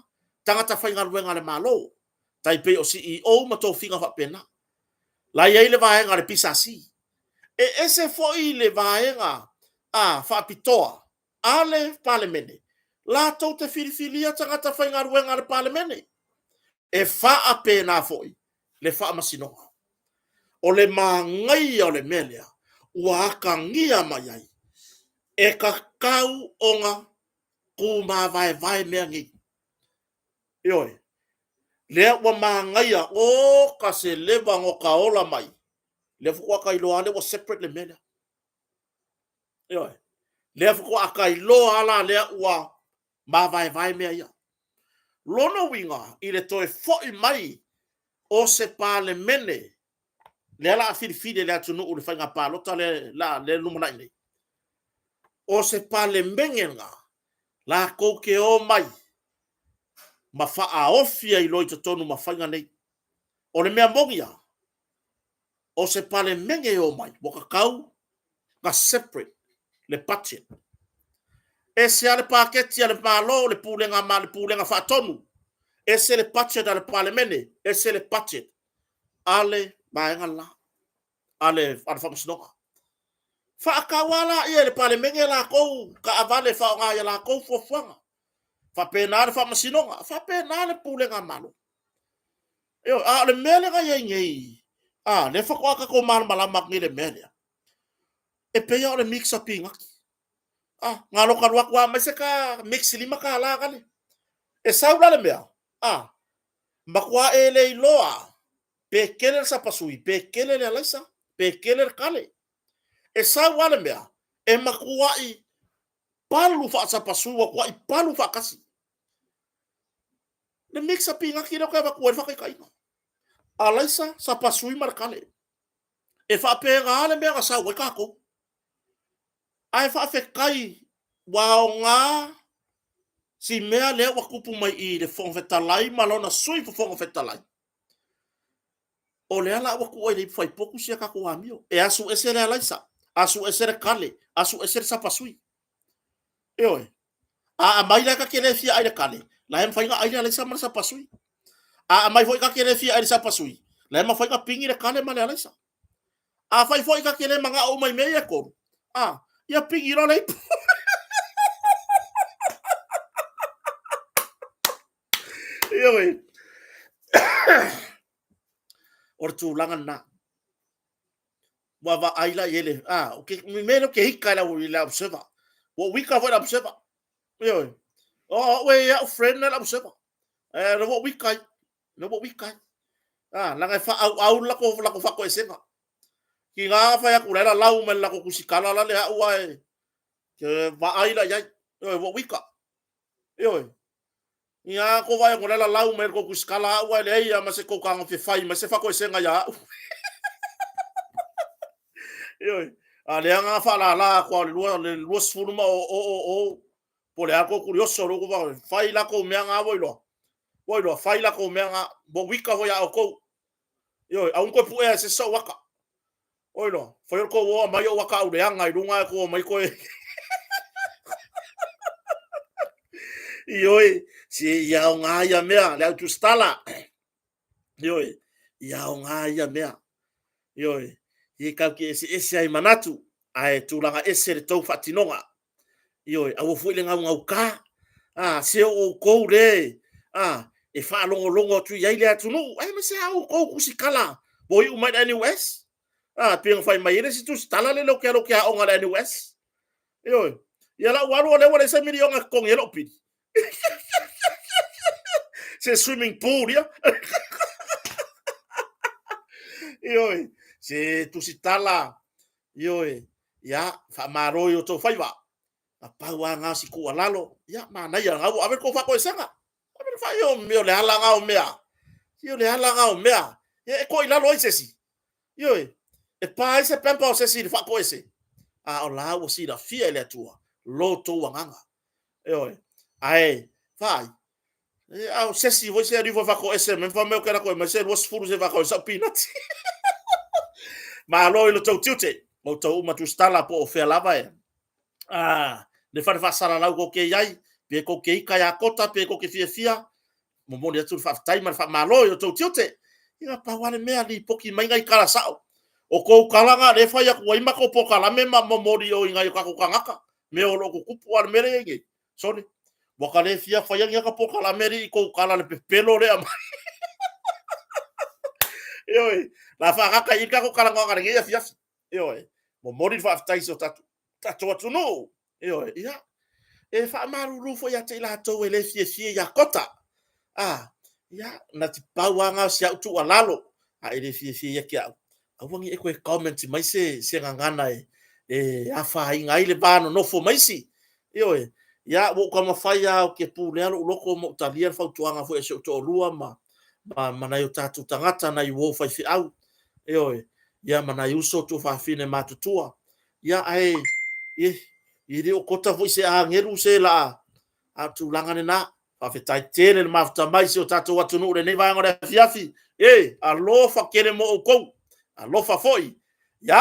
tagata faigaluega a le Malo, tai pei o CEO ma tofiga faapena. La e i ai le vaega a le PSC. E ese foi le vaega a faapitoa a le Palemene, latou te filifilia tagata faigaluega a le Palemene. E faapena foi le Faamasinoga. O le manaia o le mea lea ua atagia mai ai, e tatau ona tumavaevae mea nei. Ioe. Lea ua manaia, o ka se leva ona ta ola mai, lea faatoa ta iloa lava lea ua separate le mea lea. Ioe. Lea faatoa ta iloa lava la lea ua mavaevae mea ia. Lona uiga, i le toe foi mai o se Palemene, lea o le a filifili e le atunuu i le faiga palota lea e lumanai nei, o se Palemene lena latou te omai ma faaofi ai loa i totonu ma faiga nei. O le mea moni lava, o se Palemene e omai, ua tatau ona separate le budget. Ese lava le paketi a le Malo, le Pulega ma le Pulega Faatonu, ese le budget a le Palemene, ese le budget a le vaega le la, a le Faamasinoga. Faatau lava laia e le Palemene latou taavale e faaaoga i a latou fuafuaga. Faapena le Faamasinoga, faapena le Pulega a Malo. Ioe, a o le mea lea na i ai nei, a, lea faatoa tatou malamalama atu nei i le mea lea, e pei lava o le mix a pinati. A, na o lota alu atu lava, aumai se ta mix $5 gale. E sau la le mea, a, matua e le iloa pe tele le sapasui, pe tele le alaisa, pe tele le kale. E sau lava le mea, e matuai palu faasapasui, ua matuai palu faatasi. Le mix a pinati lea ou te avatu ai le faataitaiga. Alaisa, sapasui ma le kale. E faapena le mea na sau ai tatou. Ae faafetai ua aoga si mea lea ua tupu mai i le Fofoga Fetalai ma lona Sui Fofoga Fetalai. O lea la ua tuu ai i le faipotu si a tatou amio. E asu ese le alaisa, asu ese le kale, asu ese le sapasui. Ioe. A aumai la ta te le fia ai le kale, la e mafai ona ai le alaisa ma le sapasui. A aumai foi ta te le fia ai le sapasui, la e mafai ona pigi le kale ma le alaisa. Afai foi ta te le manao uma i mea ia e tolu, a, ia pigi loa le ipu. Ioe. O le tulaga lena. Ua vaai la i ai le, a, o ke, mea lea ke ika i le observer. Ua ou ika foi i le observer. Ioe. O au e au friend na lau sewa. E le ua wika ai. Le ua wika ai. Ah, langa e whaau au lako lako whako e senga. Ki ngā whai aku la lau me lako kusikala la le au ai. Ke vaai la iai. Oi, ua wika. Oi. Ia ko vai ko la lau me ko kusikala au ai le ia ma se ko kanga fe fai ma se whako e senga ia au. Oi. A le anga wha la la ko le lua le lua sfulu ma o o o o po le ako kurioso lo ko fai la ko mea ngā voi loa. Voi loa fai la ko mea ngā mo wika voi a o kou. Ioe, aun koe puea se sau waka. Oi loa, fai o kou oa mai o waka au leanga i runga e ko mai koe. Ioe, si ia o ngā ia mea, le au tustala. Ioe, ia o ngā ia mea. Ioe, i kau ki ese ese ai manatu, ae tūlanga ese le tou whaatinoga. Ioe, aua foi le gaugauka, a, se o oukou le, a, e faalogologo atu i ai le atunuu, aemaise a oukou tusitala ua iu mai le NUS. A, pei ona fai mai ai le isi tusitala lele o ke alo ke aoga le NUS. Ioe, ia lau alu o lea ua leai se miliona e totogi ai lou pili. Se swimming pool ia. Ioe, se tusitala, ioe, ia, faamalo i o tou faiva. Na pau a ngā si tuualalo, ia, manaia, ngā ua ave le tou faakoesega. Ave le fai o mea o le ala ngā o mea. Ia o le ala ngā o mea. Ia, e koe i lalo ai se isi. Ioe, e pā ai se pampa o se isi i le faakoese. A o la ua silafia e le Atua lo tou agaga. Ioe, ae, vaai, E a o sesi foi se ali foi fako ese me fa me kera koe mai se 20 se fako sa pinati. Malo i lo tau tiute, mo tau uma tusitala po o fea lava e. A le whare whasalalau ko ke iai, pe ko ke ika ia kota, pe ko ke fia fia, momoli atu le whaafitai ma le whaamalo i o tau tiute. Ia pau ale mea li poki mai ngai kala sao. O kou kalanga le whai aku ai mako po kalame ma momoli o ingai o kako kangaka. Me o loko kupu ale mere inge. Sorry. Ua ka le fia whai angi aka pōkala meri i kou kala le pepelo lea mai. Ioe, la whaakaka i kako kala ngā ngare ngeia fiafi. Ioe, mo mori whaaftai so tatu, tatu atu nuu. Ioe, ia, e whaamaruru fo ia te i lātou e le fia fia ia kota. Ah, ia, na te pau anga si au tu alalo. A e le fia fia ia ki au. Aua ngi e koe comment mai se, se gagana e, e afaina ai le va nonofo ma isi. Ioe, ia, ua ou taumafai lava ou te pulea lou loto ma ou talia le fautuaga foi a si ou toalua ma, ma, ma nai o tatou tagata, nai uo faifeau, ioe, ia, ma nai uso tuafafine matutua. Ia, ae, e, e le o kota foi se agelu se laa, a o tulaga lena. Faafetai tele le mafuta mai si o tatou atunuu lenei vaega o le afiafi. E, alofa tele mo oukou. Alofa foi. Ia,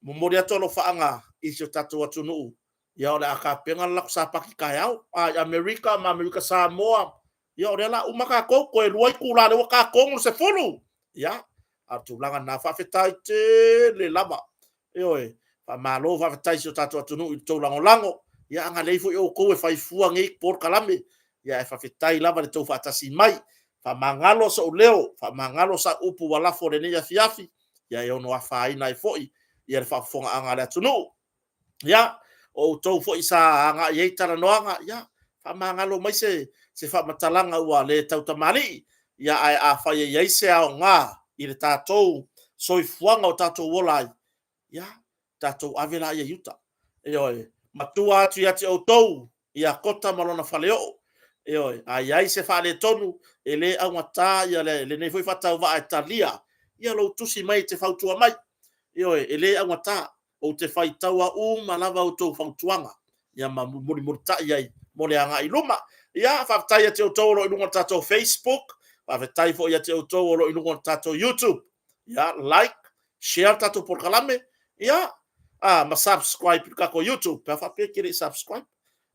momoli atu alofaaga i si o tatou atunuu. Ia, o le a tapena le latou sapati taeao. A, i Amerika ma Amerika Samoa. Ia, o lea la uma tatou, toe lua itula lea ua ta tonu le 10. Ia, a o le tulaga lena. Faafetai tele lava. Ioe, faamalo faafetai si o tatou atunuu i le tou lagolago. Ia agalelei foi outou e fai fua nei polokalame. Ia ae faafetai lava le tou faatasi mai. Faamagalo sou leo, faamagalo sau upu ua lafo lenei afiafi, ia e ono afaina ai foi ia le faafofogaaga a le atunuu. Ia, o outou foi sa agai ai talanoaga, ia, faamagalo mai se, se faamatalaga ua le tautamalii, ia ae afai e i ai se aoga i le tatou soifuaga o tatou ola ai, ia, tatou ave laia i uta. Ioe, matua atu ia te outou, ia Kota ma lona faleoo. Ioe, a i ai se faaletonu, e le augatā ia le, lenei foi faatauvaa e talia, ia lou tusi mai e te fautua mai. Ioe, e le augatā, ou te faitaua uma lava outou fautuaga, ia ma mulimulitai ai mo le agai i luma. Ia, faafetai ia te outou o lo o i luga o le tatou Facebook, faafetai foi ia te outou o lo o i luga o le tatou YouTube. Ia, like, share le tatou polokalame, ia, a, ma subscribe i le tatou YouTube, pe a faapea e te le i subscribe.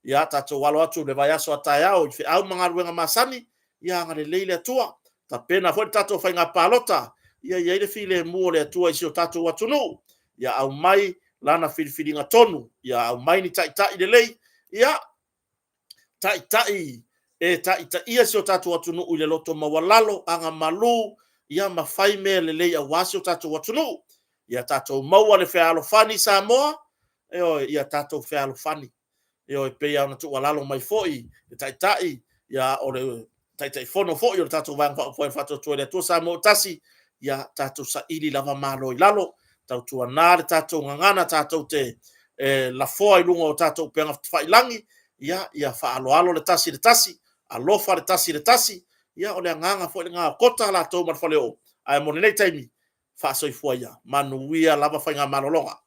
Ia, tatou alo atu i le vaiaso a taeao i feau ma galuega masani, ia agalelei le Atua. Tapena foi le tatou faiga palota, ia i ai le filemu o le Atua i si o tatou atunuu. Ia aumai lana filifiliga tonu, ia aumai ni taitai lelei, ia taitai e taitaia si o tatou atunuu i le loto maualalo, agamalu, ia ma fai mea lelei aua si o tatou atunuu. Ia tatou maua le fealofani Samoa, ioe, ia tatou fealofani. Ioe, pei lava ona tuualalo mai foi le Taitai, ia, o le Taitaifono foi o le tatou Vaega Faaupufai o le Faatuatua i le Atua Samoa ua Tasi, ia tatou saili lava malo i lalo, tautuana le tatou gagana tatou te lafoa i luga o tatou upega tafailagi, ia, ia faaaloalo le tasi i le tasi, alofa le tasi i le tasi. Ia o le agaga foi lena o Kota latou ma le Faleoo, ae mo lenei taimi, faasoifua ia, manuia lava faigamalologa.